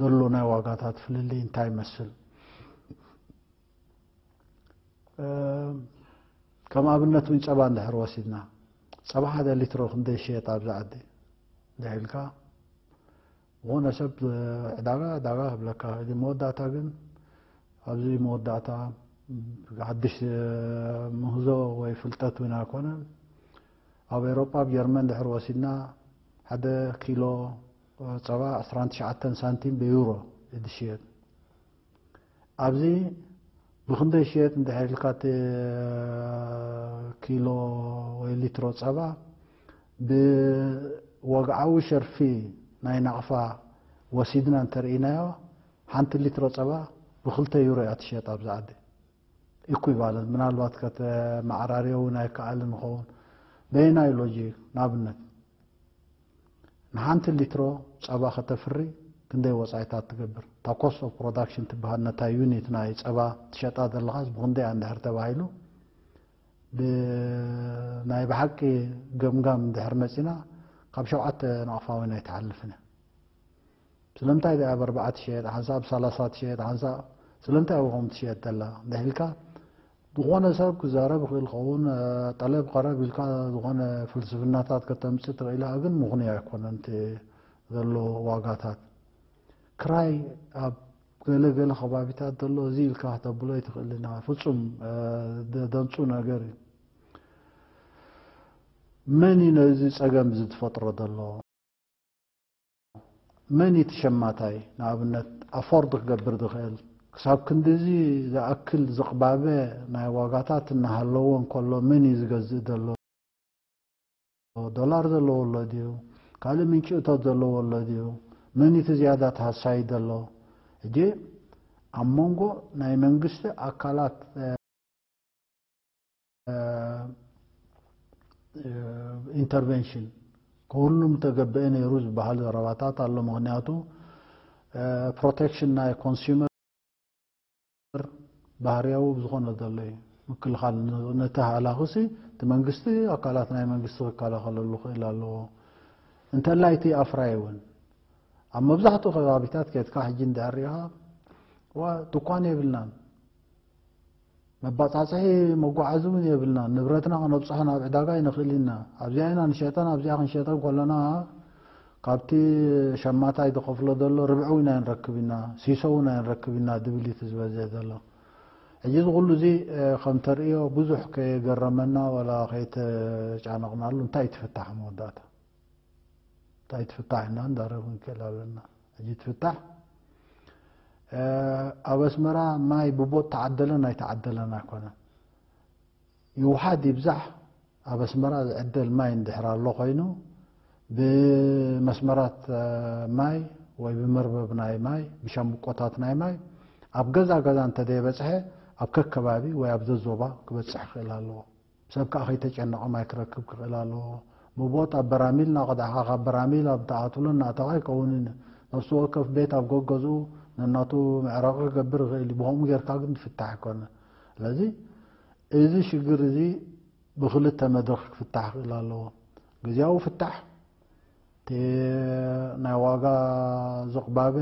ዘሎ ናይ ዋጋታት ፍልልይ እንታይ ይመስል? ከም ኣብነት እውን ፀባ እንድሕር ወሲድና ፀባ ሓደ ሊትሮ ክንደይ ይሽየጥ ኣብዚ ዓዲ እንድሕር ኢልካ ዝኾነ ሰብ ዕዳጋ ዕዳጋ ክብለካ ይኽእል እዩ። መወዳእታ ግን ኣብዚ መወዳእታ ሓድሽ ምህዞ ወይ ፍልጠት እውን ኣይኮነን። ኣብ ኤውሮጳ ኣብ ጀርመን ድሕር ወሲድና ሓደ ኪሎ ፀባ ዕስራን ትሽዓተን ሳንቲም ብዩሮ እዩ ዝሽየጥ። ኣብዚ ብክንደይ ሽየጥ እንድሕር ኢልካ እቲ ኪሎ ወይ ሊትሮ ፀባ ብወግዓዊ ሸርፊ ናይ ናቕፋ ወሲድና እንተርኢናዮ ሓንቲ ሊትሮ ፀባ ብክልተ ዩሮ እያ ትሽየጥ ኣብዚ ዓዲ። ኢኩቫለንት ምናልባት ከተመዓራርዮ እውን ኣይከኣልን ይኸውን። በየናይ ሎጂክ ንኣብነት ንሓንቲ ሊትሮ ጸባ ከተፍሪ ክንደይ ወጻኢታት ትገብር? እታ ኮስት ኦፍ ፕሮዳክሽን ትበሃል ነታ ዩኒት ናይ ጸባ ትሸጣ ዘለኻስ ብክንደይ እያ እንድሕር ተባሂሉ ብናይ ብሓቂ ገምጋም እንድሕር መጺና ካብ ሸውዓተ ናቕፋ እውን ኣይትሓልፍን እያ። ስለምንታይ ደኣ ብ ኣርባዓ ትሽየጥ፣ ሓንሳእ ብ ሰላሳ ትሽየጥ፣ ሓንሳእ ስለምንታይ ኣብኦም ትሽየጥ ዘላ እንድሕልካ፣ ዝኾነ ሰብ ክዛረብ ይኽእል ኸውን፣ ጠለብ ቀረብ ኢልካ ዝኾነ ፍልስፍናታት ከተምጽእ ትኽእል ኢኻ፣ ግን ምኽንያት ኣይኮነን እቲ ዘሎ ዋጋታት። ክራይ ኣብ ገለ ገለ ከባቢታት ዘሎ እዚ ኢልካ ከተብሎ ኣይትኽእልን ኢኻ። ፍጹም ደንጹ ነገር እዩ። መን እዩ ነዚ ጸገም እዚ ዝፈጥሮ ዘሎ? መን እዩ እቲ ሸማታይ ንኣብነት ኣፎርድ ክገብር ዝኽእል? ክሳብ ክንድዚ ዝኣክል ዝቕባበ ናይ ዋጋታት እናሃለዎ እንከሎ መን እዩ ዝገዝእ ዘሎ? ዶላር ዘለዎ ኣሎ ድዩ? ካልእ ምንጪ እቶት ዘለዎ ኣሎ ድዩ? መን እዩ እቲ ዝያዳ ተሃሳይ ዘሎ? ሕጂ ኣብ መንጎ ናይ መንግስቲ ኣካላት ኢንተርቨንሽን ከሁሉም ተገብአ ነይሩ ዝበሃል ዘረባታት ኣሎ። ምኽንያቱ ፕሮቴክሽን ናይ ኮንሱመር ባህርያዊ ብዝኾነ ዘሎ እዩ። ምክልኻል ነቲ ሃላኽሲ እቲ መንግስቲ ኣካላት ናይ መንግስቲ ክከላኸለሉ ክእል ኣለዎ። እንተላይ እቲ ኣፍራይ እውን ኣብ መብዛሕትኡ ከባቢታት ከድካ ሕጂ እንድሕር ሪኢኻ ድኳን የብልናን፣ መባፃፅሒ መጓዓዚ እውን የብልናን። ንብረትና ክነብፅሖ ናብ ዕዳጋ ኣይንኽእል ኢና። ኣብዚኣ ኢና ንሸጠን ኣብዚኣ ክንሸጠን ከለና ካብቲ ሸማታይ ዝኸፍሎ ዘሎ ርብዒ እውን ኣይንረክብ ኢና፣ ሲሶ እውን ኣይንረክብ ኢና ድብል እቲ ዝበዝሕ ዘሎ። ሕጂ እዚ ኩሉ እዚ ከም ተርእዮ ብዙሕ ከየገረመና ዋላ ከይተጫነቕናሉ እንታይ ትፍታሕ መወዳእታ እንታይ ትፍታሕ ኢና እንዳረብ ክንክእል ኣለና። ሕጂ ትፍታሕ ኣብ ኣስመራ ማይ ብቦጥ ተዓደለን ኣይተዓደለን ኣይኮነን። ይውሓድ ይብዛሕ ኣብ ኣስመራ ዝዕደል ማይ እንድሕር ኣሎ ኮይኑ ብመስመራት ማይ ወይ ብመርበብ ናይ ማይ ብሻምቆታት ናይ ማይ ኣብ ገዛ ገዛ እንተዘይበፅሐ ኣብ ከከባቢ ወይ ኣብ ዘዞባ ክበፅሕ ክእል ኣለዎ። ሰብ ከዓ ከይተጨነቐ ማይ ክረክብ ክኽእል ኣለዎ። ብቦጥ ኣብ በራሚል እናቐዳሕካ ካብ በራሚል ኣብ ተኣትሎ እናእተኻ ኣይከውንን። ነፍሲ ወከፍ ቤት ኣብ ገገዝኡ ነናቱ መዕረቂ ክገብር ይኽእል እዩ። ብኸምኡ ጌርካ ግን ዝፍታሕ ኣይኮነ። ስለዚ እዚ ሽግር እዚ ብክልተ መድረኽ ክፍታሕ ክኽእል ኣለዎ። ግዜያዊ ፍታሕ እቲ ናይ ዋጋ ዝቕባበ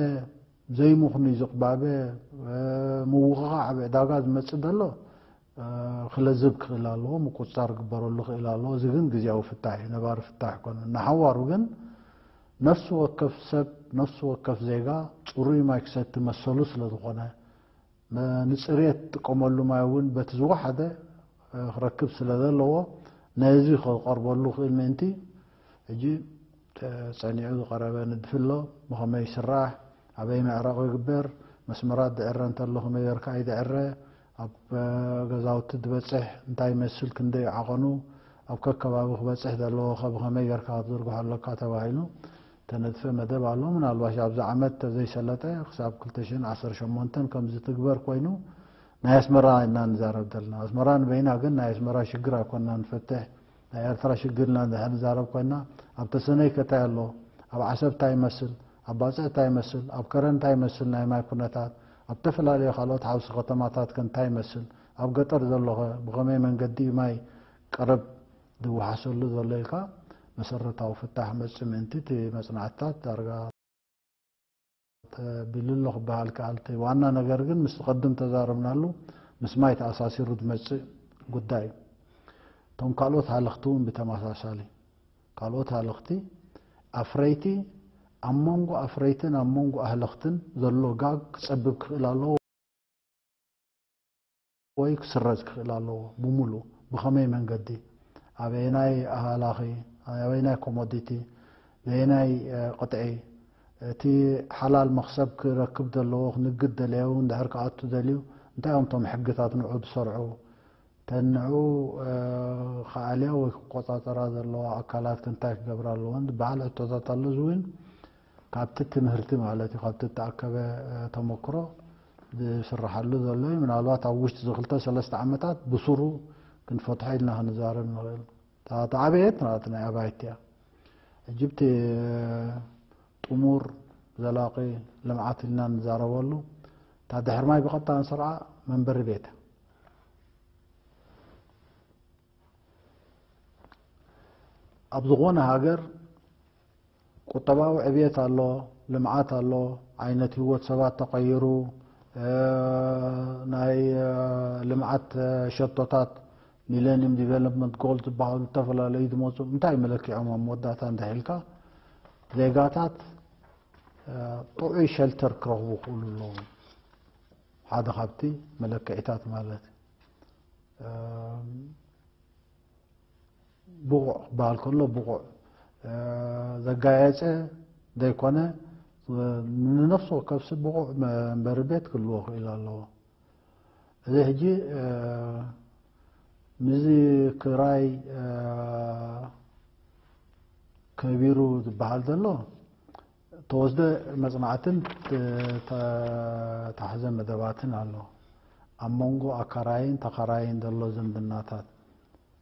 ዘይምኽኑይ ዝቕባበ ምውቕቓዕ ኣብ ዕዳጋ ዝመፅእ ዘሎ ክለዝብ ክኽእል ኣለዎ፣ ምቁፅፃር ክግበረሉ ክኽእል ኣለዎ። እዚ ግን ግዜያዊ ፍታሕ እዩ፣ ነባሪ ፍታሕ ኣይኮነን። ንሓዋሩ ግን ነፍሲ ወከፍ ሰብ ነፍሲ ወከፍ ዜጋ ፅሩይ ማይ ክሰቲ መሰሉ ስለ ዝኾነ ንፅሬት ትጥቀመሉ ማይ እውን በቲ ዝወሓደ ክረክብ ስለ ዘለዎ ነዚ ክቐርበሉ ክእል ምእንቲ ሕጂ ጸኒዑ ዝቐረበ ንድፊ ኣሎ። ብኸመይ ይስራሕ? ኣበይ መዕረቒ ይግበር? መስመራት ዝዕረ እንተሎ ከመይ ጌርካ እዩ ዝዕረ? ኣብ ገዛውቲ ዝበጽሕ እንታይ ይመስል? ክንደይ ዓቐኑ? ኣብ ከከባቢ ክበጽሕ ዘለዎ ከ ብኸመይ ጌርካ ክትዝርግሖ ኣለካ? ተባሂሉ ተነድፈ መደብ ኣሎ። ምናልባሽ ኣብዚ ዓመት ተዘይሰለጠ ክሳብ ክልተ ሽሕን ዓሰርተ ሸሞንተን ከም ዝትግበር ኮይኑ ናይ ኣስመራ ኢና ንዛረብ ዘለና። ኣስመራ ንበይና ግን ናይ ኣስመራ ሽግር ኣይኮንና ንፈትሕ። ናይ ኤርትራ ሽግር ኢና እንድሕር ንዛረብ ኮይና ኣብ ተሰነይ ከ እንታይ ኣሎ? ኣብ ዓሰብ እንታይ ይመስል? ኣብ ባጽዕ እንታይ ይመስል? ኣብ ከረን እንታይ ይመስል ናይ ማይ ኩነታት? ኣብ ዝተፈላለዩ ካልኦት ሓውሲ ከተማታት ከ እንታይ ይመስል? ኣብ ገጠር ዘሎ ከ ብኸመይ መንገዲ እዩ ማይ ቀረብ ዝወሓሰሉ ዘሎ ኢልካ መሰረታዊ ፍታሕ መጽእ ምእንቲ እቲ መጽናዕትታት ዳርጋ ተቢሉ ኣሎ ክበሃል ከኣል። እቲ ዋና ነገር ግን ምስቲ ቅድም ተዛረብናሉ ምስ ማይ ተኣሳሲሩ ዝመጽእ ጉዳይ እዩ። እቶም ካልኦት ሃለኽቲ እውን ብተመሳሳሊ ካልኦት ሃለኽቲ ኣፍረይቲ ኣብ መንጎ ኣፍረይትን ኣብ መንጎ ኣህለኽትን ዘሎ ጋግ ክጸብብ ክኽእል ኣለዎ። ወይ ክስረዝ ክኽእል ኣለዎ ብምሉእ ብኸመይ መንገዲ ኣበየናይ ኣሃላኺ ኣበየናይ ኮሞዲቲ በየናይ ቅጥዒ እቲ ሓላል መኽሰብ ክረክብ ዘለዎ ክንግድ ደለዮ እውን ድሕር ክኣቱ ደልዩ እንታይ እዮም እቶም ሕግታት ንዑ ዝሰርዑ ተንዑ ክኣልያ ወይ ክቆፃፀራ ዘለዋ ኣካላት ክንታይ ክገብራ ኣለዎን ዝበሃል ሕቶታት ኣሎ እዚ እውን ካብቲ ትምህርቲ ማለት እዩ ካብቲ እተኣከበ ተመክሮ ዝስራሓሉ ዘሎ እዩ። ምናልባት ኣብ ውሽጢ እዚ ክልተ ሰለስተ ዓመታት ብስሩ ክንፈትሖ ኢልና ክንዛረብ ንኽእል። እታ ዓበየት ናት ናይ ኣባይቲ እያ። ሕጂ ብቲ ጥሙር ዘላቂ ልምዓት ኢልና ንዛረበሉ እታ ድሕር ማይ ብቐጥታ ንሰርዓ መንበሪ ቤት ኣብ ዝኾነ ሃገር ቁጠባዊ ዕብየት ኣሎ፣ ልምዓት ኣሎ፣ ዓይነት ህይወት ሰባት ተቐይሩ፣ ናይ ልምዓት ሸቶታት፣ ሚሌኒየም ዲቨሎፕመንት ጎል ዝበሃሉ ዝተፈላለዩ ዝመፁ እንታይ መለክዖም ኣብ መወዳእታ እንተሒልካ ዜጋታት ጥዑይ ሸልተር ክረኽቡ ክእሉ ኣለዎም። ሓደ ካብቲ መለክዒታት ማለት ብቑዕ ክበሃል ከሎ ብቑዕ ዘጋየፀ ዘይኮነ ንነፍሱ ከብሲ ብቑዕ መንበሪ ቤት ክልዎ ክእል ኣለዎ። እዚ ሕጂ ምዚ ክራይ ከቢሩ ዝበሃል ዘሎ ተወስደ መፅናዕትን ተሓዘ መደባትን ኣሎ። ኣብ መንጎ ኣካራይን ተኻራይን ዘሎ ዝምድናታት፣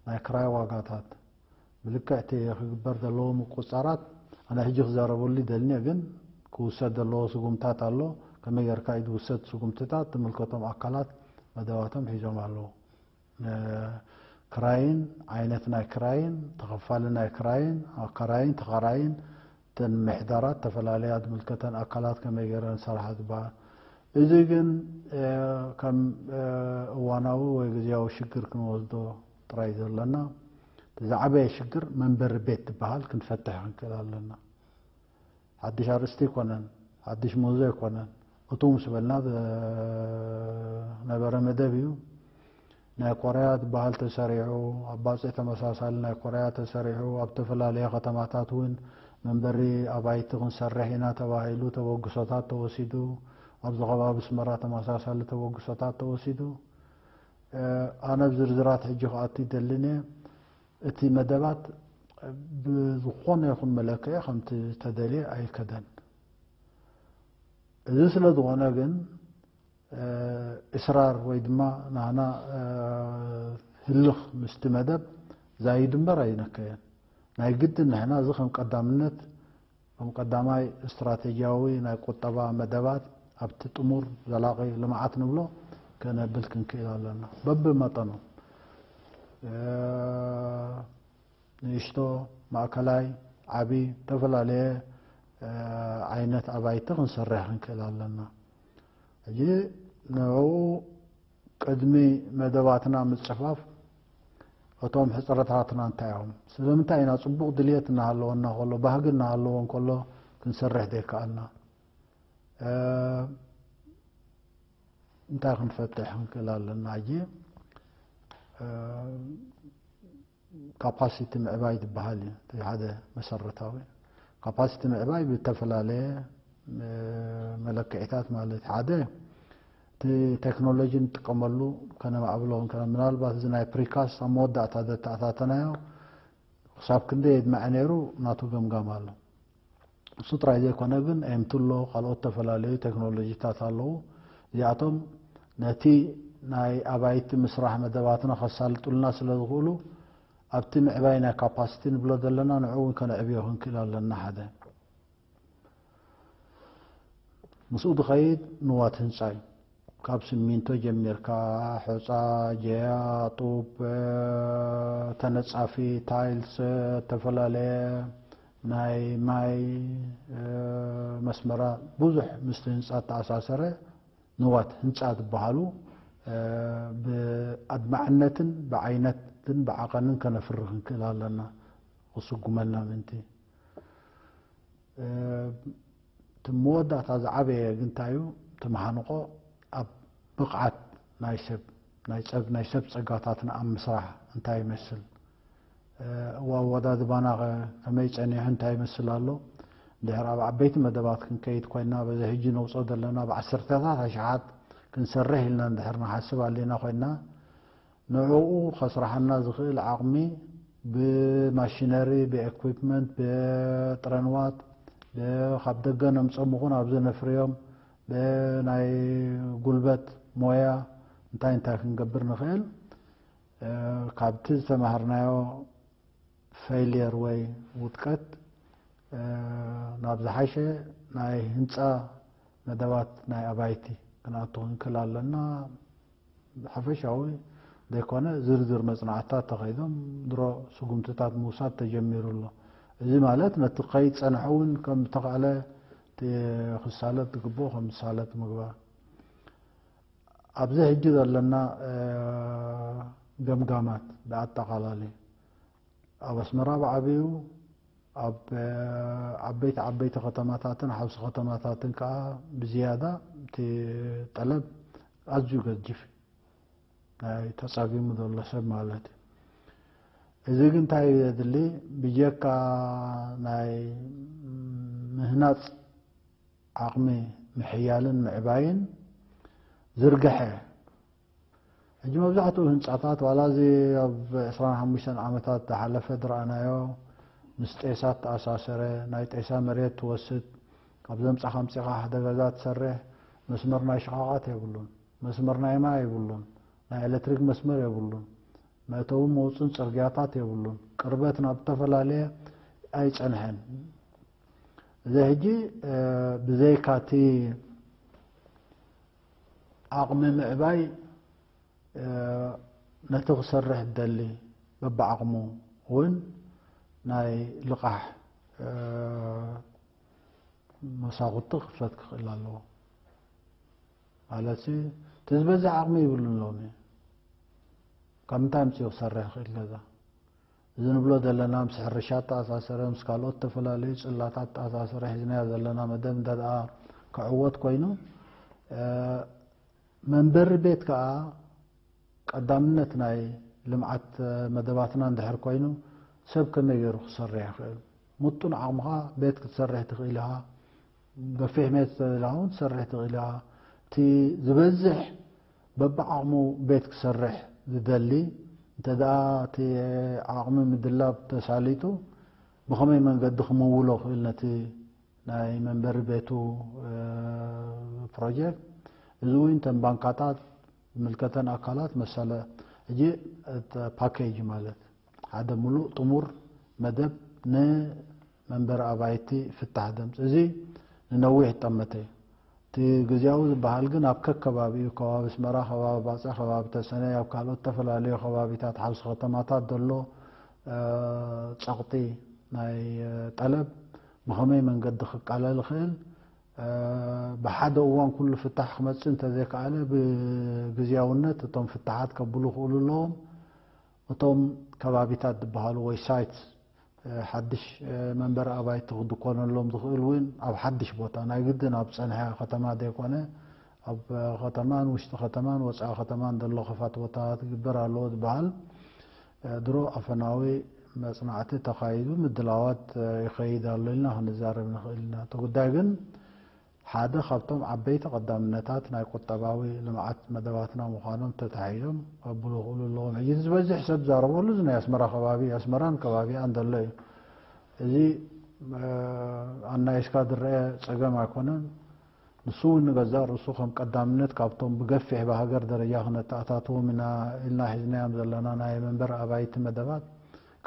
ናይ ክራይ ዋጋታት፣ ብልክዕ እቲ ክግበር ዘለዎ ምቁፃራት ኣነ ሕጂ ክዛረበሉ ይደልኒ፣ ግን ክውሰድ ዘለዎ ስጉምታት ኣሎ። ከመይ ጌርካ እዩ ዝውሰድ ስጉምትታት ትምልከቶም ኣካላት መደባቶም ሒዞም ኣለዉ። ክራይን፣ ዓይነት ናይ ክራይን፣ ተኸፋሊ ናይ ክራይን፣ ኣካራይን ተኻራይን፣ እተን ምሕዳራት ተፈላለያ ዝምልከተን ኣካላት ከመይ ገይረን ዝሰርሓ ዝበሃል። እዚ ግን ከም እዋናዊ ወይ ግዜያዊ ሽግር ክንወስዶ ጥራይ ዘለና፣ ዝዓበየ ሽግር መንበሪ ቤት ዝበሃል ክንፈትሕ ክንክእል ኣለና። ሓድሽ ኣርእስቲ ኣይኮነን፣ ሓድሽ ምህዞ ኣይኮነን። እቱ ምስ በልና ነበረ መደብ እዩ። ናይ ኮርያ ዝበሃል ተሰሪሑ፣ ኣብ ባፅዕ ተመሳሳሊ ናይ ኮርያ ተሰሪሑ፣ ኣብ ዝተፈላለየ ከተማታት እውን መንበሪ ኣባይቲ ክንሰርሕ ኢና ተባሂሉ ተበግሶታት ተወሲዱ፣ ኣብዚ ከባቢ ኣስመራ ተመሳሳሊ ተበግሶታት ተወሲዱ። ኣነ ኣብ ዝርዝራት ሕጂ ክኣቱ ይደልን እየ። እቲ መደባት ብዝኾነ ይኹን መለክዒ ከምቲ ተደልየ ኣይከደን። እዚ ስለ ዝኾነ ግን እስራር ወይ ድማ ናህና ህልኽ ምስቲ መደብ ዛይድ እምበር ኣይነከየን። ናይ ግድን ንሕና እዚ ከም ቀዳምነት ከም ቀዳማይ ስትራቴጂያዊ ናይ ቁጠባ መደባት ኣብቲ ጥሙር ዘላቒ ልምዓት ንብሎ ከነብል ክንክእል ኣለና። በብመጠኑ ንእሽቶ፣ ማእከላይ፣ ዓቢ ዝተፈላለየ ዓይነት ኣባይቲ ክንሰርሕ ክንክእል ኣለና። ሕጂ ንዕኡ ቅድሚ መደባትና ምጽፋፍ እቶም ሕጽረታትና እንታይ እዮም? ስለምንታይ ኢና ጽቡቕ ድልየት እናሃለወና ከሎ፣ ባህጊ እናሃለዎ እንከሎ ክንሰርሕ ዘይከኣልና? እንታይ ክንፈትሕ ክንክእል ኣለና? ሕጂ ካፓሲቲ ምዕባይ ዝበሃል እዩ። እቲ ሓደ መሰረታዊ ካፓሲቲ ምዕባይ ብዝተፈላለየ መለክዒታት ማለት ሓደ እቲ ቴክኖሎጂ ንጥቀመሉ ከነማዕብሎ ከ ምናልባት እዚ ናይ ፕሪካስ ኣብ መወዳእታ ዘተኣታተናዮ ክሳብ ክንደይ የድማዐ ነይሩ ናቱ ገምጋም ኣሎ። እሱ ጥራይ ዘይኮነ ግን ኤምቱ ኣሎ፣ ካልኦት ዝተፈላለዩ ቴክኖሎጂታት ኣለዉ። እዚኣቶም ነቲ ናይ ኣባይቲ ምስራሕ መደባትና ከሳልጡልና ስለ ዝኽእሉ ኣብቲ ምዕባይ ናይ ካፓሲቲ ንብሎ ዘለና ንዕኡ እውን ከነዕብዮ ክንክእል ኣለና ሓደ። ምስኡ ዝኸይድ ንዋት ህንፃ እዩ። ካብ ስሚንቶ ጀሚርካ ሑፃ፣ ጀያ፣ ጡብ፣ ተነፃፊ፣ ታይልስ፣ ዝተፈላለየ ናይ ማይ መስመራ ብዙሕ ምስቲ ህንፃ ተኣሳሰረ ንዋት ህንፃ ዝበሃሉ ብኣድማዕነትን ብዓይነትን ብዓቐንን ከነፍርህ ክንክእል ኣለና። ክስጉመልና ምእንቲ እቲ መወዳእታ ዝዓበየ ግንታዩ ተመሃንቆ ኣብ ብቕዓት ናይ ሰብ ናይ ሰብ ጸጋታትና ኣብ ምስራሕ እንታይ ይመስል፣ ኣወዳድባና ከመይ ጸኒሑ እንታይ ይመስል ኣሎ። ድሕር ኣብ ዓበይቲ መደባት ክንከይድ ኮይና በዚ ሕጂ ነውፅኦ ዘለና ብዓሰርተታት ኣሽሓት ክንሰርሕ ኢልና እንድሕር ንሓስብ ኣሊና ኮይና ንዕኡ ከስራሓና ዝኽእል ዓቕሚ ብማሽነሪ፣ ብኤኩፕመንት፣ ብጥረንዋት፣ ካብ ደገ ነምፀም ኹን ኣብዚ ነፍርዮም ብናይ ጉልበት ሞያ እንታይ እንታይ ክንገብር ንኽእል ካብቲ ዝተማሃርናዮ ፌይልየር ወይ ውድቀት ናብ ዝሓሸ ናይ ህንፃ መደባት ናይ ኣባይቲ ክንኣቱ ክንክል ኣለና። ሓፈሻዊ ዘይኮነ ዝርዝር መፅናዕትታት ተኸይዶም ድሮ ስጉምትታት ምውሳድ ተጀሚሩ ኣሎ። እዚ ማለት ነቲ ከይድ ጸንሐ እውን ከም ዝተኻእለ እቲ ክሳለጥ ዝግብኦ ከም ዝሳለጥ ምግባር። ኣብዚ ሕጂ ዘለና ገምጋማት ብኣጠቓላሊ ኣብ ኣስመራ ብዓብዩ ኣብ ዓበይቲ ዓበይቲ ከተማታትን ሓውሲ ከተማታትን ከዓ ብዝያዳ እቲ ጠለብ ኣዝዩ ገጅፍ ናይ ተጻጊሙ ዘሎ ሰብ ማለት እዩ። እዚ ግን እንታይ እዩ ዘድሊ? ብጀካ ናይ ምህናጽ ዓቕሚ ምሕያልን ምዕባይን ዝርግሐ። ሕጂ መብዛሕትኡ ህንጻታት ዋላ እዚ ኣብ ዕስራን ሓሙሽተን ዓመታት ዝሓለፈ ዝረኣናዮ ምስ ጤሳ ተኣሳሰረ፣ ናይ ጤሳ መሬት ትወስድ፣ ካብ ዘምጻኻ ኣምጺኻ ሓደ ገዛ ትሰርሕ፣ መስመር ናይ ሸቓቓት የብሉን፣ መስመር ናይ ማይ የብሉን፣ ናይ ኤሌክትሪክ መስመር የብሉን፣ መእተውን መውፅን ፅርግያታት የብሉን፣ ቅርበት ናብ ዝተፈላለየ ኣይፀንሐን። እዚ ሕጂ ብዘይካቲ ዓቕሚ ምዕባይ ነቲ ክሰርሕ ደሊ በብዓቕሙ እውን ናይ ልቓሕ መሳኹቲ ክፈት ክኽእል ኣለዎ። ማለት እቲ ዝበዝሕ ዓቕሚ ይብሉን ሎሚ ካብ ምንታይ ምፅኡ ክሰርሕ ይኽእል ገዛ? እዚ ንብሎ ዘለና ምስ ሕርሻ ተኣሳሰረ ምስ ካልኦት ዝተፈላለዩ ፅላታት ተኣሳሰረ ሒዝናዮ ዘለና መደብ እንተ ደኣ ክዕወት ኮይኑ መንበሪ ቤት ከዓ ቀዳምነት ናይ ልምዓት መደባትና እንድሕር ኮይኑ ሰብ ከመይ ገይሩ ክሰርሕ ይኽእል? ምጡን ዓቕምኻ ቤት ክትሰርሕ ትኽእል ኢኻ። ገፊሕ ሜት ተደሊኻ እውን ትሰርሕ ትኽእል ኢኻ። እቲ ዝበዝሕ በብዓቕሙ ቤት ክሰርሕ ዝደሊ እንተ ደኣ እቲ ዓቕሚ ምድላብ ተሳሊጡ ብኸመይ መንገዲ ክምውሎ ክእል ነቲ ናይ መንበሪ ቤቱ ፕሮጀክት እዚ እውን ተን ባንካታት ዝምልከተን ኣካላት መሰለ ሕጂ ፓኬጅ ማለት ሓደ ሙሉእ ጥሙር መደብ ንመንበሪ ኣባይቲ ፍታሕ ደምፅ እዚ ንነዊሕ ጠመተ እቲ ግዜያዊ ዝበሃል ግን ኣብ ከከባቢኡ ከባቢ ኣስመራ ከባቢ ባፅዕ ከባቢ ተሰነይ ኣብ ካልኦት ዝተፈላለዩ ከባቢታት ሓውሲ ከተማታት ዘሎ ፀቕጢ ናይ ጠለብ ብኸመይ መንገዲ ክቃለል ይኽእል ብሓደ እዋን ኩሉ ፍታሕ ክመፅእ እንተዘይከኣለ ብግዝያውነት እቶም ፍታሓት ከብሉ ይኽእሉ ኣለዎም። እቶም ከባቢታት ዝበሃሉ ወይ ሳይት ሓድሽ መንበሪ ኣባይቲ ክድኮነሎም ዝኽእል እውን ኣብ ሓድሽ ቦታ ናይ ግድን ኣብ ፀንሐ ከተማ ዘይኮነ ኣብ ከተማን ውሽጢ ከተማን ወፃኢ ከተማን ዘሎ ከፋት ቦታታት ክግበር ኣለዎ ዝበሃል ድሮ ኣፈናዊ መፅናዕቲ ተኻይዱ ምድላዋት ይኸይድ ኣሎ ኢልና ክንዛረብ ንኽእል ኢና። እቲ ጉዳይ ግን ሓደ ካብቶም ዓበይቲ ቀዳምነታት ናይ ቁጠባዊ ልምዓት መደባትና ምዃኖም ተታሒዞም ከብሉ ክእሉ ኣለዎም። ሕጂ ዝበዝሕ ሰብ ዛረበሉ እዚ ናይ ኣስመራ ከባቢ ኣስመራን ከባቢኣን ዘሎ እዩ። እዚ ኣናይስካ ዝረአ ፀገም ኣይኮነን። ንሱ እውን ንገዛእ ርእሱ ከም ቀዳምነት ካብቶም ብገፊሕ ብሃገር ደረጃ ክነተኣታትዎም ኢና ኢልና ሒዝናዮም ዘለና ናይ መንበሪ ኣባይቲ መደባት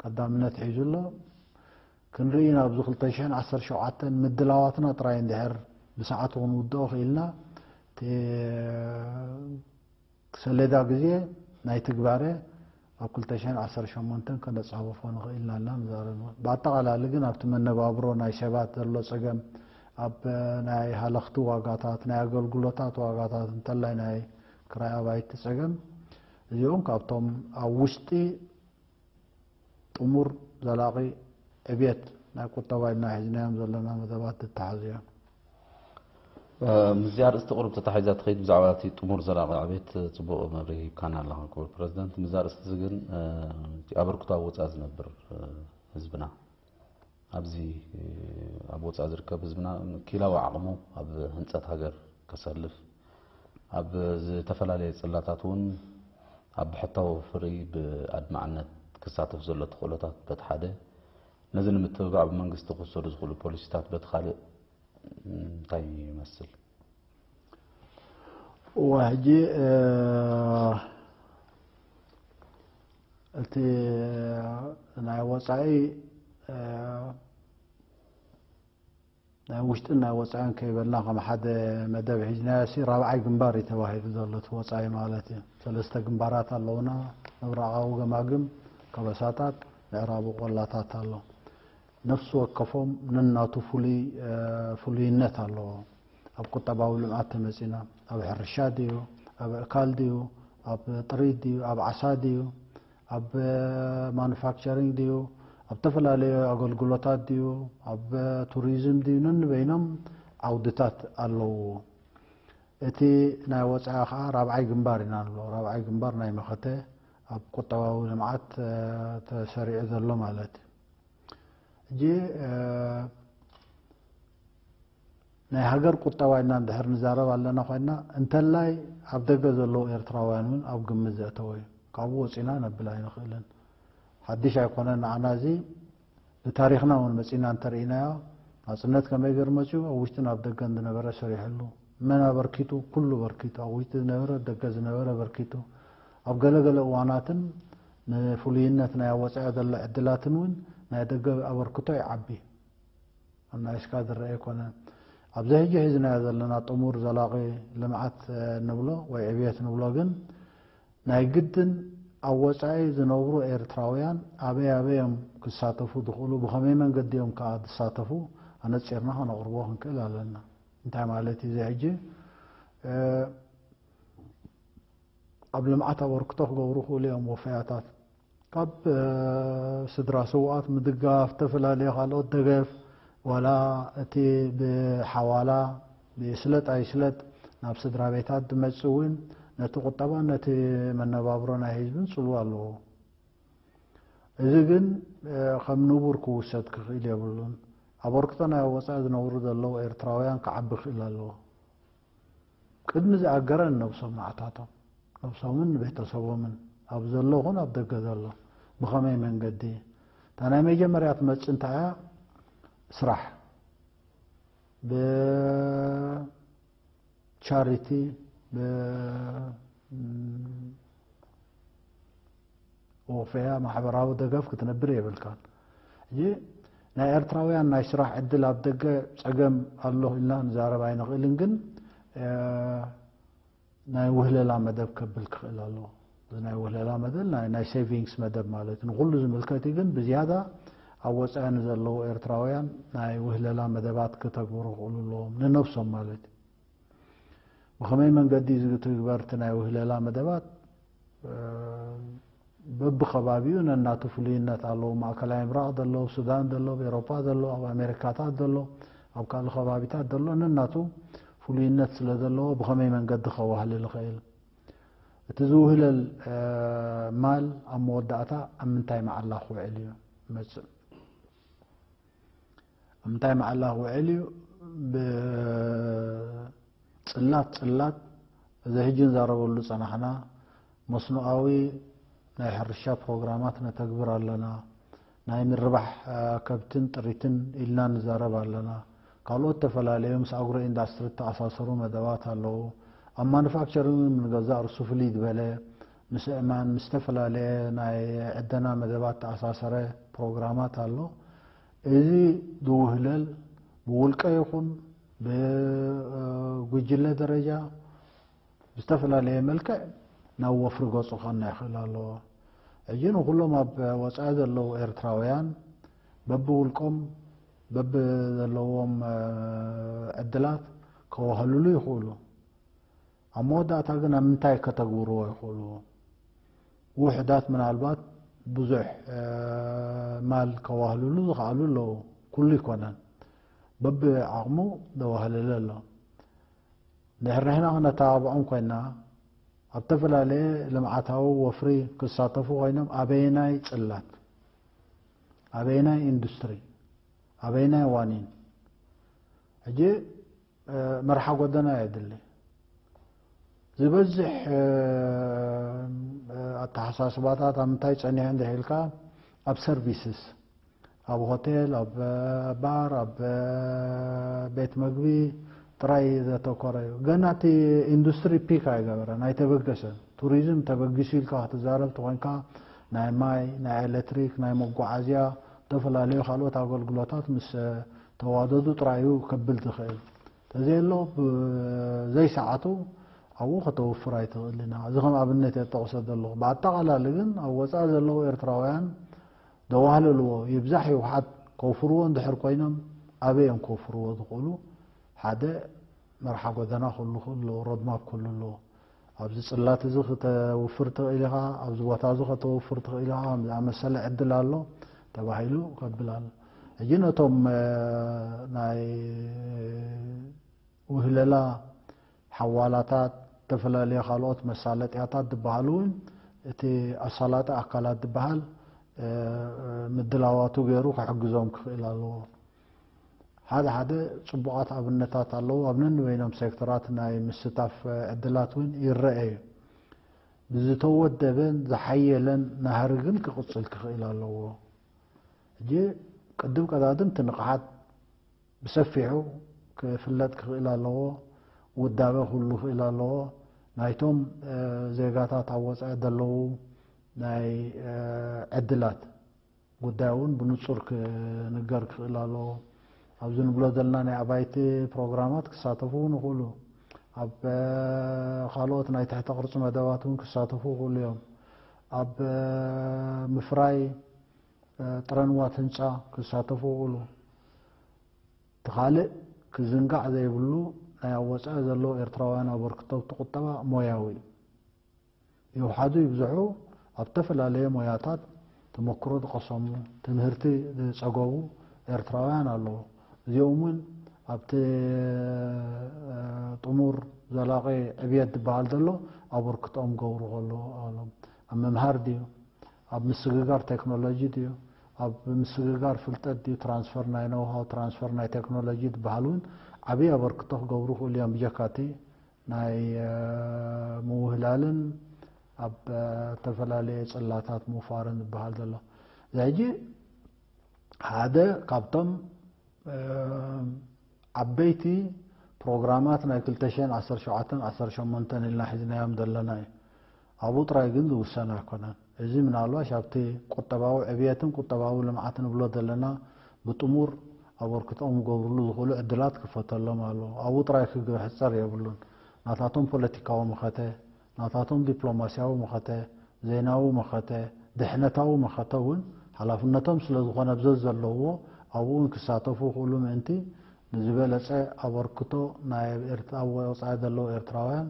ቀዳምነት ሒዙ ኣሎ። ክንርኢ ናብዚ ክልተ ሽሕን ዓሰርተ ሸውዓተን ምድላዋትና ጥራይ እንድሕር ብሰዓቱ ክንውድኦ ክኢልና እቲ ሰሌዳ ግዜ ናይ ትግባረ ኣብ ክልተ ሽሕን ዓሰርተ ሸሞንተን ከነጻብፎ ንኽእል ኢና ኢልና ንዛረብ። ብኣጠቓላሊ ግን ኣብቲ መነባብሮ ናይ ሰባት ዘሎ ጸገም ኣብ ናይ ሃለኽቲ ዋጋታት ናይ ኣገልግሎታት ዋጋታት እንተላይ ናይ ክራይ ኣባይቲ ጸገም እዚኦም ካብቶም ኣብ ውሽጢ ጥሙር ዘላቒ ዕብየት ናይ ቁጠባ ኢልና ሒዝናዮም ዘለና መደባት ዝተሓዙ እዮም። ምስዚ ኣርእስቲ ቁሩብ ተታሒዛ ትኸይድ ብዛዕባ እቲ ጥሙር ዘላቒ ዕብየት ፅቡቕ መብርሂ ሂብካና ኣለኻ ክቡር ፕረዚደንት። ምስዚ ኣርእስቲ እዚ ግን እቲ ኣበርክቶ ኣብ ወፃኢ ዝነብር ህዝብና ኣብዚ ኣብ ወፃኢ ዝርከብ ህዝብና ክኢላዊ ዓቕሙ ኣብ ህንፀት ሃገር ከሰልፍ ኣብ ዝተፈላለየ ፅላታት እውን ኣብ ብሕታዊ ፍርይ ብኣድማዕነት ክሳተፍ ዘሎ ተኽእሎታት በቲ ሓደ ነዚ ንምትብባዕ ብመንግስቲ ክወሰዱ ዝኽእሉ ፖሊሲታት በቲ ካልእ እንታይ ይመስል? እወ ሕጂ እቲ ናይ ወፃኢ ናይ ውሽጥን ናይ ወፃኢን ከይበልና ከም ሓደ መደብ ሒዝናዮ ሲ ራብዓይ ግንባር እዩ ተባሂሉ ዘሎ እቲ ወፃኢ ማለት እዩ። ሰለስተ ግንባራት ኣለውና። ምብራቓዊ ገማግም ከበሳታት፣ ምዕራቡ ቆላታት ኣሎ። ነፍሲ ወከፎም ነናቱ ፍሉይ ፍሉይነት ኣለዎ። ኣብ ቁጠባዊ ልምዓት ተመጺና፣ ኣብ ሕርሻ ድዩ፣ ኣብ ኣእካል ድዩ፣ ኣብ ጥሪት ድዩ፣ ኣብ ዓሳ ድዩ፣ ኣብ ማኑፋክቸሪንግ ድዩ፣ ኣብ ዝተፈላለዩ ኣገልግሎታት ድዩ፣ ኣብ ቱሪዝም ድዩ፣ ነንበይኖም ዓውድታት ኣለዎ። እቲ ናይ ወፃኢ ከዓ ራብዓይ ግንባር ኢና ንብሎ። ራብዓይ ግንባር ናይ መኸተ ኣብ ቁጠባዊ ልምዓት ተሰሪዑ ዘሎ ማለት እዩ። ሕጂ ናይ ሃገር ቁጠባ ኢልና እንድሕር ንዛረብ ኣለና ኮይና፣ እንተላይ ኣብ ደገ ዘለዉ ኤርትራውያን እውን ኣብ ግምት ዘእተወ እዩ። ካብኡ ወፂና ነብል ኣይንኽእልን። ሓድሽ ኣይኮነን ንዓና እዚ። ብታሪኽና እውን መፂና እንተርኢናዮ፣ ናፅነት ከመይ ገይሩ መፅኡ፣ ኣብ ውሽጥን ኣብ ደገን ዝነበረ ሰሪሕሉ። መን ኣበርኪቱ? ኩሉ በርኪቱ። ኣብ ውሽጢ ዝነበረ፣ ደገ ዝነበረ በርኪቱ። ኣብ ገለገለ እዋናትን ንፍሉይነት ናይ ኣወፃኢ ዘሎ ዕድላትን እውን ናይ ደገ ኣበርክቶ ይዓቢ። ኣናይስካ ዝረአ ኣይኮነን። ኣብዚ ሕጂ ሒዝናዮ ዘለና ጥሙር ዘላቒ ልምዓት ንብሎ ወይ ዕብየት ንብሎ ግን ናይ ግድን ኣብ ወፃኢ ዝነብሩ ኤርትራውያን ኣበይ ኣበይ እዮም ክሳተፉ ዝኽእሉ፣ ብኸመይ መንገዲ እዮም ከዓ ዝሳተፉ ኣነፂርና ከነቕርቦ ክንክእል ኣለና። እንታይ ማለት እዩ እዚ ሕጂ ኣብ ልምዓት ኣበርክቶ ክገብሩ ክእሉ እዮም ወፈያታት። ካብ ስድራ ስውኣት ምድጋፍ፣ ዝተፈላለዩ ካልኦት ደገፍ፣ ዋላ እቲ ብሓዋላ ብስለጥ ኣይስለጥ ናብ ስድራ ቤታት ዝመጽእ እውን ነቲ ቁጠባን ነቲ መነባብሮ ናይ ህዝብን ጽልዋ ኣለዎ። እዚ ግን ከም ንቡር ክውሰድ ክኽእል የብሉን። ኣበርክቶ ናይ ወጻኢ ዝነብሩ ዘለዉ ኤርትራውያን ክዓቢ ክእል ኣለዎ። ቅድሚ ዝኣገረ ንነብሶም ንዓታቶም፣ ነብሶምን ንቤተሰቦምን፣ ኣብ ዘሎ ኹን ኣብ ደገ ዘሎ፣ ብኸመይ መንገዲ? እታ ናይ መጀመርያ ትመጽእ እንታይ እያ? ስራሕ። ብቻሪቲ፣ ብ ወፈያ ማሕበራዊ ደገፍ ክትነብር የብልካን። ሕጂ ናይ ኤርትራውያን ናይ ስራሕ ዕድል ኣብ ደገ ጸገም ኣሎ ኢልና ንዛረብ ኣይንኽእልን፣ ግን ናይ ውህለላ መደብ ከብል ክኽእል ኣለዎ። እዚ ናይ ውህለላ መደብ ናይ ሴቪንግስ መደብ ማለት ንኩሉ ዝምልከት እዩ፣ ግን ብዝያዳ ኣብ ወፃኢ ንዘለዉ ኤርትራውያን ናይ ውህለላ መደባት ክተግብሩ ክኽእሉ ኣለዎም፣ ንነብሶም ማለት እዩ። ብኸመይ መንገዲ ዝትግበር እቲ ናይ ውህለላ መደባት? በብኸባቢኡ ነናቱ ፍሉይነት ኣለዎ። ማእከላይ ምብራቕ ዘሎ፣ ኣብ ሱዳን ዘሎ፣ ኣብ ኤሮፓ ዘሎ፣ ኣብ ኣሜሪካታት ዘሎ፣ ኣብ ካልእ ከባቢታት ዘሎ ነናቱ ፍሉይነት ስለ ዘለዎ ብኸመይ መንገዲ ከዋህልል ይኽእል? እቲ ዝውህለል ማል ኣብ መወዳእታ ኣብ ምንታይ መዓላ ክውዕል እዩ መጽእ? ኣብ ምንታይ መዓላ ክውዕል እዩ? ብጽላት ጽላት፣ እዚ ሕጂ ንዛረበሉ ጸናሕና፣ መስኖኣዊ ናይ ሕርሻ ፕሮግራማት ነተግብር ኣለና። ናይ ምርባሕ ከብትን ጥሪትን ኢልና ንዛረብ ኣለና። ካልኦት ተፈላለዩ ምስ ኣግሮ ኢንዳስትሪ ተኣሳሰሩ መደባት ኣለዉ። ኣብ ማኑፋክቸሪንግ ንገዛእ ርሱ ፍልይ ዝበለ ምስ እማን ምስ ዝተፈላለየ ናይ ዕደና መደባት ተኣሳሰረ ፕሮግራማት ኣሎ። እዚ ዝውህለል ብውልቀ ይኹን ብጉጅለ ደረጃ ብዝተፈላለየ መልክዕ ናብ ወፍሪ ገጹ ክቐንዕ ይኽእል ኣለዎ። ሕጂ ንኹሎም ኣብ ወጻኢ ዘለዉ ኤርትራውያን በብውልቆም በብዘለዎም ዕድላት ከዋህልሉ ይኽእሉ። ኣብ መወዳእታ ግን ኣብ ምንታይ ከተግብርዎ ይኽእሉ? ውሑዳት ምናልባት ብዙሕ ማል ከዋህልሉ ዝኸኣሉ ኣለዉ። ኩሉ ይኮነን። በብዓቕሙ ዘዋህለለ ኣሎ። ድሕሪ ንሕና ክነተባብዖም ኮይና፣ ኣብ ዝተፈላለየ ልምዓታዊ ወፍሪ ክሳተፉ ኮይኖም ኣበየናይ ጽላት፣ ኣበየናይ ኢንዱስትሪ፣ ኣበየናይ ዋኒን? ሕጂ መርሓ ጎደና የድሊ። ዝበዝሕ ኣተሓሳስባታት ኣብ ምንታይ ጸኒሑ እንድሕር ኢልካ፣ ኣብ ሰርቪስስ፣ ኣብ ሆቴል፣ ኣብ ባር፣ ኣብ ቤት መግቢ ጥራይ ዘተኮረ እዩ። ገና እቲ ኢንዱስትሪ ፒክ ኣይገበረን፣ ኣይተበገሰን። ቱሪዝም ተበጊሱ ኢልካ ክትዛረብ ተኾይንካ፣ ናይ ማይ፣ ናይ ኤሌክትሪክ፣ ናይ መጓዓዝያ፣ ዝተፈላለዩ ካልኦት ኣገልግሎታት ምስ ተዋደዱ ጥራይ እዩ ከብል ዝኽእል። ተዘየሎ ብዘይሰዓቱ ኣብኡ ከተወፍር ኣይትኽእልን ኢና። እዚ ከም ኣብነት እየ ዝጠቕሶ ዘለኹ። ብኣጠቓላሊ ግን ኣብ ወፃኢ ዘለዉ ኤርትራውያን ዘዋህለልዎ ይብዛሕ ይውሓድ ከውፍርዎ እንድሕር ኮይኖም ኣበይ እዮም ከውፍርዎ ዝኽእሉ? ሓደ መርሓ ጎደና ክህሉ ክህሉ ኣለዎ፣ ሮድማፕ ክህሉ ኣለዎ። ኣብዚ ጽላት እዚ ክተውፍር ትኽእል ኢኻ፣ ኣብዚ ቦታ እዚ ከተውፍር ትኽእል ኢኻ ዝኣመሰለ ዕድል ኣሎ ተባሂሉ ከብል ኣሎ። ሕጂ ነቶም ናይ ውህለላ ሓዋላታት፣ ዝተፈላለዩ ካልኦት መሳለጥያታት ዝበሃሉ እውን እቲ ኣሳላጢ ኣካላት ዝበሃል ምድላዋቱ ገይሩ ክሕግዞም ክኽእል ኣለዎ። ሓደ ሓደ ጽቡቓት ኣብነታት ኣለዉ። ኣብ ነንበይኖም ሴክተራት ናይ ምስታፍ ዕድላት እውን ይረአ እዩ። ብዝተወደበን ዝሓየለን ናህሪ ግን ክቕጽል ክኽእል ኣለዎ። ሕጂ ቅድም ቀዳድም እቲ ንቕሓት ብሰፊሑ ክፍለጥ ክኽእል ኣለዎ። ውዳበ ክህሉ ክኽእል ኣለዎ። ናይቶም ዜጋታት ኣብ ወጻኢ ዘለዉ ናይ ዕድላት ጉዳይ እውን ብንጹር ክንገር ክኽእል ኣለዎ። ኣብዚ ንብሎ ዘለና ናይ ኣባይቲ ፕሮግራማት ክሳተፉ እውን ይኽእሉ። ኣብ ካልኦት ናይ ትሕተ ቅርጺ መደባት እውን ክሳተፉ ይኽእሉ እዮም። ኣብ ምፍራይ ጥረንዋት ህንጻ ክሳተፉ ይኽእሉ። እቲ ካልእ ክዝንጋዕ ዘይብሉ ናይ ኣብ ወጻኢ ዘለዉ ኤርትራውያን ኣበርክቶ ኣብቲ ቁጠባ ሞያዊ እዩ። ይውሓዱ ይብዝሑ ኣብ ዝተፈላለየ ሞያታት ተመክሮ ዝቐሰሙ፣ ትምህርቲ ዝጸገቡ ኤርትራውያን ኣለዉ። እዚኦም እውን ኣብቲ ጥሙር ዘላቒ ዕብየት ዝበሃል ዘሎ ኣበርክቶኦም ገብሩ ከለዉ ኣለዉ። ኣብ ምምሃር ድዩ? ኣብ ምስግጋር ቴክኖሎጂ ድዩ? ኣብ ምስግጋር ፍልጠት ድዩ? ትራንስፈር ናይ ኖውሃው፣ ትራንስፈር ናይ ቴክኖሎጂ ዝበሃል እውን ዓብዪ ኣበርክቶ ክገብሩ ይኽእሉ እዮም። ብጀካ እቲ ናይ ምውህላልን ኣብ ዝተፈላለየ ጽላታት ምውፋርን ዝበሃል ዘሎ። እዚ ሕጂ ሓደ ካብቶም ዓበይቲ ፕሮግራማት ናይ ክልተ ሽሕን ዓሰርተ ሸውዓተን ዓሰርተ ሸሞንተን ኢልና ሒዝናዮም ዘለና እዩ። ኣብኡ ጥራይ ግን ዝውሰን ኣይኮነን። እዚ ምናልባሽ ኣብቲ ቁጠባዊ ዕብየትን ቁጠባዊ ልምዓት ንብሎ ዘለና ብጥሙር ኣበርክቶኦም ክገብርሉ ዝኽእሉ ዕድላት ክፈተሎም ኣለዎ። ኣብኡ ጥራይ ክሕጸር የብሉን። ናታቶም ፖለቲካዊ መኸተ፣ ናታቶም ዲፕሎማስያዊ መኸተ፣ ዜናዊ መኸተ፣ ድሕነታዊ መኸተ እውን ሓላፍነቶም ስለ ዝኾነ ብዘ ዘለውዎ ኣብኡ እውን ክሳተፉ ይኽእሉ ምእንቲ ንዝበለጸ ኣበርክቶ ናይ ኣብ ኤርትራ ኣብ ወጻኢ ዘለዉ ኤርትራውያን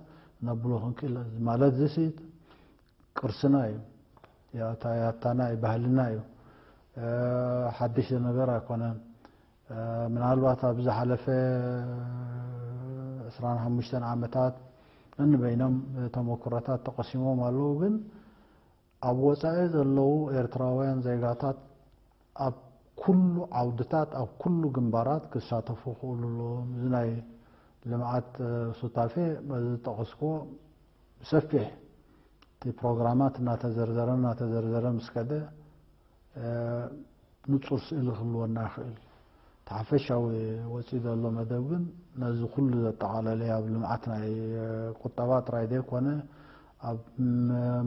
ነብሎ ክንክእል ማለት ዝስኢት ቅርስና እዩ። ያታ ያታና እዩ፣ ባህልና እዩ። ሓድሽ ነገር ኣይኮነን። ምናልባት ኣብ ዝሓለፈ ዕስራን ሓሙሽተን ዓመታት እንበይኖም ተመክሮታት ተቐሲሞም ኣለዉ። ግን ኣብ ወጻኢ ዘለዉ ኤርትራውያን ዜጋታት ኣብ ኩሉ ዓውድታት ኣብ ኩሉ ግንባራት ክሳተፉ ክኽእሉ ኣለዎም። እዚ ናይ ልምዓት ሱታፌ በዚ ዝጠቐስክዎ ብሰፊሕ እቲ ፕሮግራማት እናተዘርዘረ እናተዘርዘረ ምስ ከደ ንጹር ስእሊ ክህልወና ይኽእል። እቲ ሓፈሻዊ ወጺኡ ዘሎ መደብ ግን ነዚ ኩሉ ዘጠቓለለ ኣብ ልምዓት ናይ ቁጠባ ጥራይ ዘይኮነ ኣብ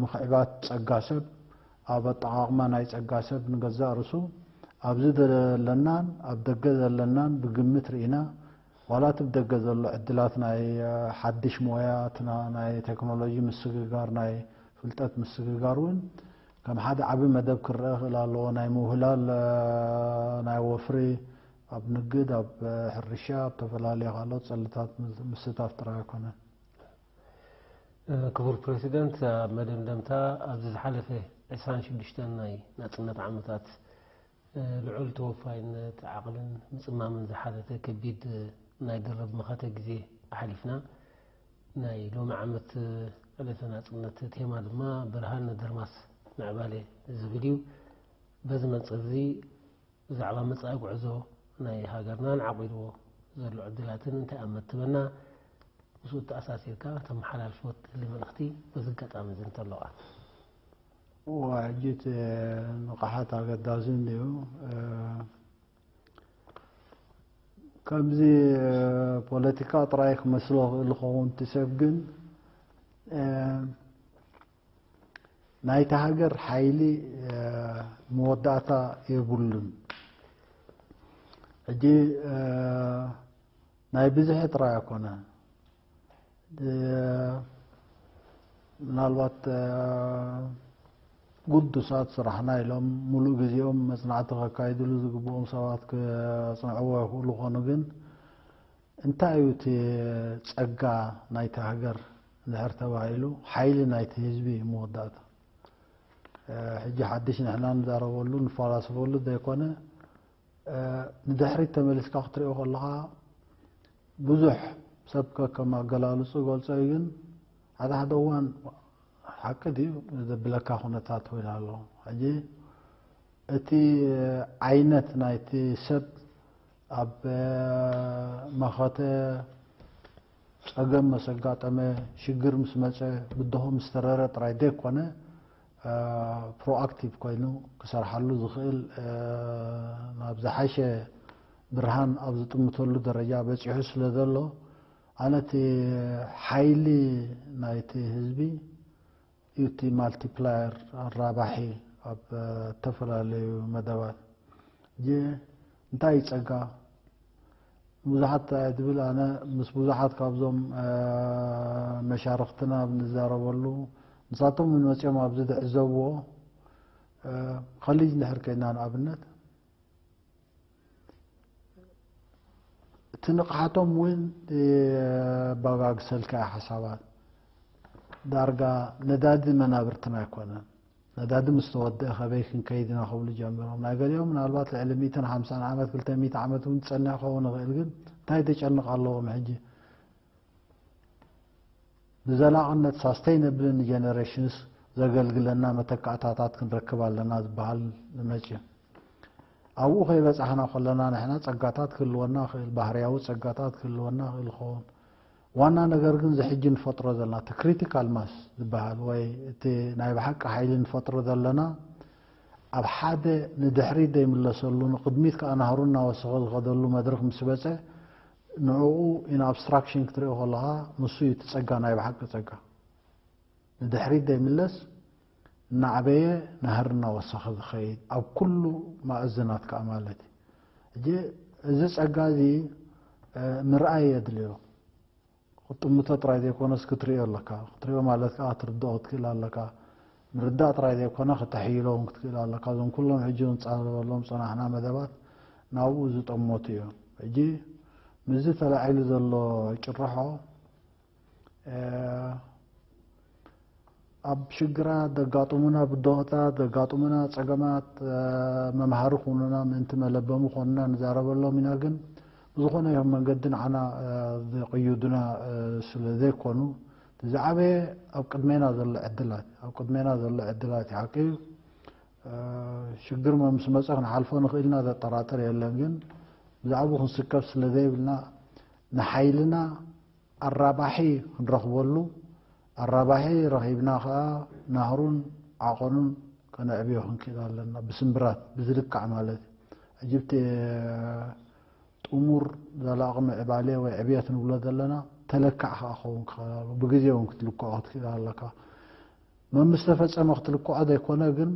ምኽዕባት ጸጋ ሰብ፣ ኣብ ኣጠቓቕማ ናይ ጸጋ ሰብ ንገዛእ ርእሱ ኣብዚ ዘለናን ኣብ ደገ ዘለናን ብግምት ርኢና ዋላ እቲ ብደገ ዘሎ ዕድላት ናይ ሓድሽ ሞያ ናይ ቴክኖሎጂ ምስግጋር ናይ ፍልጠት ምስግጋር እውን ከም ሓደ ዓቢ መደብ ክረአ ክእል ኣለዎ። ናይ ምውህላል ናይ ወፍሪ ኣብ ንግድ፣ ኣብ ሕርሻ፣ ኣብ ተፈላለዩ ካልኦት ጸልታት ምስታፍ ጥራይ ኣይኮነን። ክቡር ፕረሲደንት፣ ኣብ መደምደምታ ኣብዚ ዝሓለፈ ዕስራን ሽዱሽተን ናይ ናጽነት ዓመታት ልዑል ተወፋይነት፣ ዓቕልን ምጽማምን ዝሓተተ ከቢድ ናይ ድርብ መኸተ ግዜ ኣሕሊፍና። ናይ ሎሚ ዓመት ዕለተ ናጽነት ቴማ ድማ ብርሃን ንድርማስ ምዕባለ ዝብል እዩ። በዚ መንጽር እዚ ብዛዕባ መጻኢ ጉዕዞ ናይ ሃገርናን ዓቒድዎ ዘሎ ዕድላትን እንታይ ኣመትበና ምስኡ ተኣሳሲርካ ተመሓላልፎ ትደሊ መልእኽቲ በዚ ኣጋጣሚ እዚ እንተሎኻ? እዋ ሕጂ እቲ ንቕሓት ኣገዳሲ እንድዩ። ከምዚ ፖለቲካ ጥራይ ክመስሎ ክእል ዝኸውን እቲ ሰብ ግን ናይቲ ሃገር ሓይሊ መወዳእታ የብሉን። ሕጂ ናይ ብዝሒ ጥራይ ኣይኮነ ምናልባት ግዱሳት ስራሕና ኢሎም ሙሉእ ግዜኦም መጽናዕቲ ከካይድሉ ዝግብኦም ሰባት ክጽንዕዎ ይኽእሉ ኾኑ፣ ግን እንታይ እዩ እቲ ጸጋ ናይቲ ሃገር እንድሕር ተባሂሉ፣ ሓይሊ ናይቲ ህዝቢ እዩ መወዳእታ። ሕጂ ሓድሽ ንሕና ንዛረበሉ ንፈላሰፈሉ ዘይኮነ፣ ንድሕሪት ተመሊስካ ክትሪኦ ከለኻ ብዙሕ ሰብ ከከም ኣገላልጹ ገልጾ እዩ፣ ግን ሓደ ሓደ እዋን ሓቂ ድዩ ዘብለካ ኩነታት እውን ኣሎ። ሕጂ እቲ ዓይነት ናይቲ ሰብ ኣብ መኸተ ጸገም ምስ ኣጋጠመ፣ ሽግር ምስ መጸ፣ ብድሆ ምስ ተረረ ጥራይ ዘይኮነ፣ ፕሮኣክቲቭ ኮይኑ ክሰርሓሉ ዝኽእል፣ ናብ ዝሓሸ ብርሃን ኣብ ዝጥምተሉ ደረጃ በጺሑ ስለ ዘሎ፣ ኣነ እቲ ሓይሊ ናይቲ ህዝቢ እዩ እቲ ማልቲፕላየር፣ ኣራባሒ ኣብ እተፈላለዩ መደባት። ሕጂ እንታይ እዩ ጸጋ? ብዙሓት እየ ዝብል ኣነ ምስ ብዙሓት ካብዞም መሻርኽትና ኣብ ንዛረበሉ፣ ንሳቶም እውን መጺኦም ኣብዚ ዝዕዘብዎ፣ ኮሌጅ እንድሕር ከይድና ንኣብነት፣ እቲ ንቕሓቶም እውን የባጋግሰልካ እዩ ሓሳባት። ዳርጋ ነዳዲ መናብርትና ኣይኮነን። ነዳዲ ምስ ተወደአ ከበይ ክንከይድ ኢና ክብሉ ጀሚሮም። ናይ ገሊኦም ምናልባት ልዕሊ ሚእትን ሓምሳን ዓመት፣ ክልተ ሚእቲ ዓመት እውን ዝጸንሕ ክኸውን ይኽእል፣ ግን እንታይ ተጨንቕ ኣለዎም ሕጂ? ብዘላቕነት ሳስተይነብልን ጀነሬሽንስ ዘገልግለና መተካእታታት ክንረክብ ኣለና ዝበሃል መጺኡ። ኣብኡ ከይበጻሕና ከለና ንሕና ጸጋታት ክህልወና ይኽእል፣ ባህርያዊ ጸጋታት ክህልወና ይኽእል ይኸውን። ዋና ነገር ግን እዚ ሕጂ ንፈጥሮ ዘለና እቲ ክሪቲካል ማስ ዝበሃል ወይ እቲ ናይ ብሓቂ ሓይሊ ንፈጥሮ ዘለና ኣብ ሓደ ንድሕሪት ዘይምለሰሉ ንቕድሚት ከኣ ናህሩ እናወሰኸ ዝኸደሉ መድረኽ ምስ በጸ ንዕኡ ኢን ኣብስትራክሽን ክትሪኦ ከለኻ ንሱ እዩ እቲ ጸጋ ናይ ብሓቂ ጸጋ። ንድሕሪት ዘይምለስ እናዓበየ ናህሪ እናወሰኸ ዝኸይድ ኣብ ኩሉ ማእዝናት ከኣ ማለት እዩ። ሕጂ እዚ ጸጋ እዚ ምርኣይ የድልዮ። ክጥምቶ ጥራይ ዘይኮነስ ክትሪኦ ኣለካ። ክትሪኦ ማለት ከኣ ክትርድኦ ክትክእል ኣለካ። ምርዳእ ጥራይ ዘይኮነ ክተሕይሎ እውን ክትክእል ኣለካ። እዞም ኩሎም ሕጂ ንጻረበሎም ጸናሕና መደባት ናብኡ ዝጠመቱ እዮም። ሕጂ ምስዚ ተላዒሉ ዘሎ ጭርሖ ኣብ ሽግራት ዘጋጥሙና ብድሆታት ዘጋጥሙና ጸገማት መምሃሪ ክኾኑና ምእንቲ መለበሚ ክኾኑና ንዛረበሎም ኢና። ግን ብዝኾነ ይኹን መንገዲ ንዓና ዝቕይዱና ስለ ዘይኮኑ ዝዓበየ ኣብ ቅድሜና ዘሎ ዕድላት ኣብ ቅድሜና ዘሎ ዕድላት ሓቂ እዩ። ሽግር ምስ መጸ ክንሓልፎ ንኽእልና ዘጠራጥር የለን። ግን ብዛዕባኡ ክንስከፍ ስለ ዘይብልና ንሓይልና ኣራባሒ ክንረኽበሉ ኣራባሒ ረኺብና ከኣ ናህሩን ዓቐኑን ከነዕብዮ ክንክእል ኣለና። ብስምብራት ብዝልካዕ ማለት እዩ። ሕጂ እቲ ጥሙር ዘላቒ ምዕባለ ወይ ዕብየት ንብሎ ዘለና ተለካዕ ከኣ ክኸውን ክኽእል ኣለዎ። ብግዜ እውን ክትልክዖ ክትክእል ኣለካ። መምስ ተፈጸመ ክትልክዖ ዘይኮነ ግን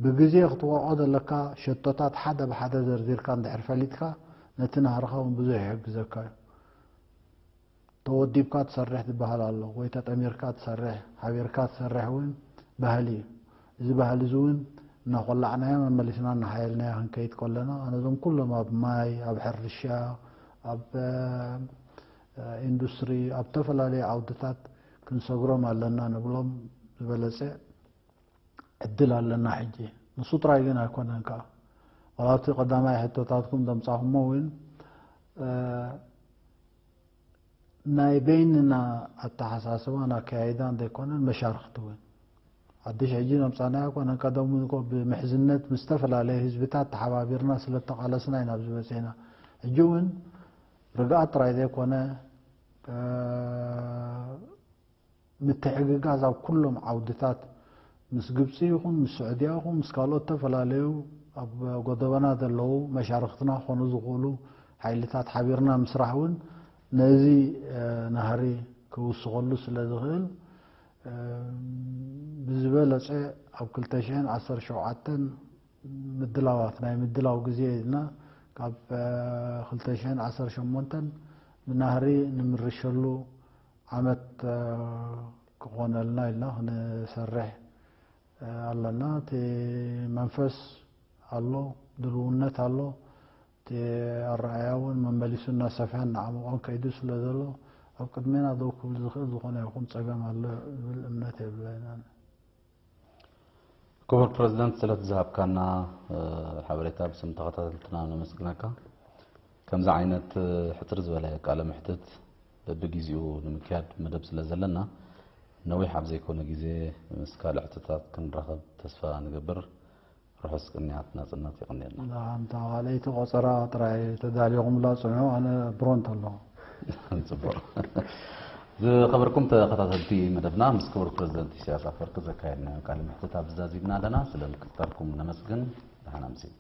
ብግዜ ክትወቕዖ ዘለካ ሸቶታት ሓደ ብሓደ ዘርዚርካ እንድሕር ፈሊጥካ ነቲ ናህርኻ እውን ብዙሕ ይሕግዘካ እዩ። ተወዲብካ ትሰርሕ ዝበሃል ኣሎ ወይ ተጠሚርካ ትሰርሕ ሓቢርካ ትሰርሕ እውን ባህሊ እዩ። እዚ ባህሊ እዚ እውን እናኾላዕናዮ መመሊስና እናሓየልናዮ ክንከይድ ከለና ኣነ እዞም ኩሎም ኣብ ማይ ኣብ ሕርሻ ኣብ ኢንዱስትሪ ኣብ ዝተፈላለዩ ዓውድታት ክንሰግሮም ኣለና ንብሎም ዝበለፀ ዕድል ኣለና ሕጂ። ንሱ ጥራይ ግን ኣይኮነን ከዓ ዋላ ኣብቲ ቀዳማይ ሕቶታትኩም ዘምፃኹሞ እውን ናይ በይንና ኣተሓሳስባን ኣካያይዳን ዘይኮነን መሻርክቲ እውን ሓድሽ ሕጂ ነምፃናዮ ኣይኮነን። ቀደም እውን እኮ ብምሕዝነት ምስ ዝተፈላለዩ ህዝብታት ተሓባቢርና ስለተቃለስና ኢና ኣብዚ በፂሕና። ሕጂ እውን ርግኣት ጥራይ ዘይኮነ ምትሕግጋዝ ኣብ ኩሎም ዓውድታት ምስ ግብፂ ይኹን ምስ ስዑድያ ይኹን ምስ ካልኦት ዝተፈላለዩ ኣብ ጎደበና ዘለዉ መሻርክትና ክኾኑ ዝኽእሉ ሓይልታት ሓቢርና ምስራሕ እውን ነዚ ናህሪ ክውስኸሉ ስለ ዝኽእል ብዝበለፀ ኣብ ክልተ ሽሕን ዓሰርተ ሸውዓተን ምድላዋት ናይ ምድላው ግዜ ኢልና ካብ ክልተ ሽሕን ዓሰርተ ሸሞንተን ብናህሪ ንምርሸሉ ዓመት ክኾነልና ኢልና ክንሰርሕ ኣለና። እቲ መንፈስ ኣሎ፣ ድልውነት ኣሎ። እቲ ኣረኣእያ እውን መመሊሱ እናሰፍሐን እናዓመቖን ከይዱ ስለ ዘሎ፣ ኣብ ቅድሜና ደው ክብል ዝኽእል ዝኾነ ይኹን ጸገም ኣሎ ዝብል እምነት የብለይናን። ክቡር ፕረዚደንት፣ ስለቲ ዝሃብካና ሓበሬታ ብስም ተኸታተልትና ነመስግነካ። ከምዚ ዓይነት ሕጽር ዝበለ ቃለ መሕትት በብግዜኡ ንምክያድ መደብ ስለ ዘለና፣ ነዊሕ ኣብ ዘይኮነ ግዜ ምስ ካልእ ሕቶታት ክንራኸብ ተስፋ ንገብር። ርሑስ ቅንያት ናጽነት ይቕንየልና። ኣንታ ካልኣይቲ ቆጸራ ጥራይ ተዳልዮኹምላ ጽንሑ፣ ኣነ ብሮንት ኣለኹ። ጽቡቕ። ዝኸበርኩም ተኸታተልቲ መደብና፣ ምስ ክቡር ፕረዚደንት ኢሳያስ ኣፈወርቂ ዘካየድናዮ ቃለ መሕትት ኣብዚ ዛዚምና ኣለና። ስለ ምክትታልኩም ነመስግን። ደሓን ኣምስዩ።